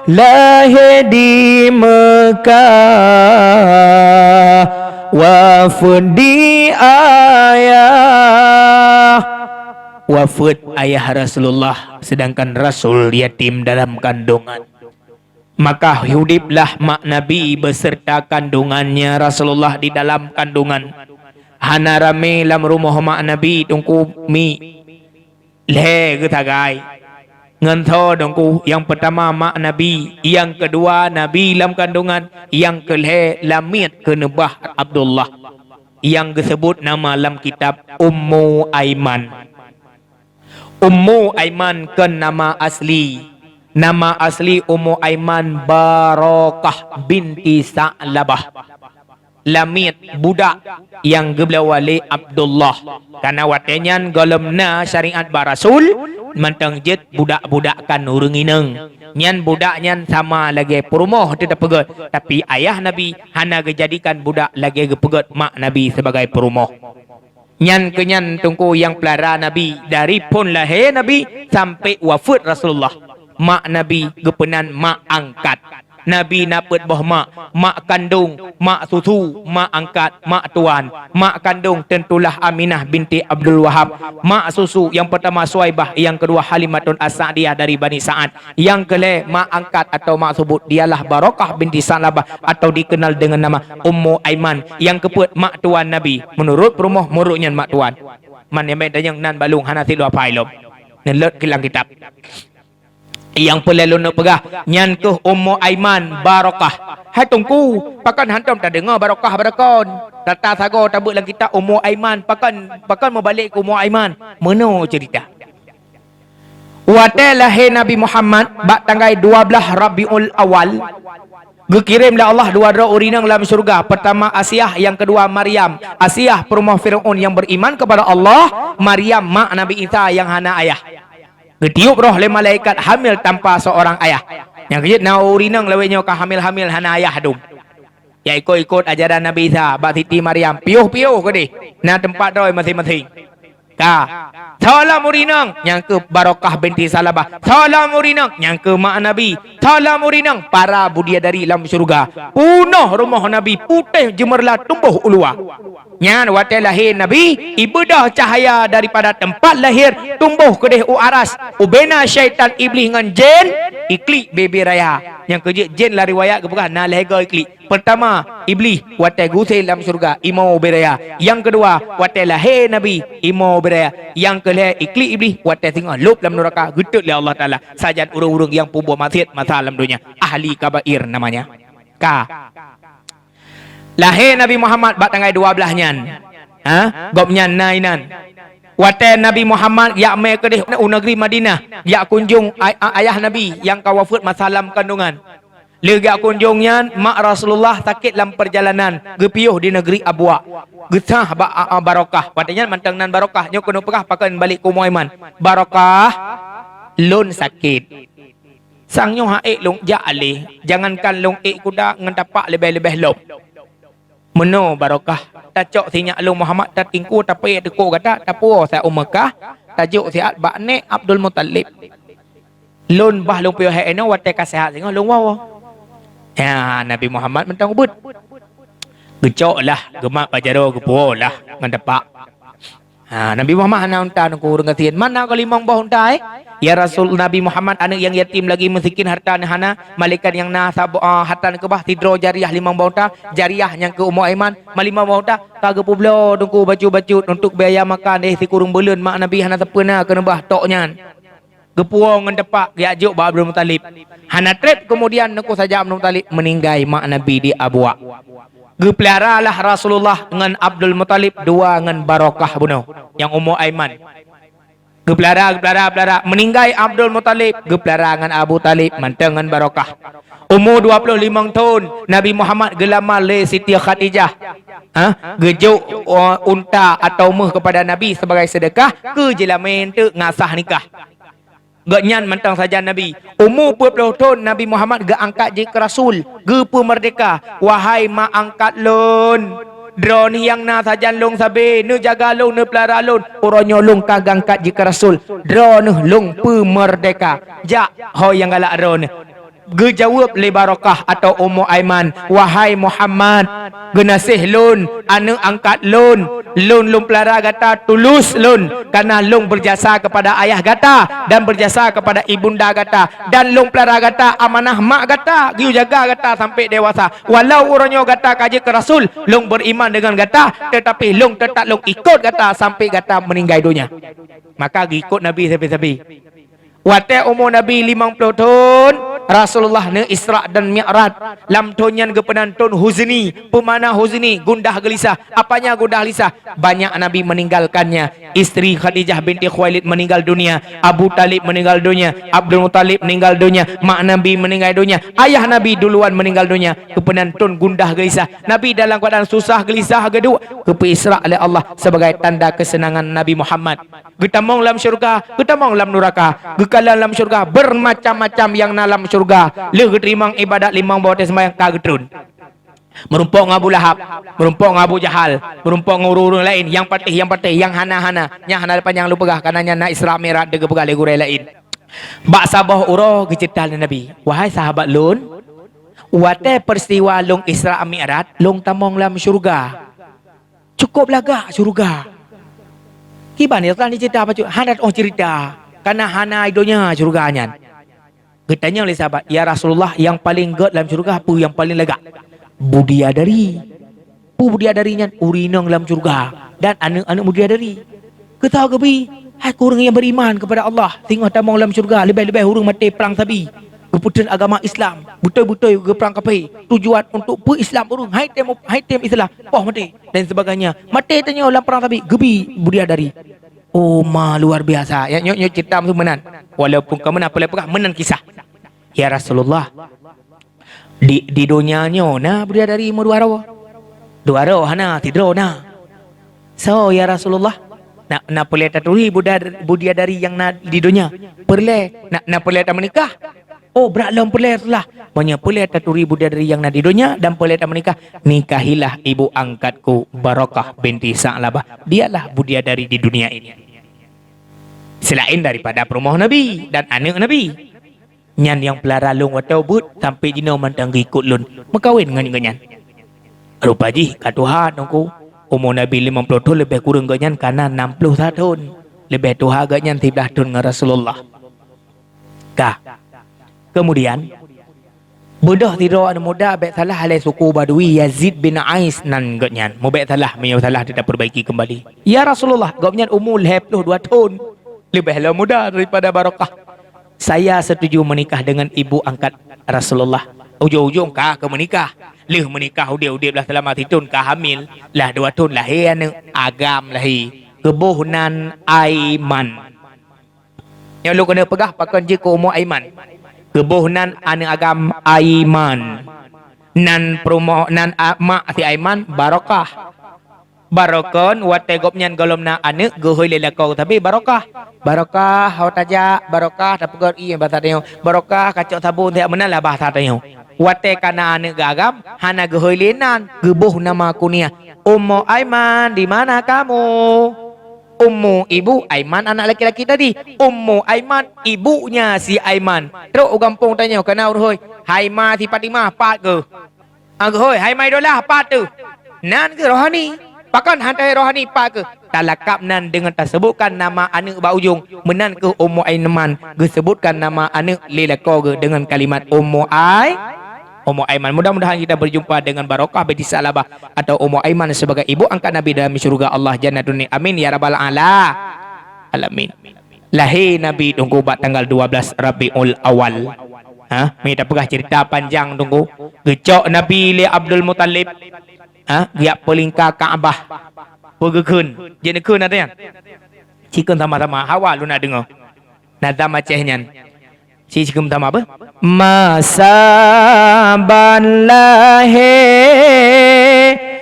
lahé di Meukah, wafeuet di ayah. Wafeuet ayah Rasulullah, sedangkan Rasul yatim dalam kandungan. Maka hudiblah mak Nabi beserta kandungannya Rasulullah di dalam kandungan. Hana ramé lam rumoh mak Nabi teungku mi. Lhée geusagai. Ngon soe teungku, nyang peutama mak Nabi, nyang keudua Nabi lam kandungan, nyang keulhée lamiet keuneubah Abdullah, nyang geuseubut nama lam kitab Ummu Aiman. Ummu Aiman kon nama asli. Nama asli Ummu Aiman Barokah binti Sa'labah. Lamiet budak nyang geubloe lé Abdullah. Karena watée nyan gohlom na syariat bak Rasul, mantong jeuet budak-budak kan ureuëng inong. Nyan budak nyan sama lagée peurumoh teuh tapeugét, tapi ayah Nabi hana geujadikan budak lagée geupeugét mak Nabi sibagai peurumoh. Nyan keunyan teungku nyang peulara Nabi dari phon lahé Nabi sampai wafeuet Rasulullah. Mak Nabi geupeunan mak angkat. Nabi na peuet boh mak, mak kandong, mak susu, mak angkat, mak tuan. Mak kandong tentulah Aminah binti Abdul Wahab. Mak susu nyang pertama Suwaibah, nyang kedua Halimatun As-Sa'diyah dari Bani Sa'ad. Nyang keulhèe mak angkat atau mak subut dialah Barokah binti Sa'labah atau dikenal dengan nama Ummu Aiman. Nyang keupeuet mak tuan Nabi. Menurut peurumoh, murid nyan mak tuan. Man nyang bèk tanyong nan balong hana sidroe apai lom. Neulot keu lam kitab. Nyang peureulèe lôn peugah, nyan keuh Ummu Aiman Barokah. Hai Teungku, pakon hantom tadeungoe Barokah bak droe kon? Tata sagoe tabeuet lam kitab Ummu Aiman, pakon, pakon meubalek keu Ummu Aiman? Meunoe ceurita. Watèe lahé Nabi Muhammad bak tanggai dua blaih Rabiul Awal, geukirém lé Allah dua droe ureueng inong lam syeuruga, peurtama Asiah, nyang keudua Maryam. Asiah peurumoh Fir'aun nyang beriman kepada Allah, Maryam mak Nabi Isa nyang hana ayah. Geutiup roh lé malaikat hamil tanpa seorang ayah. Nyang keujeuet na ureueng inong lawét nyoe ka hamil-hamil hana ayah dum. Ya ikot-ikot ajaran Nabi Isa bak Siti Maryam, piôh-piôh keudeh, na teumpat droe maséng-maséng. Ka. Soe lom ureueng inong, nyang keuh Barokah binti Salabah. Soe lom ureueng inong, nyang keuh mak Nabi. Soe lom ureueng inong, para budiadari lam syeuruga. Peunoh rumoh Nabi putéh jeumeurla tumbôh u luwa. Nyan watèe lahé Nabi, ibeudôh cahya daripada teumpat lahé tumbôh keudeh u aras. Ubena syaitan Iblih ngon jén iklik bebe raya. Nyang keujeuet jén lam riwayat geupeugah na lhèe goe iklik. Peurtama, Iblih watèe geuusé lam syeuruga, imoe bebe raya. Nyang keudua, watèe lahé Nabi, imoe bebe raya. Nyang keulhèe iklik Iblih watèe singoh lôb lam nuraka geutot lé Allah Taala. Sajan ureueng-ureueng nyang peubuet maksiat masa lam donya, ahli kabair namanya. Ka. Lahé Nabi Muhammad bak tanggai dua blaih nyan. Ha? Gobnyan na inan. Watèe Nabi Muhammad jak mé keudeh u negeri Madinah, jak kunjong ay-, a-, ayah Nabi nyang ka wafeuet masa lam kandungan. Lheueh jak kunjong nyan, mak Rasulullah sakét lam peurjalanan, geupiôh di negeri Abwa. Geusah bak a-, a-, Barokah. Watèe nyan mantong nan Barokah, nyoe keuneuk peugah pakon balek keu Ummu Aiman. Barokah, lôn sakét. Sang nyoe han ék lôn jak alèh, jangankan lôn ék kuda ngon tapak leubeh-leubeh lom. Meunoe Barokah, tacok sinyak lôn Muhammad, tatingkue, tapeuék teuko gata, tapuwoe sa u Meukah, tajok siat bak nèk Abdul Muthalib. Lôn bah lôn piôh hai inoe watèe ka seuhat singoh lôn woe. Ya, Nabi Muhammad mantong ubit. Geucok lah, geumat bak jaroe, geupuwoe lah ngon tapak. Ha, Nabi Muhammad hana unta, Teungku, ureueng gasien. Mana ka limong boh unta, eh? Ya Rasul, Nabi Muhammad aneuk nyang yatim lagi, meusikin, harta neuh hana, malaikat nyang na sab-, ah, harta neuh keubah sidroe jariyah limong boh unta, jariyah nyang keu Ummu Aiman, ma limong boh unta, ka geupeubloe, Teungku, bacut-bacut, untuk biaya makan, eh, sikureueng buleuen mak Nabi hana sapeue na keuneubah tok nyan. Geupuwoe ngon tapak geujak jok bak Abdul Muthalib. Hana trép keumudian neuku saja Abdul Muthalib meuninggai mak Nabi di Abwa. Geupeulara lah Rasulullah ngon Abdul Muthalib dua ngon Barokah bunoe, nyang Ummu Aiman. Geupeulara, geupeulara, geupeulara. Meuninggai Abdul Muthalib, geupeulara ngon Abu Thalib mantong ngon Barokah. Umu dua ploh limong thon, Nabi Muhammad geulamar lé Siti Khadijah. Ha? Geujok, uh, unta atau méuh keupada Nabi sebagai seudeukah keu jeulamé eunteuk ngasah nikah. Gobnyan mantong sajan Nabi. Umu peuet ploh thon Nabi Muhammad geuangkat jeuet keu rasul, geupeumeurdéhka. Wahai mak angkat lôn, droeneuh nyang na sajan lôn sabe, neujaga lôn, neupeulara lôn. Uroe nyoe lôn ka geuangkat jeuet keu rasul, droeneuh lôn peumeurdéhka. Jak, ho nyang galak droeneuh. Geujaweueb lé Barokah atau Ummu Aiman, "Wahai Muhammad, geunaséh lôn, aneuk angkat lôn, lôn lôn peulara gata tulus lôn, kareuna lôn beujasa keupada ayah gata dan beujasa keupada ibunda gata, dan lôn peulara gata amanah mak gata, geuyue jaga gata sampai dewasa. Walau uroe nyoe gata ka jeuet keu rasul, lôn beriman deungon gata, teutapi lôn teutap lôn ikot gata sampai gata meuninggai donya." Maka geuikot Nabi sabe-sabe. Watée umu Nabi limong ploh thon, Rasulullah neu Isra dan Mi'raj. Lam thon nyan geupeunan thon huzni. Peue makna huzni? Gundah geulisah. Apanya gundah geulisah? Banyak Nabi meninggalkannya. Istri Khadijah binti Khuwailid meninggal dunia. Abu Talib meninggal dunia. Abdul Muthalib meninggal dunia. Mak Nabi meninggal dunia. Ayah Nabi duluan meninggal dunia. Geupeunan thon gundah geulisah. Nabi dalam keadaan susah geulisah geuduek. Geupeu Isra lé Allah sebagai tanda kesenangan Nabi Muhammad. Geutamong lam syeuruga, geutamong lam nuraka, geukalon lam syeuruga, beurmacam-macam nyang na lam syeuruga. Lheueh geuteurimong iébadat limong boh watée seumayang ka geutreun. Meurumpok ngon Abu Lahab, meurumpok ngon Abu Jahal, meurumpok ngon ureuëng-ureuëng laén, nyang patéh, nyang patéh, nyang hana-hana, nyang hana panyang lôn peugah, kareuna nyan na Isra Mi'raj geupeugah lé gurée laén. Bak saboh uroe geuceurita lé Nabi, "Wahai sahabat lôn, Watée peristiwa lôn Isra Mi'raj, lôn tamong lam syeuruga. Cukup lagak syeuruga. Kiban ya, teulah cerita bacut, hana oh cerita. Karena hana i donya syeuruga nyan. Geutanyong lé sahabat, "Ya Rasulullah, nyang paleng gét lam syeuruga peue nyang paleng lagak?" "Budiadari." "Peue budiadari nyan?" "Ureuëng inong lam syeuruga dan aneuëk-aneuëk budiadari." Geutanyoe geubi, hai kureueng nyang beriman kepada Allah, singoh tamong lam syeuruga, leubeh-leubeh ureuëng maté prang sabi, geupeutrön agama Islam, beutôi-beutôi geuprang kafé, tujuan untuk peu-Islam ureuëng, hai tem, hai tem Islam, poh maté, dan sebagainya. Maté tanyoe lam prang sabi, geubi budiadari. Oh, ma luar biasa. Ya, nyoe, nyoe cerita meunan. Walaupun ka meunan, peulai peugah meunan kisah. "Ya Rasulullah, di, di donya nyoe na budiadari meudua droe?" "Dua droe hana, sidroe na." "Soe ya Rasulullah?" "Na, na peureulée taturi buda-, budiadari nyang na di donya?" "Peureulée." "Na, na peureulée tameunikah?" "Oh, brat lom peureulée Rasulullah." "Meunyoe peureulée taturi budiadari nyang na di donya dan peureulée tameunikah, nikahilah ibu angkatku Barokah binti Sa'labah. Dialah budiadari di dunia ini, selain daripada peurumoh Nabi dan aneuëk Nabi. Nyan nyang peulara lôn watée ubeuet sampai jinoe mantong geuikot lôn meukawen ngon geuhnyan." Rupa jih ka tuha Teungku, umu Nabi limong ploh thon, leubeh kureueng geuhnyan kana nam ploh sa thon. Leubeh tuha geuhnyan siblaih thon ngon Rasulullah. Ka. Kemudian, beudôh sidroe aneuëk muda bék salah lé suku Badui, Yazid bin Ais nan geuhnyan. Mubék salah, meunyoe salah, taperbaiki keumbali. "Ya Rasulullah, gobnyan umu lhée ploh dua thon." Leubeh lom muda daripada Barokah. "Saya setuju menikah dengan ibu angkat Rasulullah." Ujong-ujong ka keu meunikah. Lheueh meunikah udeb-udeb lah seulama sithon, ka hamil, lah dua thon lahé aneuëk agam lahé. Geuboh nan Aiman. Nyoe lôn keuneuk peugah pakon jeuet keu umu Aiman. Geuboh nan aneuëk agam Aiman. Nan peurumoh, nan a-, mak si Aiman Barokah. Barokon watée gobnyan gohlom na aneuëk geuhôi lé lakoe sabe Barokah. "Barokah, ho tajak, Barokah, tapeugét ié basa tanyoe. Barokah, kacok sabon, siat meunan lah basa tanyoe." Watée kana aneuëk geuagam, hana geuhôi lé nan, geuboh nama kuniah. "Ummu Aiman, di mana kamu?" Ummu, ibu, Aiman, anak laki-laki tadi. Ummu Aiman, ibunya si Aiman. Trok u gampông tanyoe kana ureuëng hôi, "Hai ma si Fatimah, pat keuh?" "Ageuhôi, hai ma Idolah, pat teuh?" "Nan keuh rohani." "Pakon hana rohani, pat keuh?" Talakab nan deungon tasebutkan nama aneuëk bak ujong. Meunan keuh Ummu Aiman geusebutkan nama aneuëk lé lakoe geuh deungon kalimat Ummu Ai-, Ummu Aiman. Mudah-mudahan kita berjumpa dengan Barokah binti Sa'labah atau Ummu Aiman sebagai ibu angkat Nabi dalam syurga Allah Jannatun Na'im. Amin ya rabbal ala-, alamin. Lahé Nabi Teungku bak tanggal dua belas Rabiul Awal. Ha, mita peugah cerita panjang Teungku. Geucok Nabi lé Abdul Muthalib. Ha, geujak peulingka Ka'bah. Peue geukheun? Jeuet neukheun ata nyan? Ci kheun sama-sama. Hawa lôn na deungoe. Nazam Aceh nyan. Ci kheun sama beuh. Masa ban lahé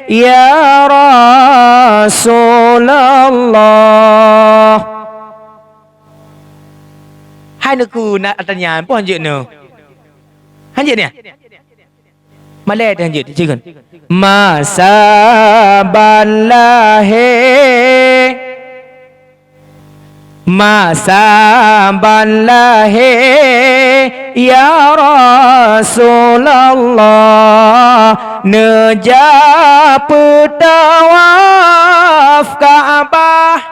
ya Rasulullah. Hai neukheun ata nyan, peue hanjeuet nyoe? Hanjeuet nyan? Malée teuh hanjeuet, ci kheun. Masa ban lahé, masa ban lahé, ya Rasulullah, neujak peutawaf Ka'bah.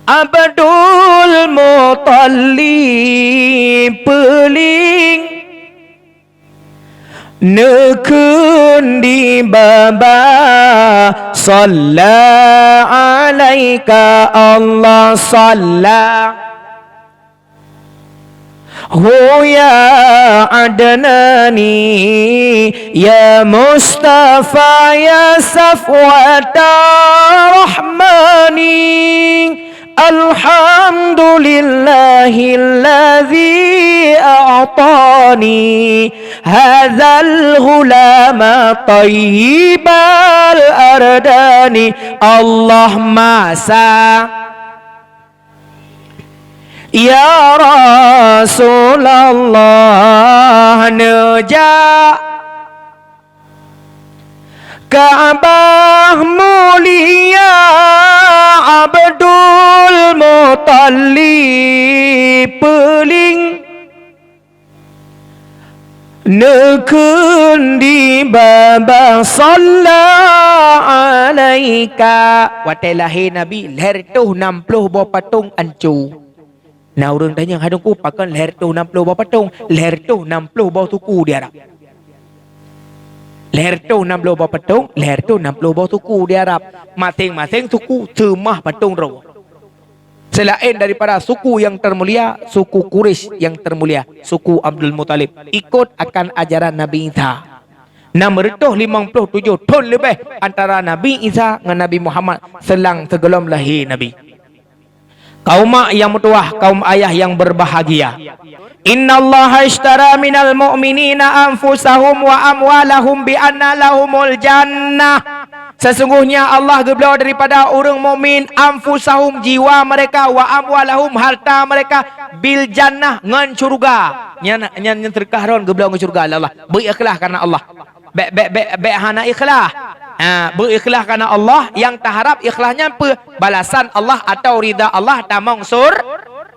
Abdul Muthalib peuling, neukheun di babah, "Shalla alaika Allah, shalla." Hu ya Adnani, ya Mustafa, ya Safwata Rahmani. Alhamdulillahilladzi a'tani hadzal ghulama thayyibal ardani. Allah masa Ya Rasulullah, neujak Ka'bah mulia, Abdul Muthalib peuling. Neukheun di babah shalla alaika. Watée lahé Nabi, lhée reutôh nam ploh boh patong anco. Na ureuëng tanyong, "Hai Teungku, pakon lhée reutôh nam ploh boh patong?" Lhée reutôh nam ploh boh suku di Arab. Lhée reutôh nam ploh boh patong, lhée reutôh nam ploh boh suku di Arab. Maséng-maséng suku seumah patong droe. Selain daripada suku yang termulia, suku Quraisy yang termulia, suku Abdul Muthalib, ikut akan ajaran Nabi Isa. Nam reutôh limong ploh tujoh thon leubeh antara Nabi Isa ngon Nabi Muhammad seulang sigohlom lahé Nabi. Kaum mak yang meutuwah, kaum ayah yang berbahagia. "Innallaha ishtara minal mu'minina anfusahum wa amwalahum bi anna lahumul jannah." Sesungguhnya Allah geubloe daripada ureuëng mukmin anfusahum, jiwa mereka, wa amwalahum, harta mereka, bil jannah, ngon syurga. Nyan, nyan, nyan seudeukah droen geubloe ngon syurga lé Allah. Beu ikhlaih karena Allah. Bék, bék, bék, bék hana ikhlaih. Ha, beu ikhlaih karena Allah, nyang taharab ikhlaih nyan peue? Balasan Allah atau ridha Allah, tamong sur-,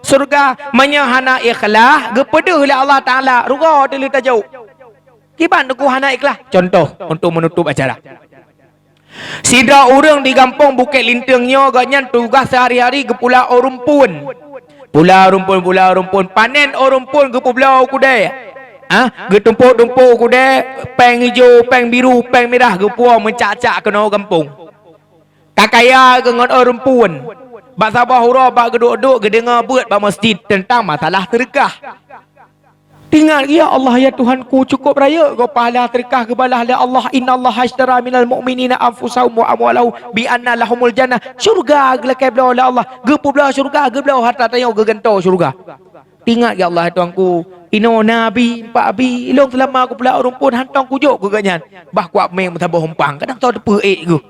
syurga. Meunyoe hana ikhlaih, geupeudeuh lé Allah Taala, rugoe teuh lé tajok. Kiban Teungku hana ikhlaih? Contoh untuk menutup acara. Sidroe ureuëng di gampông Bukét Linteng nyoe, gobnyan tugaih sehari-hari geupula rumpun. Pula rumpun, pula rumpun, panen rumpun, geupeubloe u keudè. Ah, geutumpôk-tumpôk u keudè, péng ijo, péng biru, péng mirah, geupuwoe meucak-cak keunoe gampông. Ka kaya geuh ngon rumpun. Bak saboh uroe bak geuduek-duek geudeungoe beuet bak meuseujid teuntang masalah seudeukah. Teuingat, "Ya Allah, ya Tuhanku, cukup rayeuk goe pahala seudeukah geubalah lé Allah, 'Innallaha ashtara minal mu'minina anfusahum wa amwalahum bi anna lahumul jannah.'" Syurga geulakée bloe lé Allah, geupeubloe syurga, geubloe harta tanyoe geugantoe syurga. Teuingat, "Ya Allah, ya Tuhanku, inoe na abi, empat abi, ilôn seulama kupula rumpun hantong kujok keu gobnyan, bah kuat mé meusaboh umpang, kadang soe teupeu ék geuh."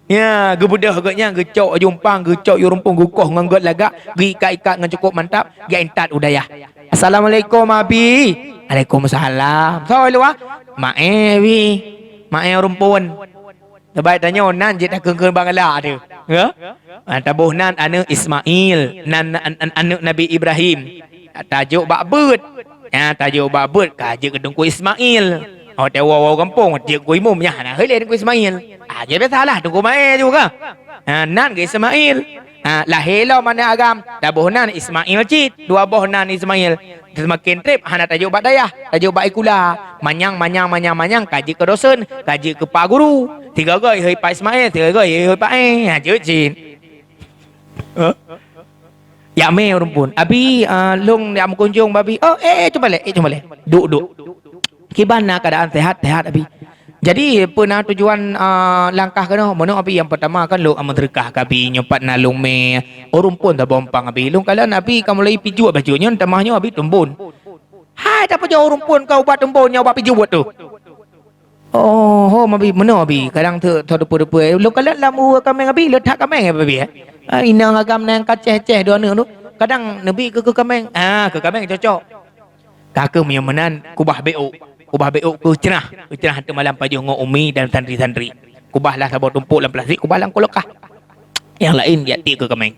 Ya, geubeudôh gobnyan, geucok aju umpang, geucok aju rumpun, geukoh ngon gét lagak, geuikat-ikat ngon cukup mantap, geuintat u dayah. "Assalamualaikum, Abi." "Waalaikumsalam." "Soe luwa?" "Maé, Abi. Maé rumpun." Tebai tanyoe nan jeuet takheun-kheun bangla teuh. Ya? Ah, taboh nan aneuëk Ismail, nan, an-, an-, aneuëk Nabi Ibrahim. Tajok bak beuet. Ya, tajok bak beuet, ka jeuet keu Teungku Ismail. Oh, watée woe-woe gampông, jeuet keu imum, nyan hana heueh lé Teungku Ismail. Ah, jadi biasalah Teungku Maé juga. Ha, nan keu Ismail. Ha, lahé lom aneuëk agam, taboh nan Ismail cit, dua boh nan Ismail. Seumaken treb hana tajok bak dayah, tajok bak sikula. Manyang, manyang, manyang, manyang, ka jeuet keu dosen, ka jeuet keu pak guru. Sigoe-goe ihôi pak Ismail, sigoe-goe ihôi pak, eh, ha, jeuet cit. Huh? Jak mé ureuëng phon. "Abi, ah, lôn jak meukunjong bak Abi." "Oh, eh, eh, cuba lé, eh, cuba lé. Duek, duek." "Kiban na keuadaan, sehat?" "Sehat, Abi." "Jadi, peue na tujuan, ah, langkah keunoe?" "Meunoe, Abi, nyang peurtama kan lôn meuseudeukah keu Abi, nyoe pat na lôn mé ureuëng phon saboh umpang, Abi. Lôn kalon Abi ka mulai pijuet bacut nyoe, tamah nyoe Abi teumbon." "Hai, tapajoh ureuëng phon ka ubat teumbon nyang ubat pijuet teuh?" "Oh, ho, Abi, meunoe, Abi. Kadang teu-, teu deupeu-deupeu. Lôn kalon lam ueh kaméng Abi, le that kaméng, Abi, eh. Ah, inong agam nyang ka céh-céh dua aneuëk tu. Kadang neubi keu, keu kaméng." "Ah, keu kaméng cocok." "Ka kheueh meunyoe meunan, kubah bék ôk. Kubah bék ôk keu ceunah. Keu ceunah teuk malam pajoh ngon umi dan santri-santri. Kubah lah saboh tumpôk lam plastik, kubah lam kulkas. Nyang laén jak tiek keu kaméng."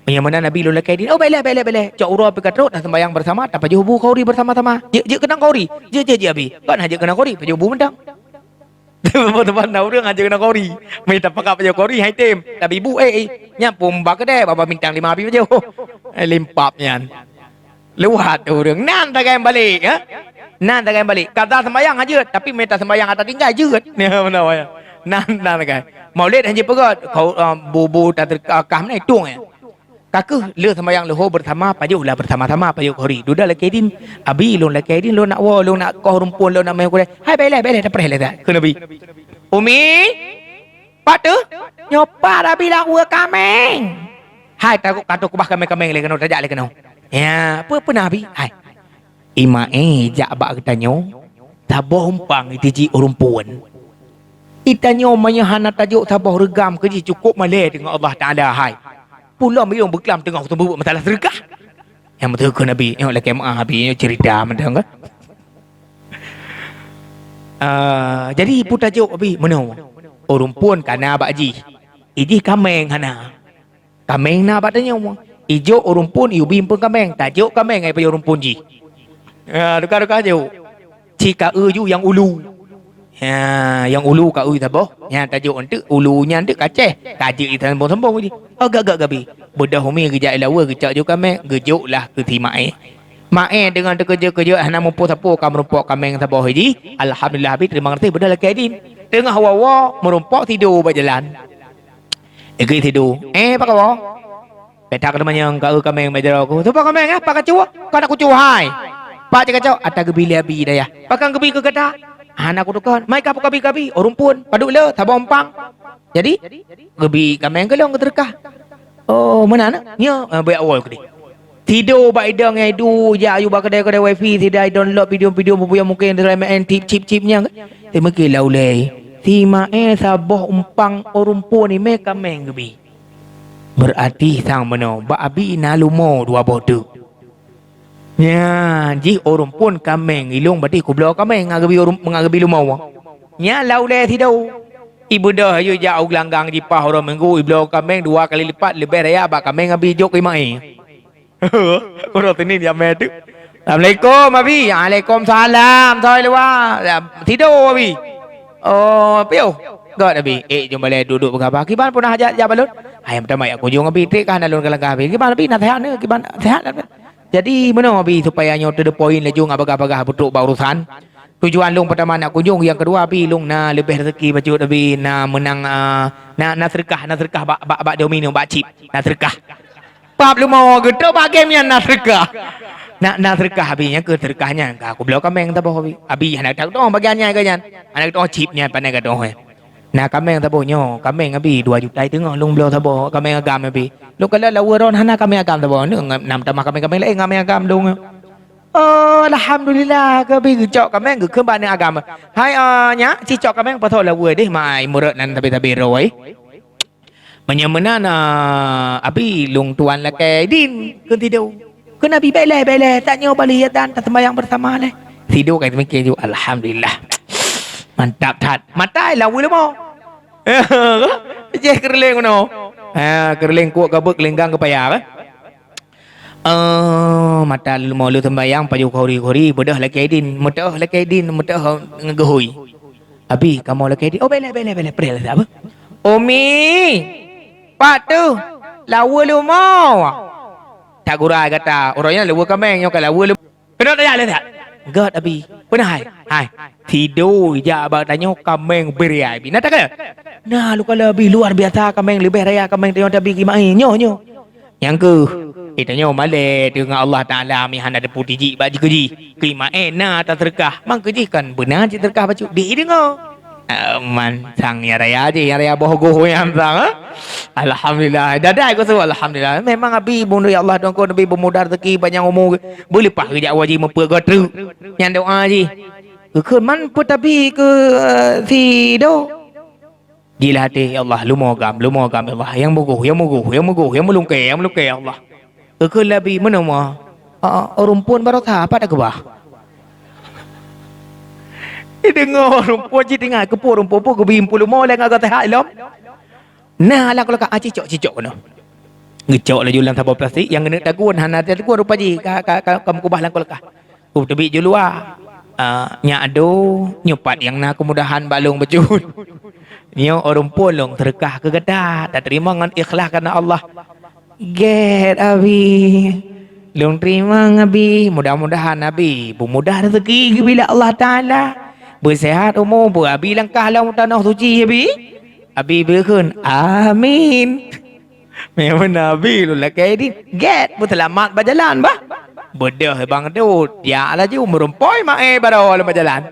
Meunyoe meunan Abi lôn lakée idin, "Oh, bék lé, bék lé, bék lé. Cok uroe pih ka trok, taseumbahyang beusama, tapajoh bu khauri beusama-sama. Jeuet, jeuet keunong khauri. Jeuet, jeuet, jeuet, Abi. Kon hana jeuet keunong khauri, pajoh bu mantong." Teuma na ureuëng hana jeuet keunong khauri. Meuh tapakat pajoh khauri, hai tem. Tapi bu, eh, eh. Nyan phon ba keudè, baba mintang lima Abi pajoh. Eh, limpap nyan. Lewat ureuëng. Nan tagai balek, ha? Nan tagai balek. Ka taseumbahyang hana jeuet, tapi meuh taseumbahyang ata tinggai jeuet. Ni, meunan, ya. Nan, nan tagai. Maulid hana jipeugét, kau, ah, bu-bu tateukah meunan, tueng, ya. Ka kheueh lheueh seumbahyang luho beusama, pajoh lah beusama-sama, pajoh khauri. Dudoe lakée idin, "Abi, lôn lakée idin, lôn nak woe, lôn nak koh rumpon, lôn nak meuh keudè." "Hai, bék lé, bék lé, tapreh lé, dah." Kheun Abi. "Umi, pat teuh?" "Nyoe pat, Abi, lam ueh kaméng." "Hai, takot ka trok kubah kaméng-kaméng lé keunoe, tajak lé keunoe." "Ya, peue, peue na, Abi?" "Hai." "Imaé jak bak geutanyoe, saboh umpang jiteujiek ureuëng phon. Geutanyoe meunyoe hana tajok saboh reugam keu jih, cukôp malée deungon Allah Taala, hai. Peue lom yong beuklam teungoh seumeubeuet masalah seudeukah." Nyang beutôi kheun Abi, nyoe lakée meu'ah Abi, nyoe ceurita mantong ka. Ah, jadi peue tajok Abi, meunoe. Ureuëng phon ka na bak jih. Ijih kaméng hana. Kaméng na bak tanyoe. Ijok ureuëng phon, iubi phon kaméng. Tajok kaméng, ai pajoh ureuëng phon jih. Ha, teuka-teuka jok. Ci ka eu ju nyang ulu. Ha, nyang ulu ka eu saboh. Nyan tajok eunteuk ulu nyan teuk kacéh. Ka jeuet sambong-sambong ji. Oh, gak-gak gabi. Beudôh umi geujak i laweue geucok ju kaméng, geujok lah keu si Maé. Maé deungon teukeujot-keujot hana muphom sapeue ka meurumpok kaméng saboh ji. Alhamdulillah, Abi, terima kasih, beudôh lakée idin. Teungoh woe-woe meurumpok Sido bak jalan. Ikeu Sido, "Eh, pakon woe?" "Beta ka teumanyong ka eu kaméng bak jaroe ku." "Soe po kaméng, eh? Pakon cue?" "Kon aku cue hai." "Pakon cit kacok?" "Ata geubi lé Abi dayah." "Pakon geubi keu gata?" "Hana kutukon." "Mai ka peu kabi-kabi?" "Oh, rumpun." "Padub le?" "Saboh umpang." "Jadi?" "Geubi kaméng keu lôn keu seudeukah." "Oh, meunan, eh?" "Nyo, eh, beuyak woe keudeh." Sido bak idong nyang idu jak aju bak keudè-keudè wifi, sida i download video-video peue nyang mungken, sira maén chip, chip, chip nyan. Teumeuke lau lé. Si Maé saboh umpang, oh, rumpun imé kaméng geubi. Beurati sang meunoe, bak Abi na lumo dua boh teuk. Nyan jih, oh, rumpun kaméng ilong bati kubloe kaméng ngat geubi, oh, rum-, ngat geubi lumo. Nyan lau lé Sido. Ibeudôh aju jak u geulanggang jipah uroe Minggu, ibloe kaméng dua kali lipat leubeh raya bak kaméng Abi jok keu Maé. Uroe Senin jamé teuk. "Assalamualaikum, Abi." "Waalaikumsalam. Soe luwa?" "Sido, Abi." "Oh, piôh." "Göt, Abi." Eh, jeuem balèe duek-duek peugah bah. "Kiban peue na hajat jak bak lôn?" "Hai, meutamah jak kunjong, Abi. Trép ka hana lôn galak, Abi." "Kiban, Abi, na seuhat na? Kiban seuhat, Abi?" Jadi, meunoe, Abi, supaya nyoe to the point laju ngat bagah-bagah beutrok bak urosan. Tujuan lôn peutama na kunjong, nyang keudua, Abi, lôn na leubeh rezeki bacut, Abi, na meunang, ah, na, na seudeukah, na seudeukah bak, bak, bak domino, bak chip. Na seudeukah. Pap lumo geutrok bak game nyan na seudeukah. Na, na seudeukah, Abi, nyang keu seudeukah nyan ka kubloe kaméng saboh, Abi. Abi hana tatu'oh bagian nyan keu nyan. Hana tatu'oh chip nyan, pandai gatoh, eh. Na kaméng saboh nyoe, kaméng, Abi, dua juta teungoh lôn bloe saboh, kaméng agam, Abi. Lôn kalon laweue droen hana kaméng agam saboh, na meutamah kaméng-kaméng laén, kaméng agam lôn. Oh, alhamdulillah, keu Abi geucok kaméng geukheun bak aneuk agam. "Hai, ah, nyak, ci cok kaméng pasoe laweue deh, mai murot nan tabe-tabe roe." Meunyoe meunan, ah, Abi, lôn tuan lakée idin keu Sido. Kheun Abi, "Bèk lé, bèk lé, tanyoe bali dan taseumbahyang beusama lé." Sido ka teumike ju, "Alhamdulillah. Mantap that." Matai laweue lumo. Jeh keureuléng meunoe. Ha, keureuléng kuek ka beuet, keulinggang geupaya, eh. Oh, mata leumo lheueh seumbahyang, pajoh khuri-khuri, beudôh lakée idin, meuteu'oh lakée idin, meuteu'oh ngon geuhôi. "Abi, kamoe lakée idin." "Oh, bèk lé, bèk lé, bèk lé, preh lé sabe." "Umi, pat teuh, laweue leumo." "That gura gata, uroe nyan laweue kaméng, nyoe ka laweue leumo." Keunoe tajak lé that. "Göt, Abi." "Peue na hai?" "Hai, Sido jak bak tanyoe kaméng bri hai, Abi." "Na takheun?" "Na, lôn kalon, Abi, luar biasa kaméng, leubeh raya kaméng tanyoe tabi keu Maé. Nyoe, nyoe." Nyang keuh, eh, tanyoe malèe teuh ngon Allah Taala, meuhana teupeu tijik bak jih keu jih. Keu Maé na taseudeukah, mang keu jih kan beuna cit seudeukah bacut. Di deungoe. Aman, sang nyang raya jih, nyang raya boh goh nyan sang, eh? Alhamdulillah. Dadai ku su, alhamdulillah. Memang Abi, bunoe ya Allah, Tuhan ku, Nabi beumudah rezeki, panjang umu, beuleupah geujak haji meupeue goe treuk. Nyan doa jih. Geukheun man peutabi keu, eh, Sido. Jilah até, "Ya Allah, leumo agam, leumo agam, ya Allah. Nyang meugoh, nyang meugoh, nyang meugoh, nyang meulungkée, nyang meulungkée, ya Allah." Geukheun lé Abi, "Meunoe ma? Ah, rumpun baroesa, pat takeubah?" Ideungoe rumpun cit ingat, keupeue rumpun peue geubi, peue leumo lé ngon gata that ilom. Na lam kulkas, ah, cicok, cicok keunoe. Geucok laju lam saboh plastik nyang geuneuk tagun, hana tagun rupa jih ka, ka, ka, ka meukeubah lam kulkas. Ku teubiet ju luwa. Ah, nyak ado, nyoe pat nyang na keumudahan bak lôn bacut. Nyoe ureuëng phon lôn seudeukah keu gata, tateurimong ngon ikhlas kareuna Allah. Gét, Abi. Lôn teurimong, Abi. Mudah-mudahan Abi beumudah rezeki geubi lé Allah Taala. Beuseuhat umu, beu Abi langkah lam tanoh suci, Abi. Abi beukheun, "Amin." Meunyoe Nabi lôn lakée idin, gét, beuseulamat bak jalan bah. Beudôh bang dot, jak laju meurumpok ma-e baroe lam jalan.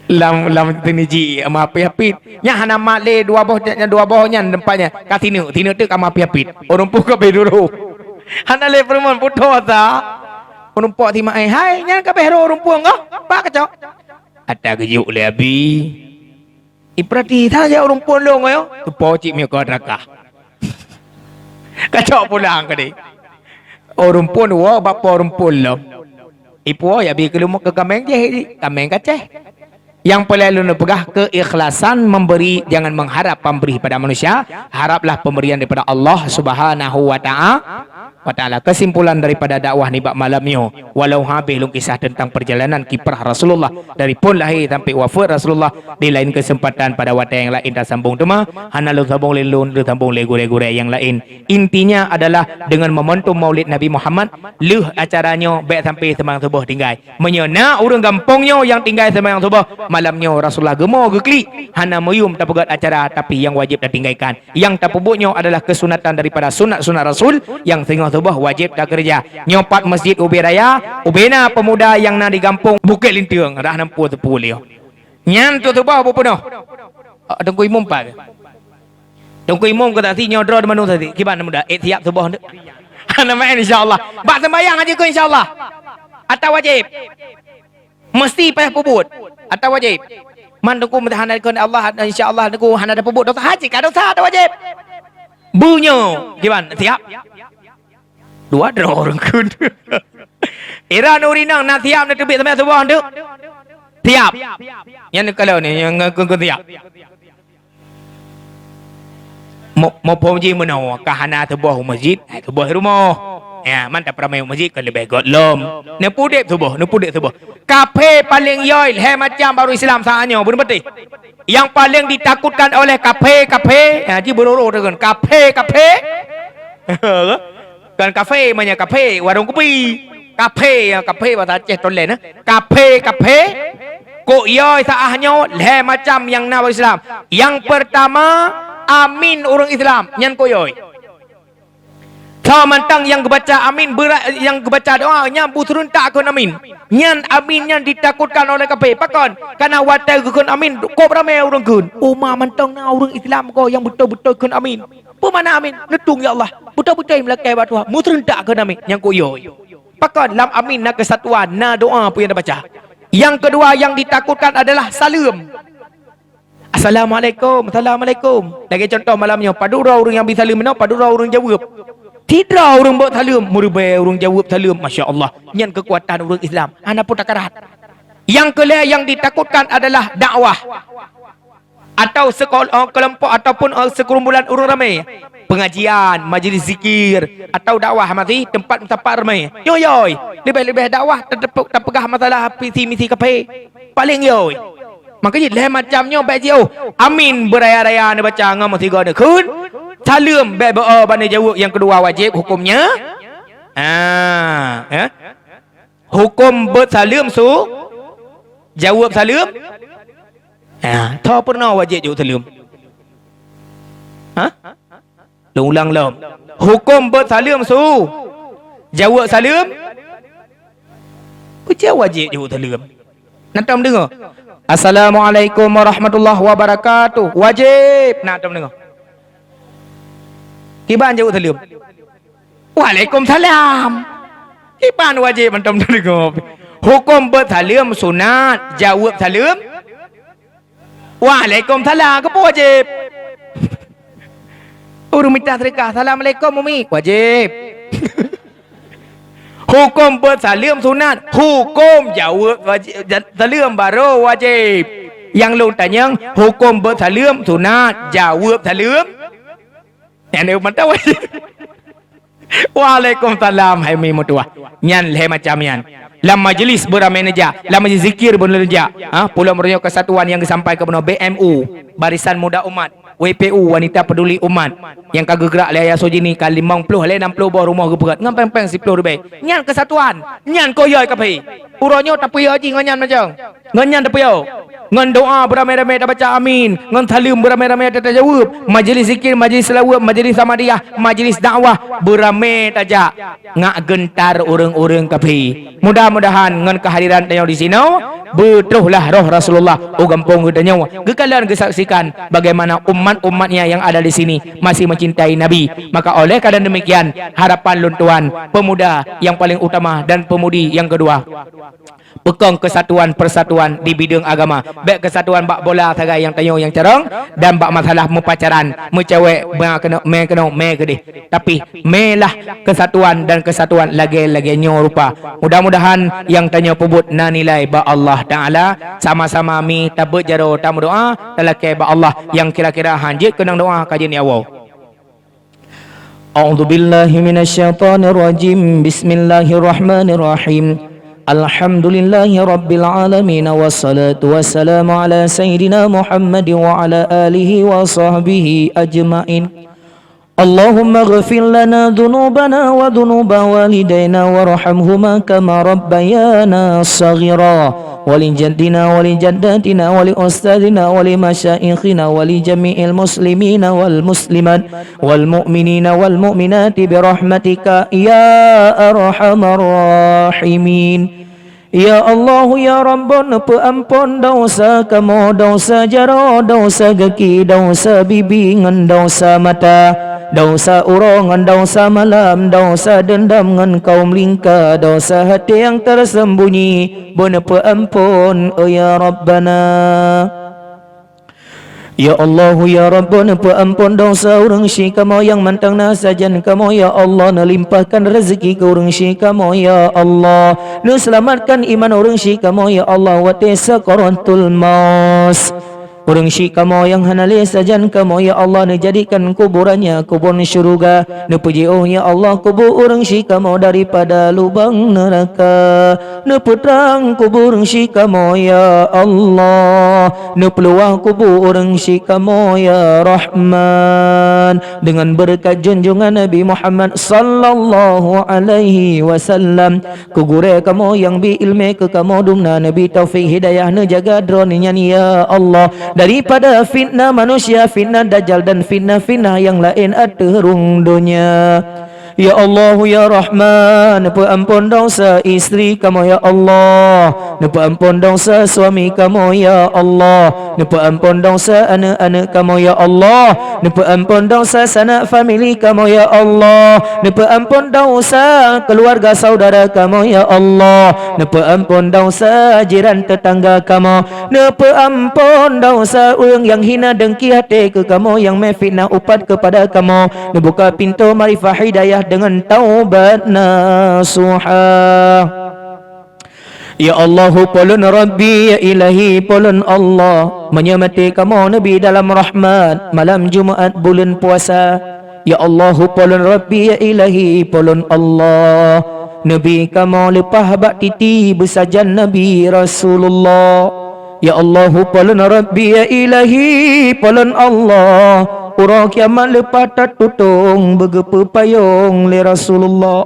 Lam, lam teuniji meuhapit-hapit. Nyan hana mat lé dua boh, nyan dua boh nyan teumpat nyan. Ka sineuk, sineuk teuk ka meuhapit-hapit. Ureuëng phon ka beh duro. Hana lé peurumoh putôh asa. Meurumpok si ma-e, "Hai, nyan ka beh ro ureuëng phon goh. Pak kacok." Ata geuyue lé Abi. Ipeurati saja ureuëng phon lôn nyoe, teupo cit meuko teurakah. Kacok pulang keudeh. Ureuëng phon woe bak po ureuëng phon lom. Ipuwoe ya bi keuleumo keu kaméng jih, kaméng kacéh. Nyang peureulée lôn peugah, keikhlasan memberi, jangan mengharap pambrih pada manusia, haraplah pemberian daripada Allah Subhanahu wa Ta'a-, Wa taala. Kesimpulan daripada dakwah nibak malam nyoe, walau habéh lôn kisah teuntang peurjalanan kiprah Rasulullah dari phon lahé sampai wafeuet Rasulullah, di laén keuseumpatan pada watée nyang laén tasambong teuma, hana lôn sambong lé lôn, lôn sambong lé gurée-gurée nyang laén. Intinya adalah deungon momentum Maulid Nabi Muhammad, lheueh acara nyoe bék sampai seumayang suboh tinggai. Meunyoe na ureuëng gampông nyoe nyang tinggai seumayang suboh, malam nyoe Rasulullah geumo geuklik, hana meuyum tapeugét acara, tapi nyang wajéb tatinggaikan. Nyang tapeubuet nyoe adalah keusunatan daripada sunat-sunat Rasul, nyang singoh suboh wajéb takeureuja. Nyoe pat masjid ubé raya, ubé na peumuda nyang na di gampông Bukét Linteung, rah nampu teupeu liôh. Nyan tu suboh beupeunoh. Ah, Teungku Imum pat. Teungku Imum keu taksi nyoe droe di Bandung taksi. Kiban muda, eh, siap suboh tu. Hana maén, insya Allah. Bak sembahyang aja keu insya Allah. Atau wajéb. Meusti payah peubuet atau wajéb? Man Teungku meuhan dikeue Allah, insya Allah Teungku hana tapeubuet dosa haji ka dosa atau wajéb? Beunyoe kiban siap? Dua droe ureuëng kheun. Ira nuri nang na siap na teubiet sampai suboh tu? Siap. Nyan kalau ni nyang kheun siap. Mo-, muphom jih meunoe, ka hana tuboh u masjid, hai tuboh i rumoh. Ya, man tapeuramé u masjid ka leubeh göt lom. Neupudeb tuboh, neupudeb tuboh. Kaphé paleng yôi lhée macam baru Islam saat nyoe, beuna beutôi. Nyang paleng ditakutkan oleh kaphé, kaphé, ya, ji beuroro deungon kaphé, kaphé. Kan kaphé, manya kaphé, warong kupi. Kaphé, ya, kaphé bahasa Aceh tolen, eh. Kaphé, kaphé. Kok yôi saat nyoe lhée macam nyang na bak Islam. Nyang peurtama, amin ureuëng Islam, nyan kok yôi. Soe mantong nyang geubaca amin, beura-, nyang geubaca doa, nyan beuseureuntak kheun amin. Nyan amin nyan ditakutkan oleh kaphé. Pakon? Karena watée geukheun amin, kok ramé ureuëng kheun. Uma mantong na ureuëng Islam ko nyang beutôi-beutôi kheun amin. Peue makna amin? Neutueng, ya Allah, beutôi-beutôi meulakée bak Tuhan, meuseureuntak keu amin, nyang kuyôi. Pakon? Lam amin na keusatuan, na doa peue nyang tabaca. Nyang keudua nyang ditakutkan adalah saleuem. Assalamualaikum, assalamualaikum. Lagée contoh malam nyoe, padub droe ureuëng nyang bi saleuem inoe, padub droe ureuëng jaweueb. Sidroe ureuëng beuet saleuem, meuribée ureuëng jaweueb saleuem, masya Allah. Nyan keukuatan ureuëng Islam, hana peue takarat. Nyang keulhée nyang ditakutkan adalah dakwah. Atau sekol-, eh, kelompok ataupun, eh, segerombolan ureuëng ramé, pengajian, majelis zikir, atau dakwah masih tempat meusapat ramé. Yôi, yôi, leubeh-leubeh dakwah tateupeuk tapeugah masalah visi misi kaphé. Paleng yôi. Makanya lhée macam nyoe bék jiôh. Amin beuraya-raya neubaca ngon meusigoe neukheun. Saleuem bék beu-o bak neujaweueb nyang keudua wajéb hukömnya. Ah, eh? Huköm beuet saleuem su, jaweueb saleuem. Ha, tho peurunoe wajéb jaweueb saleuem. Ha? Lôn ulang lom. Huköm beuet saleuem su, jaweueb saleuem. Peue wajéb jaweueb saleuem? Na tom deungoe? Assalamualaikum warahmatullahi wabarakatuh. Wajéb. Na tom deungoe? Kiban jaweueb saleuem? Waalaikumsalam. Kiban wajéb mantong teudeungoe. Huköm beuet saleuem sunat, jaweueb saleuem. Waalaikumsalam, keupeue wajéb? Ureuëng mita seudeukah, "Assalamualaikum, Umi." Wajéb. Huköm beuet saleuem sunat, huköm jaweueb wajéb, ja-, saleuem barô wajéb. Nyang lôn tanyong, huköm beuet saleuem sunat, jaweueb saleuem. Nyan lé mantong. Waalaikumsalam, hai mi meutuah. Nyan lhée macam nyan. Lam majlis beuramé neujak, lam majlis zikir beuneujak. Ha, pulo meureuyoe keusatuan nyang geusampai keu bunoe B M U, Barisan Muda Umat, W P U, Wanita Peduli Umat, nyang ka geugrak lé Ayah Sojini ka limong ploh lé nam ploh boh rumoh geupeugét ngon péng-péng siploh ribée. Nyan keusatuan, nyan kuyôi kaphé. Uroe nyoe tapeuyôi jih ngon nyan macam. Ngon nyan tapeuyôi. Ngon doa beuramé-ramé tabaca amin, ngon saleuem beuramé-ramé tajaweueb, majelis zikir, majelis seulaweuet, majelis samadiyah, majelis dakwah beuramé tajak, ngak geuntar ureuëng-ureuëng kaphé. Mudah-mudahan ngon keuhadiran tanyoe di sinoe, beutrohlah roh Rasulullah u gampông geutanyoe, geukalon geusaksikan bagaimana umat-umatnya yang ada di sini masih mencintai Nabi. Maka oleh karena demikian, harapan lôn tuan, pemuda yang paling utama dan pemudi yang kedua, peukong keusatuan persatuan di bideueng agama. Bék keusatuan bak bola sagai nyang tanyoe nyang carông, dan bak masalah meupacaran, meucewek, ma keunoe, mé keunoe, mé keudeh. Tapi, mélah keusatuan dan keusatuan lagée-lagée nyoe rupa. Mudah-mudahan nyang tanyoe peubuet na nilai bak Allah Taala. Sama-sama mi tabeuet jaroe tameudoa, talakée bak Allah nyang kira-kira han jeuet keunong doa ka jeuet nyoe. أعوذ بالله من الشيطان الرجيم. بسم الله الرحمن الرحيم. الحمد لله رب العالمين، والصلاة والسلام على سيدنا محمد وعلى آله وصحبه أجمعين. اللهم اغفر لنا ذنوبنا وذنوب والدينا وارحمهما كما ربيانا صغيرا، ولجدنا ولجداتنا ولأستاذنا ولمشايخنا ولجميع المسلمين والمسلمات والمؤمنين والمؤمنات برحمتك يا أرحم الراحمين. Ya Allah, ya Rabbana, neupeuamphon desya kamoe, desya jaroe, desya gaki, desya bibi ngon desya mata, desya uroe ngon desya malam, desya deundam ngon kaum lingka, desya até nyang tersembunyi, beuneupeuamphon, oh ya Rabbana. Ya Allah, ya Rabbana, neupeuamphon desya ureuëng syik kamoe nyang mantong na sajan kamoe, ya Allah, neulimpahkan rezeki keu ureuëng syik kamoe, ya Allah, neuseulamatkan iman ureuëng syik kamoe, ya Allah, watée sakaratul maut. Ureuëng syik kamoe nyang hana lé sajan kamoe, ya Allah, neujadikan kuburannya kubur syeuruga, neupeujiôh, ya Allah, kubu ureuëng syik kamoe daripada lubang neuraka. Neupeutrang kubu ureuëng syik kamoe, ya Allah. Neupeuluwah kubu ureuëng syik kamoe, ya Rahman. Deungon beureukat junjungan Nabi Muhammad sallallahu alaihi wasallam, keu gurée kamoe nyang bi iéleumé keu kamoe dumna, neubri taufik hidayah, neujaga droeneuh nyan, ya Allah, daripada fitnah manusia, fitnah dajal, dan fitnah-fitnah nyang laén ateueh rhueng donya. Ya Allah, ya Rahman, neupeuamphon desya istri kamoe, ya Allah. Neupeuamphon desya suami kamoe, ya Allah. Neupeuamphon desya aneuëk-aneuëk kamoe, ya Allah. Neupeuamphon desya sanak famili kamoe, ya Allah. Neupeuamphon desya keuluwarga saudara kamoe, ya Allah. Neupeuamphon desya jiran teutangga kamoe. Neupeuamphon desya ureuëng nyang hina deungki até keu kamoe, nyang mé fitnah upat keupada kamoe. Neubuka pintoe makrifah hidayah deungon taubat nasuha. Ya Allahu, Po lôn Rabbi, ya Ilahi, Po lôn Allah, meunyoe maté kamoe neubri dalam rahmat, malam Jumaat buleuen puasa. Ya Allahu, Po lôn Rabbi, ya Ilahi, Po lôn Allah, neubri kamoe leupah bak titi beusajan Nabi Rasulullah. Ya Allahu, Po lôn Rabbi, ya Ilahi, Po lôn Allah, uroe kiamat leupah tatutong beugeupeu payong lé Rasulullah.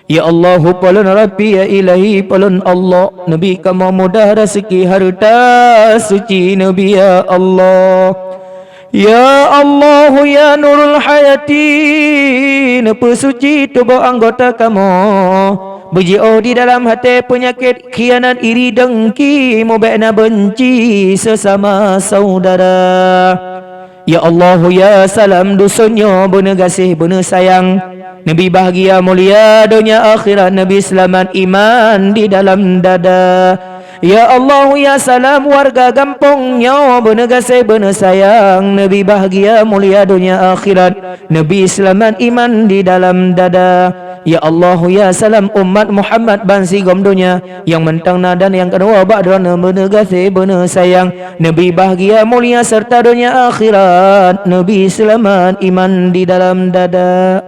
Ya Allahu, Po lôn Rabbi, ya Ilahi, Po lôn Allah, neubri kamoe mudah raseuki hareuta suci neubri, ya Allah. Ya Allahu, ya Nurul Hayati, neupeusuci tuboh anggota kamoe, beujiôh di dalam até peunyakét khianat, iri, deungki, mubék na beunci seusama saudara. Ya Allahu, ya Salam, dusun nyoe beuneugaséh beuneusayang, neubri bahgia mulia donya akhirat, neubri seulamat iman di dalam dada. Ya Allahu, ya Salam, warga gampông nyoe beuneugaséh beuneusayang, neubri bahgia mulia donya akhirat, neubri seulamat iman di dalam dada. Ya Allahu, ya Salam, umat Muhammad bansigom donya nyang mantong na dan nyang keudua bak droeneuh beuneugaséh beuneusayang, neubri bahgia mulia seureuta donya akhirat, neubri seulamat iman di dalam dada.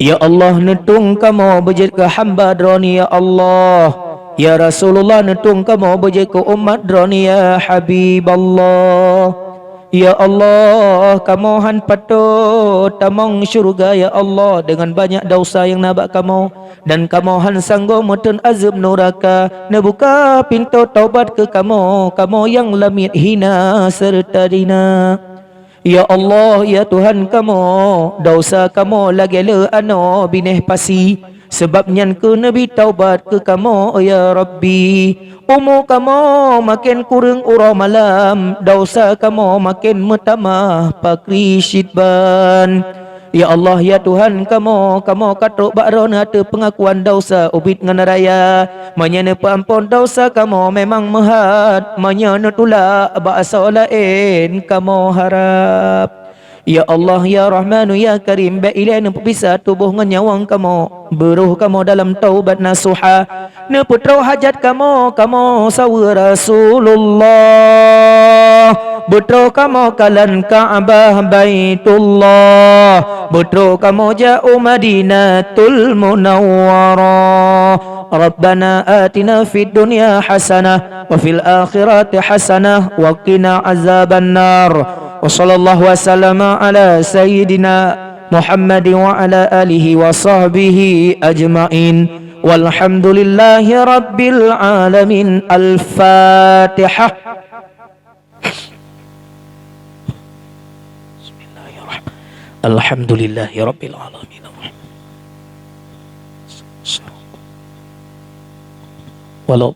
Ya Allah, neutueng kamoe beujeuet keu hamba Droeneuh, ya Allah. Ya Rasulullah, neutueng kamoe beujeuet keu umat Droeneuh, ya Habiballah. Ya Allah, kamoe han patot tamong syeuruga, ya Allah, deungon banyak desya nyang na bak kamoe, dan kamoe han sanggob meuteun azeueb nuraka. Neubuka pintoe taubat keu kamoe, kamoe nyang lamiet hina seureuta dina. Ya Allah, ya Tuhan kamoe, desya kamoe lagée le anoe binéh pasi. Sabab nyan kheueh neubri taubat keu kamoe, ya Rabbi. Umu kamoe maken kureueng uroe malam, desya kamoe maken meutamah pakri cit ban. Ya Allah, ya Tuhan kamoe, kamoe ka trok bak Droeneuh ateueh peungakuan desya ubit ngon raya. Meunyoe neupeuamphon desya kamoe memang meuhat, meunyoe neutulak bak asoe laén kamoe harab. Ya Allah, ya Rahmanu, ya Karim, bék ilée neupeubisa tuboh ngon nyawöng kamoe, beuroh kamoe dalam taubat nasuha. Neupeutroh hajat kamoe, kamoe saweue Rasulullah. Beutroh kamoe kalon Ka'bah Baitullah, beutroh kamoe jak u Madinatul Munawwarah. Rabbana atina fid dunya hasanah wa fil akhirati hasanah wa qina azabannar. Wa sallallahu wa sallama ala sayyidina Muhammad wa ala alihi wa sahbihi ajma'in. Walhamdulillahi rabbil alamin. Al-Fatihah. Bismillahirrahmanirrahim. Alhamdulillahi rabbil alamin. Walau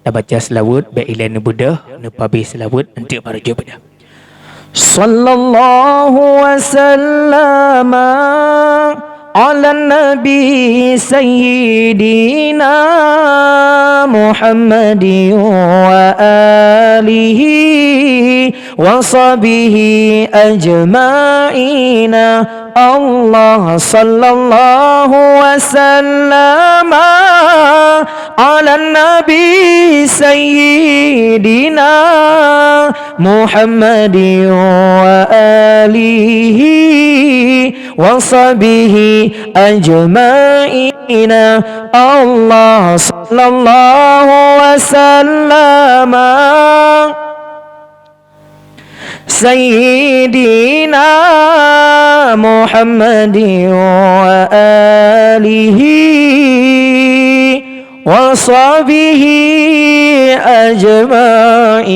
tabaca seulaweuet, bèk ilèe neubeudôh, neupabéh seulaweuet, eunteuk baru jeuet beudôh. Sallallahu wa sallama ala nabi sayyidina Muhammad wa alihi wa sahbihi ajma'ina. Allah sallallahu wa sallama ala nabi sayyidina Muhammad wa alihi wa sahbihi ajma'ina. Allah sallallahu wa sallama sayyidina Muhammad wa alihi wa sahbihi ajma'in.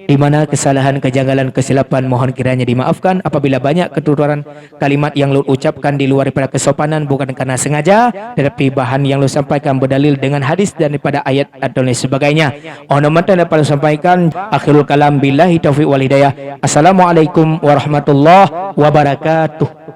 Di mana kesalahan, kejanggalan, kesilapan mohon kiranya dimaafkan. Apabila banyak ketuturan kalimat yang lôn ucapkan di luar daripada kesopanan bukan karena sengaja, tetapi bahan yang lôn sampaikan berdalil dengan hadis daripada ayat atau lain sebagainya. Oh, nyoe mantong dapat lôn sampaikan. Akhirul kalam, billahi taufiq wal hidayah. Assalamualaikum warahmatullahi wabarakatuh.